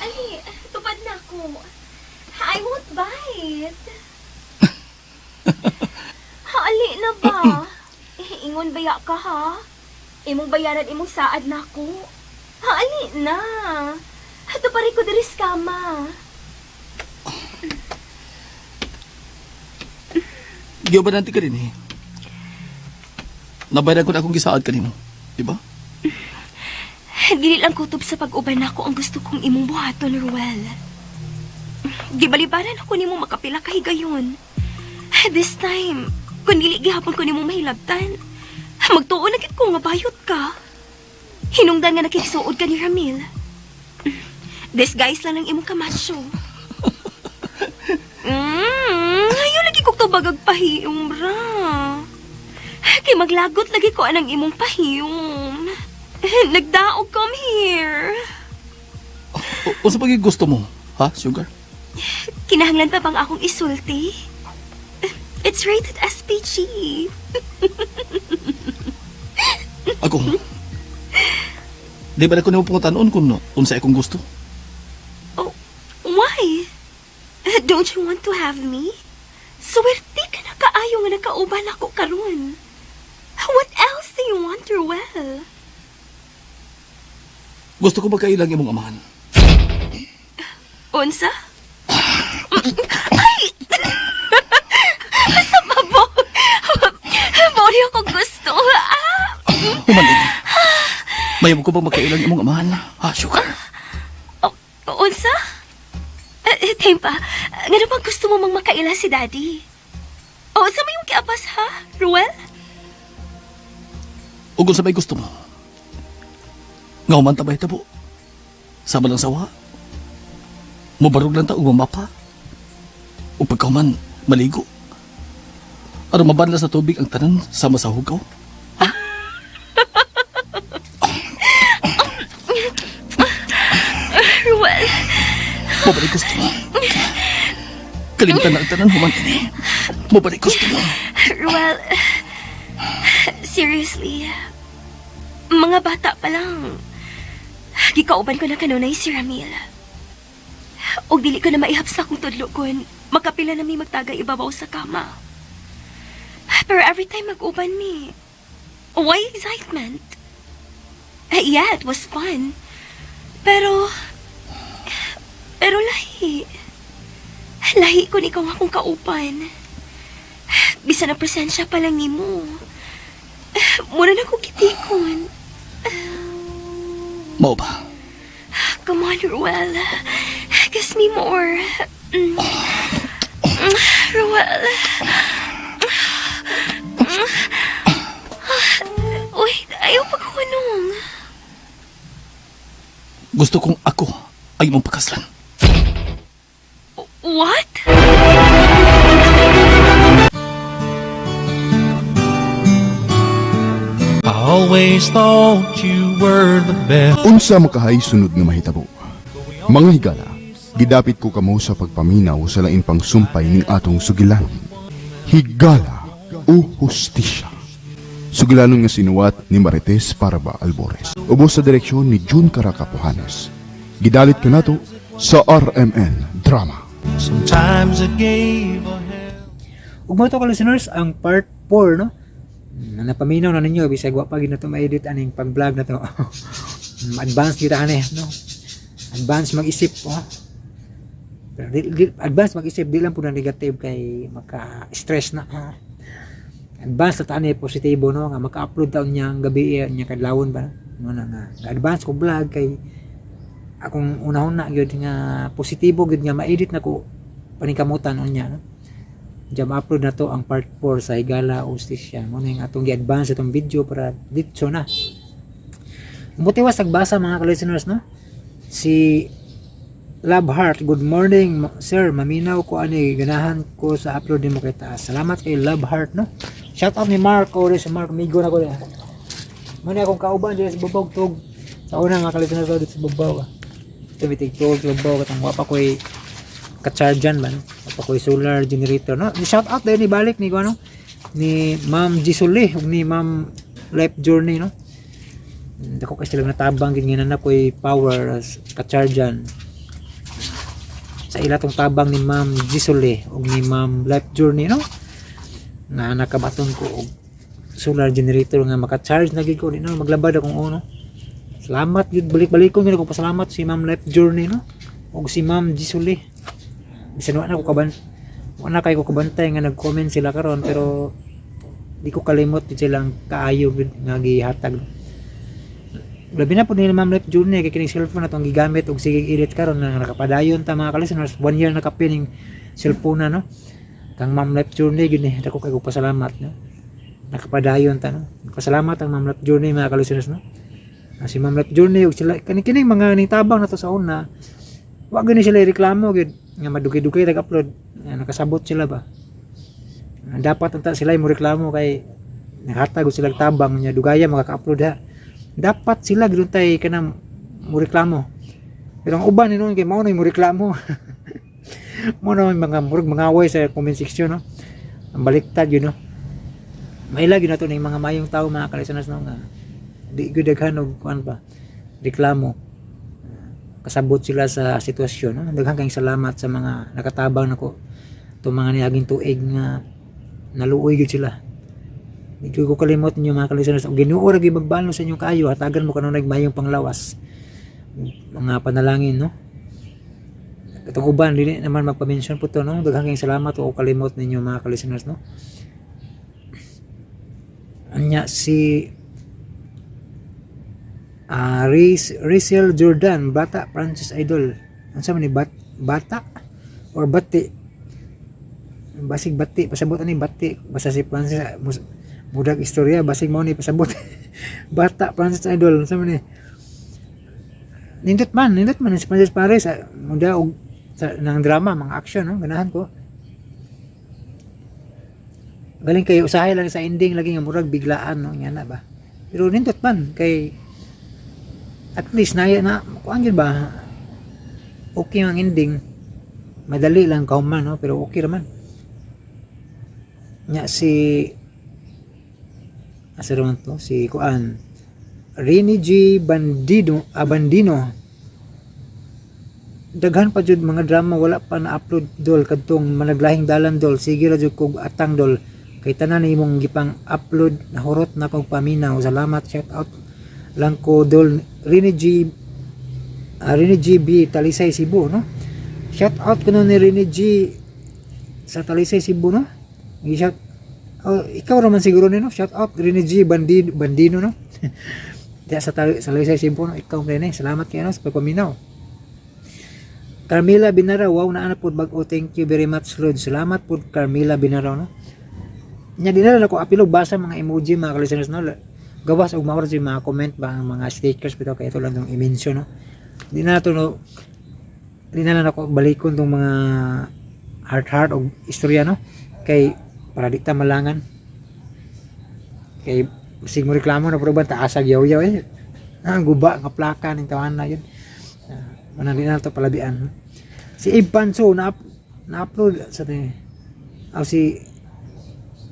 [SPEAKER 12] Ali, tupad na ako. I won't bite. Ali na ba? Ingon baya ka, ha? Imong bayaran imong saad na ako. Ali na. Tupari ko diri sa kama.
[SPEAKER 4] Giuban natin ka rin eh. Nabayaran ko na akong gisaad kanimo. Di ba?
[SPEAKER 12] Dili lang kutob sa pag-uban nako ang gusto kong imong buhaton, Ruel. Gibalibaran ako nimo makapila ka higayon. This time, kung dili gihapon ko nimo mahilabtan, magtuo na gid ko nga bayot ka. Hinungdan nga nakikisuod ka ni Ramil. Disguise lang ang imong kamasyo. Ayaw lagi kong tubag ag pahiyom, ra. Kay maglagot lagi ko anang imong pahiyom. Nagdaog, come here.
[SPEAKER 4] O sa pagiging gusto mo, ha, Sugar?
[SPEAKER 12] Kinahanglan pa bang akong isulti? It's rated SPG.
[SPEAKER 4] Ako, di ba na ko nimo pangutanon kung unsa akong gusto?
[SPEAKER 12] Oh, why? Don't you want to have me? Swerte ka na kaayo nga nakauban ako karon. What else do you want, Ruel?
[SPEAKER 4] Gusto ko magkailang imong amahan.
[SPEAKER 12] Unsa? Ay! Sa babo! Mori ako gusto. Ah!
[SPEAKER 4] Humalig. Mayabo ko ba magkailang imong amahan? Ha, Sugar?
[SPEAKER 12] Oh, unsa? Tempa, ngano bang gusto mo mang makaila si Daddy? O, sa may yung kiapas, ha, Ruel?
[SPEAKER 4] Ug unsa may gusto mo? Nga human ta ba hitabo? Sama lang sawa? Mubarog lang ta og mamapa? O pagkahuman, maligo? Aron mabanla sa tubig ang tanan sama sa hugaw? Ha?
[SPEAKER 12] Ruel!
[SPEAKER 4] Mabalik gusto mo. Kalimtan na ang tanan, human ini. Mabalik gusto mo.
[SPEAKER 12] Ruel, seriously, mga bata pa lang. Gikauban ko na kanunay si Ramil. Og dili ko na maihap sa akong tudlo kun makapila na mi magtagay ibabaw sa kama. Pero every time mag-uban mi, why excitement? Yeah, it was fun. Pero lahi. Lahi kun ikaw akong kauban. Bisan na presensya pa lang nimo. Mura na ko gitikon.
[SPEAKER 4] Mao ba?
[SPEAKER 12] Come on, Ruel. Kiss me more. Ruel. Wait, ayaw paghuwanong.
[SPEAKER 4] Gusto kong ako ay imong pakaslan.
[SPEAKER 12] What?
[SPEAKER 2] I always thought you were the best.
[SPEAKER 3] Unsa makahay sunod nga mahitabo? Mga higala, gidapit ko kamo sa pagpaminaw sa lain pang sumpay ning atong sugilanon. Higala o hustisya. Sugilanon nga sinuwat ni Marites Paraba Albores. Ubos sa direksyon ni June Caracapuhanes. Gidalit kanato sa RMN Drama.
[SPEAKER 2] Sometimes it gave a
[SPEAKER 1] Ug mao to ka listeners ang part 4, no? Napaminaw na ninyo bisag wa pa gid na to ma-edit aning pag-vlog na to. Advance kita ani, no? Advance mag-isip, oh. Pero advance mag-isip di lang po na negative kay maka-stress na. Ha? Advance na ta ani positibo, no, nga maka-upload taon niya ang gabi eh, niya kadlawon ba no na nga advance ko vlog kay akong unahon na gyud nga positibo gyud nga ma-edit na ko paningkamutan unya, no. Diyan ma-upload na to ang part 4 sa Higala Hustisya. Mo na yung atong gi-advance itong video para ditso na. Mutiwas nagbasa mga ka-listeners, no? Si Love Heart, good morning sir, maminaw ko ani, ganahan ko sa upload nimo kay taas. Salamat kay Love Heart, no? Shout out ni Mark ori si Mark Migo na ko diha. Mo na akong kauban diri sa Babaw tug. Sa una mga ka-listeners dito sa Babaw. Ah. Ito bitig tug sa Babaw katong wa pa koy ka-chargean ba, no? Wa pa koy solar generator, no? Shout out din ni balik ni ko ano ni Ma'am Gisole ug ni Ma'am Life Journey, no? Dako kay sila natabang gid nga na koy power as ka-chargean sa ila tong tabang ni Ma'am Gisole ug ni Ma'am Life Journey, no, nga nakabaton ko og solar generator nga maka-charge na gid ko di na maglabad akong uno. Salamat gid, balik-balikon gid ako pasalamat si Ma'am Life Journey, no, ug si Ma'am Gisole. Bisan wa na ko kaban wa na kay ko kabantay nga nag-comment sila karon, pero di ko kalimot gid silang kaayo gid nga gihatag. Labi na po ni Ma'am Life Journey kay kining cellphone na tong gigamit og sige edit karon na nakapadayon ta mga ka-listeners. 1 year na kapining cellphone na, no, kang Ma'am Life Journey gyud ni dako kay ko pasalamat, no, nakapadayon ta, no. Pasalamat ang Ma'am Life Journey mga ka-listeners, no. Ah, si Ma'am Life Journey ug sila kani kining mga nitabang na to sa una, wa gyud ni sila reklamo gyud nga madugay-dugay tag-upload. Nga nakasabot sila ba. Ah, dapat unta sila mo reklamo kay naghatag sila tabang nya dugaya makaka-upload ha. Dapat sila gyud tay kanang mo reklamo, pero ang uban ni noon kay mao na mo reklamo, mo na mga murag mga away sa comment section, no. Ang baliktad yun, no. Maila gyud nato ning mga mayong tao mga ka-listeners, no, nga di gyud daghan og kuan ba reklamo. Kasabot sila sa sitwasyon, no. Daghan kayong salamat sa mga nakatabang nako itong mga niaging tuig nga naluoy gyud sila. Di ko kalimot ninyo mga ka-listeners. Og Ginoo ra gyud magbalo sa inyong kaayo, hatagan mo kanunay mayong panglawas, mga panalangin, no. Itong uban dili naman magpa-mention po to, no. Daghan kayong salamat o kalimot ninyo mga ka-listeners, no. Anya si Rizel Jordan Bata Francis Idol, unsa man ni bata or bati, basig bati pasabot ani bati, basta si Francis mudag istorya basig mao ni pasabot. Bata Francis Idol, unsa man ni, nindot man si Francis Pares, muda og sa nang drama mga action, no, ganahan ko. Galing kayo usahay lang sa ending lagi nga murag biglaan, no, nga na ba, pero nindot man kay at least na na kuan gyud ba, okay ang ending, madali lang kahuman, no, pero okay raman nya. Si asa raman to si kuan Rini G Bandido Abandino, daghan pa jud mga drama wala pa na-upload dol, kadtong managlahing dalan dol, sige ra jud kog atang dol kay tanan imong gipang upload nahurot na kog paminaw. Salamat, shout out lang ko dol. Rini G Rini G B Talisay Cebu, no. Shout out kuno ni Rini G sa Talisay Cebu, no. Gi-shout Oh, ikaw raman siguro ni, no? Shout out Rene G Bandino, Bandino, no? Diya sa sa Talisay, Cebu, no? Ikaw Rene, salamat kayo, no, sa pagpaminaw. Carmela Binara, wow, naa na pod bag-o. Thank you very much, Lord. Salamat pod, Carmela Binara, no? Nya di na lang ako apilog basa mga emoji, mga listeners, no? Gawas og maura sa mga comment ba, ang mga stickers bitaw, kay ito lang tong i-mention, no? Di na to, no? Di na lang ako balikon tong mga heart heart og istorya, no? Kay para di ta malangan. Kay sig mo reklamo na pero ba taasag yaw-yaw eh. Ah, guba nga plaka ning tawanan na yun. Ah, di na to palabian. Si Eve Panso na na-upload sa tin. Aw, si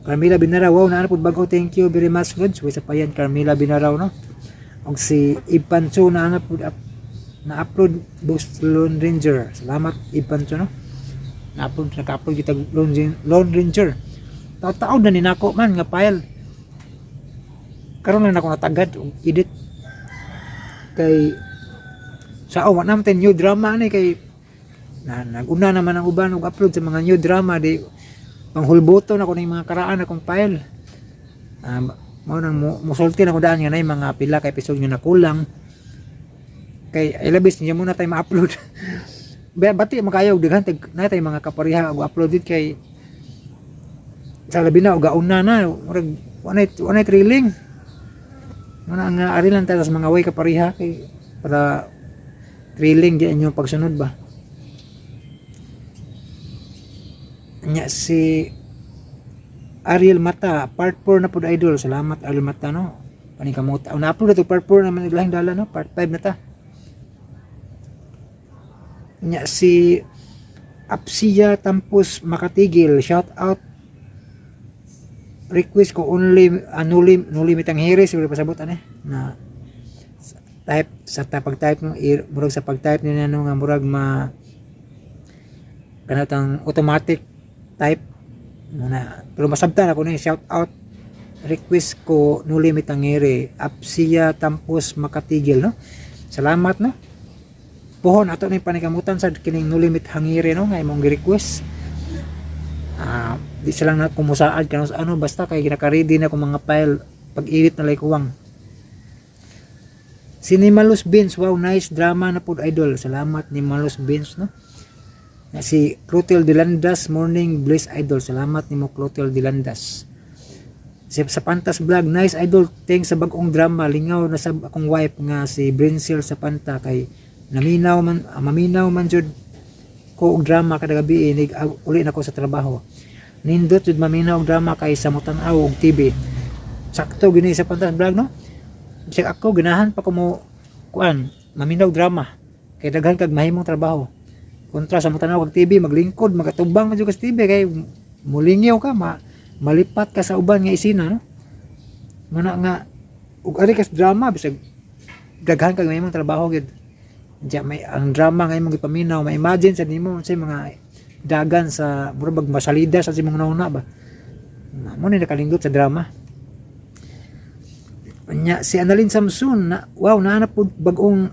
[SPEAKER 1] Carmela Binaraw, wow, naa pod bago. Thank you very much, Lods. Way sa payan, Carmela Binaraw, no? Og si Eve Panso na pod na-upload Boost Lone Ranger. Salamat, Eve Panso, no? Na-upload, naka-upload kita Lone Ranger. Taon na ni nako man nga file. Karon lang nako natagad og edit. Kay sa oh, wa naman new drama ni, kay na naguna naman ang uban og upload sa mga new drama, di panghulboto na ko ning mga karaan akong file. Mao nang musulti na ko daan nga nay mga pila ka episode nga nakulang. Kay ay labis niya muna tayo ma-upload. Bati makayo daghan tag na tay mga kapareha og upload dit, kay sa labi na og gauna na, murag wanay thrilling. Muna ang ari lang tayo sa mga way kapareha kay para thrilling di inyo pagsunod ba. Nya si Ariel Mata, part 4 na pod, idol. Salamat, Ariel Mata, no? Paningkamot. Oh, na-upload na to part 4 naman ilahing dala, no? Part 5 na ta. Nya si Apsia Tampus Makatigil, shout out, request ko only nuli nuli mitang hiri siguro pasabot ani na type sa pag-type no, murag sa pag-type niya, no, nga murag ma kanatang automatic type muna, pero masabtan ako ni. Shout out, request ko Noli Me Tangere, Apsia Tampos Makatigil, no? Salamat, no? Pohon ato ni panikamutan sa kining Noli Me Tangere, no, nga imong gi-request. Ah, di sila na kumusaad kano sa ano, basta kay ginaka-ready na akong mga file, pag-edit na lay kuwang. Si Nimalus Beans, wow, nice drama na pod, idol. Salamat, Nimalus Beans, no? Na si Clotil Delandas, morning bliss, idol. Salamat nimo, Clotil Delandas. Si sa Pantas Vlog, nice, idol, thanks sa bag-ong drama. Lingaw na sa akong wife nga si Brenzel sa Panta kay naminaw man, maminaw man jud ko og drama kada gabi inig uli na ko sa trabaho. Nindot jud maminaw og drama kay sa motan-aw og TV. Sakto gini sa Pantas Vlog, no? Bisag ako ganahan pa ko mo kuan maminaw og drama kay daghan kag mahimong trabaho. Kontra sa motanaw kag TV, maglingkod, magatubang man jud ka sa TV kay mulingiw ka, malipat ka sa uban nga isina, no? Muna nga ug ari kas drama, bisag daghan kag mahimong trabaho gid. Diya may ang drama nga imong gipaminaw, ma-imagine sa nimo unsay mga dagan sa murag bag masalida sa imong nauna ba. Mo ni nakalindot sa drama. Nya si Annalyn Samson na, wow, naa pod bag-ong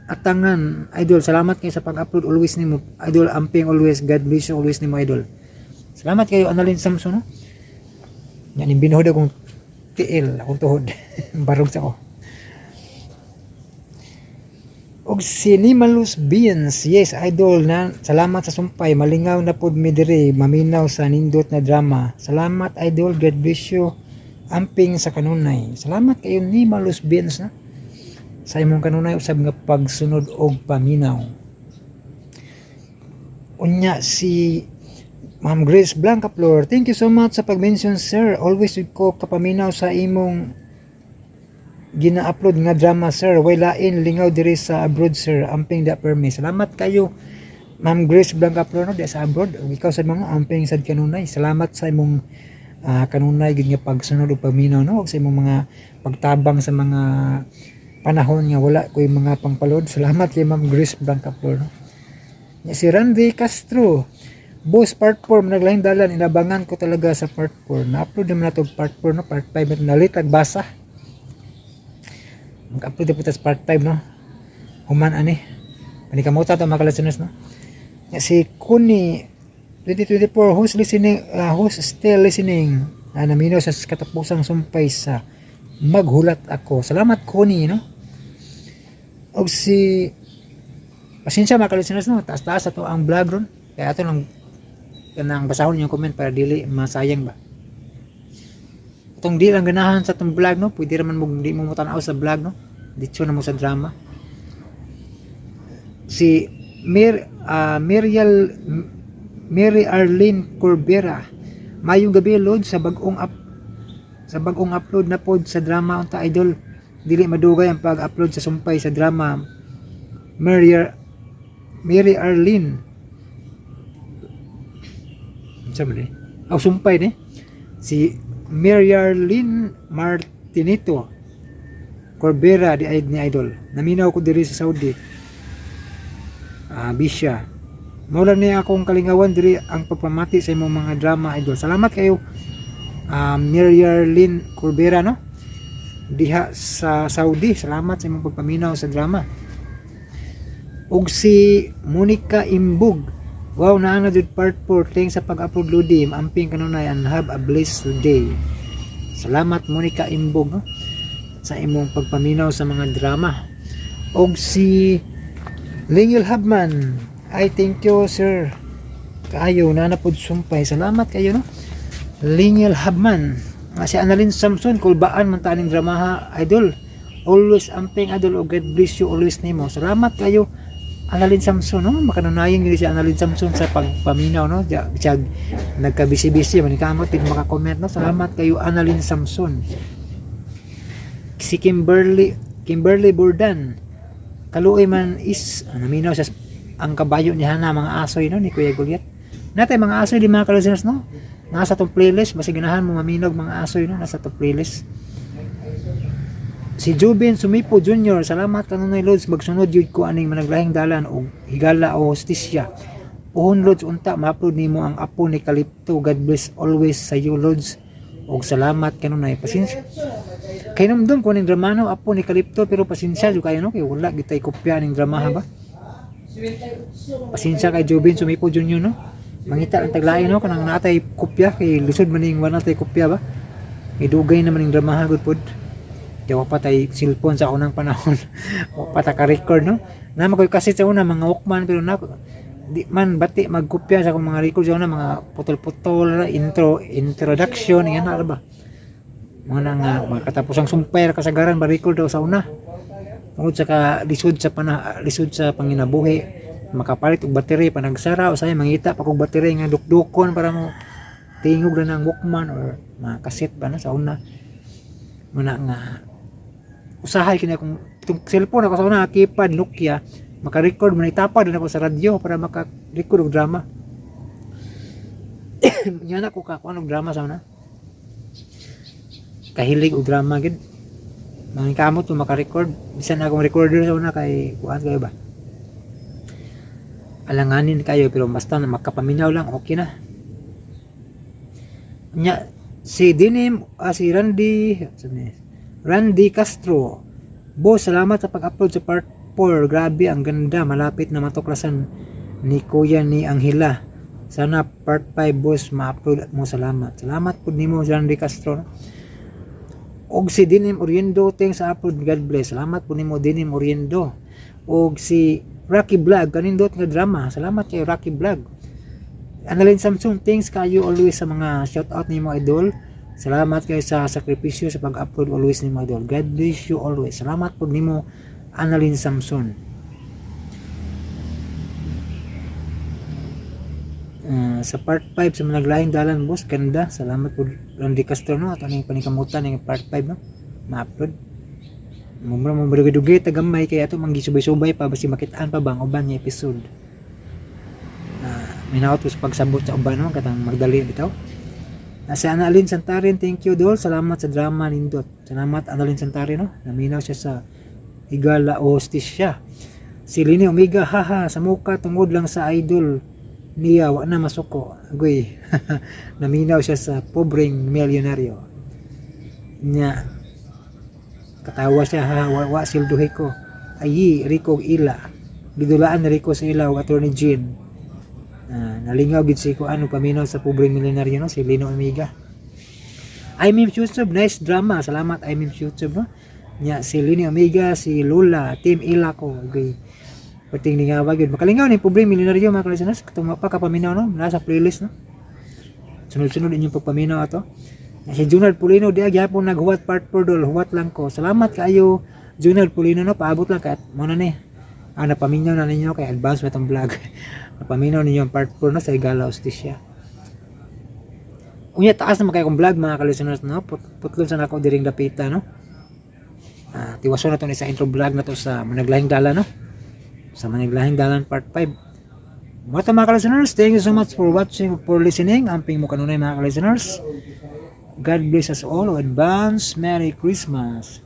[SPEAKER 1] atangan, idol. Salamat kayo sa pag-upload always nimo, idol. Amping always, God bless you always nimo, idol. Salamat kayo, Annalyn Samson, no? Nya ning binuhod akong tiil, akong tuhod, barog sa ko. Og si Nimalus Beans, yes, idol na, salamat sa sumpay. Malingaw na pod mi diri maminaw sa nindot na drama. Salamat, idol, God bless you. Amping sa kanunay. Salamat kayo, Nimalus Beans, na sa imong kanunay usab nga pagsunod og paminaw. Unya si Ma'am Grace Blancaflor, thank you so much sa pag-mention, sir. Always jud ko kapaminaw sa imong gina-upload nga drama, sir. Way lain lingaw diri sa abroad, sir. Amping da permi. Salamat kayo, Ma'am Grace Blancaflor, no, di sa abroad. Ug ikaw sad, mga amping sad kanunay. Salamat sa imong kanunay gid nga pagsunod ug paminaw, no, ug sa imong mga pagtabang sa mga panahon nga wala ko'y mga pangpalod. Salamat kay Ma'am Grace Blancaflor, no. Nya si Randy Castro, Boss, part 4, naglaing dalan, inabangan ko talaga sa part 4. Na-upload naman na to part 4, no? Part 5, nalit, nagbasa. Mag-upload na po tas part 5, no? Human, ani. Panikamuta to mga listeners, no? Nya si Kuni, 2024, who's listening, who's still listening? Na naminaw sa katapusang sumpay sa Maghulat Ako. Salamat, Connie, no? Og si, pasensya mga ka-listeners, no, taas-taas ato ang vlog ron. Kaya ato lang kanang basahon yung comment para dili masayang ba. Atong di lang ganahan sa atong vlog, no, pwede raman mo di mo motanaw sa vlog, no. Ditso na mo sa drama. Si Miriel Mary Arlene Corbera. Mayong gabi, Lord, sa bagong upload na pod sa drama unta, idol. Dili madugay ang pag-upload sa sumpay sa drama. Mary Arlene. Unsa man eh? Aw, sumpay ni. Si Mary Arlene Martinito Corbera di ay ni idol. Naminaw ko diri sa Saudi. Ah, bisya. Mao lang ni akong kalingawan diri ang pagpamati sa imong mga drama, idol. Salamat kayo, Mary Arlene Corbera, no? Diha sa Saudi. Salamat sa imong pagpaminaw sa drama. Ug si Monica Imbug. Wow, naa na jud part 4. Thanks sa pag-upload, Lodi. Amping kanunay and have a blessed day. Salamat, Monica Imbug, no? Sa imong pagpaminaw sa mga drama. Og si Lingil Habman. Ay, thank you, sir. Kayo, naa na pod sumpay. Salamat kayo, no? Lingil Habman. Si Annalyn Samson, kulbaan man ta aning dramaha, idol. Always amping, idol, o God bless you always nimo. Salamat kayo, Annalyn Samson, no? Makanunayan gyud si Annalyn Samson sa pagpaminaw, no? Siya nagka-busy-busy, manikamot din maka-comment, no? Salamat kayo, Annalyn Samson. Si Kimberly Kimberly Burdan. Kaluoy man is naminaw siya ang kabayo ni Hana, mga asoy, no, ni Kuya Goliath. Natay mga asoy di mga ka-listeners, no? Nasa tong playlist, basta ganahan mo maminog mga asoy, no, nasa tong playlist. Si Jubin Sumipo Jr., salamat kanunay, Lods, magsunod yun ko aning Managlahing Dalan og Higala o Hustisya. Puhon, Lods, unta ma-upload nimo ang Apo ni Kalipto. God bless always sa you, Lods. Og salamat kanunay. Pasensya. Kay numdum ko ning drama, no, Apo ni Kalipto, pero pasensya jud kayo, no, kay wala gitay kopya ning drama ba. Pasensya kay Jubin Sumipo Jr., no. Mangita ang taglain, no, kanang natay kopya kay lisod man ning wala tay kopya ba. Kay dugay naman ning drama gud pod. Di wa pa tay cellphone sa unang panahon. Wa pa ta ka-record, no. Na makoy kaset sa una, mga Walkman, pero na di man bati magkopya sa akong mga record sa una, mga putol-putol intro, introduction yan na ba. Mga na nga mga katapusang sumpay ra kasagaran ba record daw sa una. Tungod sa ka lisod sa pana, lisod sa panginabuhi, makapalit og battery panagsara usay mangita pa kog battery nga dukdukon para mo tingog na ng Walkman or mga cassette ba na sa una. Muna nga usahay kini akong itong cellphone ako sa una, keypad Nokia, maka-record man, itapad na ako sa radyo para maka-record og drama. Nya na ko ka kuan og drama sa una. Kahilig og drama gid. Mga kamot ko maka-record, bisan akong recorder sa una kay kuan kayo ba. Alanganin kayo pero basta na makapaminaw lang, okay na. Nya si Dinim, si Randy, sabi niya, Randy Castro. Boss, salamat sa pag-upload sa part 4. Grabe, ang ganda. Malapit na matuklasan ni Kuya ni Angela. Sana part 5, boss, ma-upload mo. Salamat. Salamat po nimo, Randy Castro. No? Og si Dinim Oriendo, thanks sa upload. God bless. Salamat po nimo, Dinim Oriendo. Og si Rocky Vlog, kanindot nga drama. Salamat kay Rocky Vlog. Annalyn Samson, thanks kayo always sa mga shoutout nimo, idol. Salamat kayo sa sakripisyo sa pag-upload always nimo, idol. God bless you always. Salamat po nimo, Annalyn Samson. Sa part 5 sa Managlahing Dalan, boss, ganda. Salamat po, Randy Castro, no, ato ning panikamutan ning part 5, no, ma-upload. Mumura mo dugay tagamay kay ato manggisubay-subay pa basi makitaan pa ba ang uban nga episode. Minaot ko sa pagsabot sa uban, no, katang magdali bitaw. Si Annalyn Santarin, thank you, dol. Salamat sa drama nindot. Salamat, Annalyn Santarin, no. Naminaw siya sa Higala o Hostisya. Si Lini Omega, haha, sa muka tungod lang sa idol niya, wa na masuko. Agoy, naminaw siya sa Pobreng Milyonaryo. Nya, katawa siya, ha, wa, wa silduhi ko. Ayi, Rico ila. Gidulaan ni Rico sa ila og Attorney Jean. Nalingaw gid si ko ano paminaw sa Pobreng Milyonaryo, no, si Lino Omega. I YouTube, nice drama. Salamat, I'm YouTube, no? Nya si Lini Omega, si Lula, Team Ila ko. Okay. Pating lingawa gyud. Makalingaw ni pobre milyonaryo, mga listeners. Katong pa kapaminaw, no. Nasa playlist, no. Sunod-sunod inyong pagpaminaw ato. Nya si Junard Pulino, di gyapon naghuwat part 4 dol, huwat lang ko. Salamat kaayo, Junard Pulino, no, paabot lang kay mo na ni. Ah, napaminaw na ninyo kay advance ba itong vlog. Napaminaw ninyo ang part 4, no, sa Higala Hustisya. Unya taas naman kay akong vlog, mga ka-listeners, no. Putlon sa nako diring dapita, no. Ah, tiwason na to ni sa intro vlog na to sa Managlahing Dalan, no. Sa Managlahing Dalan part 5. Mga to, mga ka-listeners, thank you so much for watching, for listening. Amping mo kanunay, mga ka-listeners. God bless us all. Advance Merry Christmas.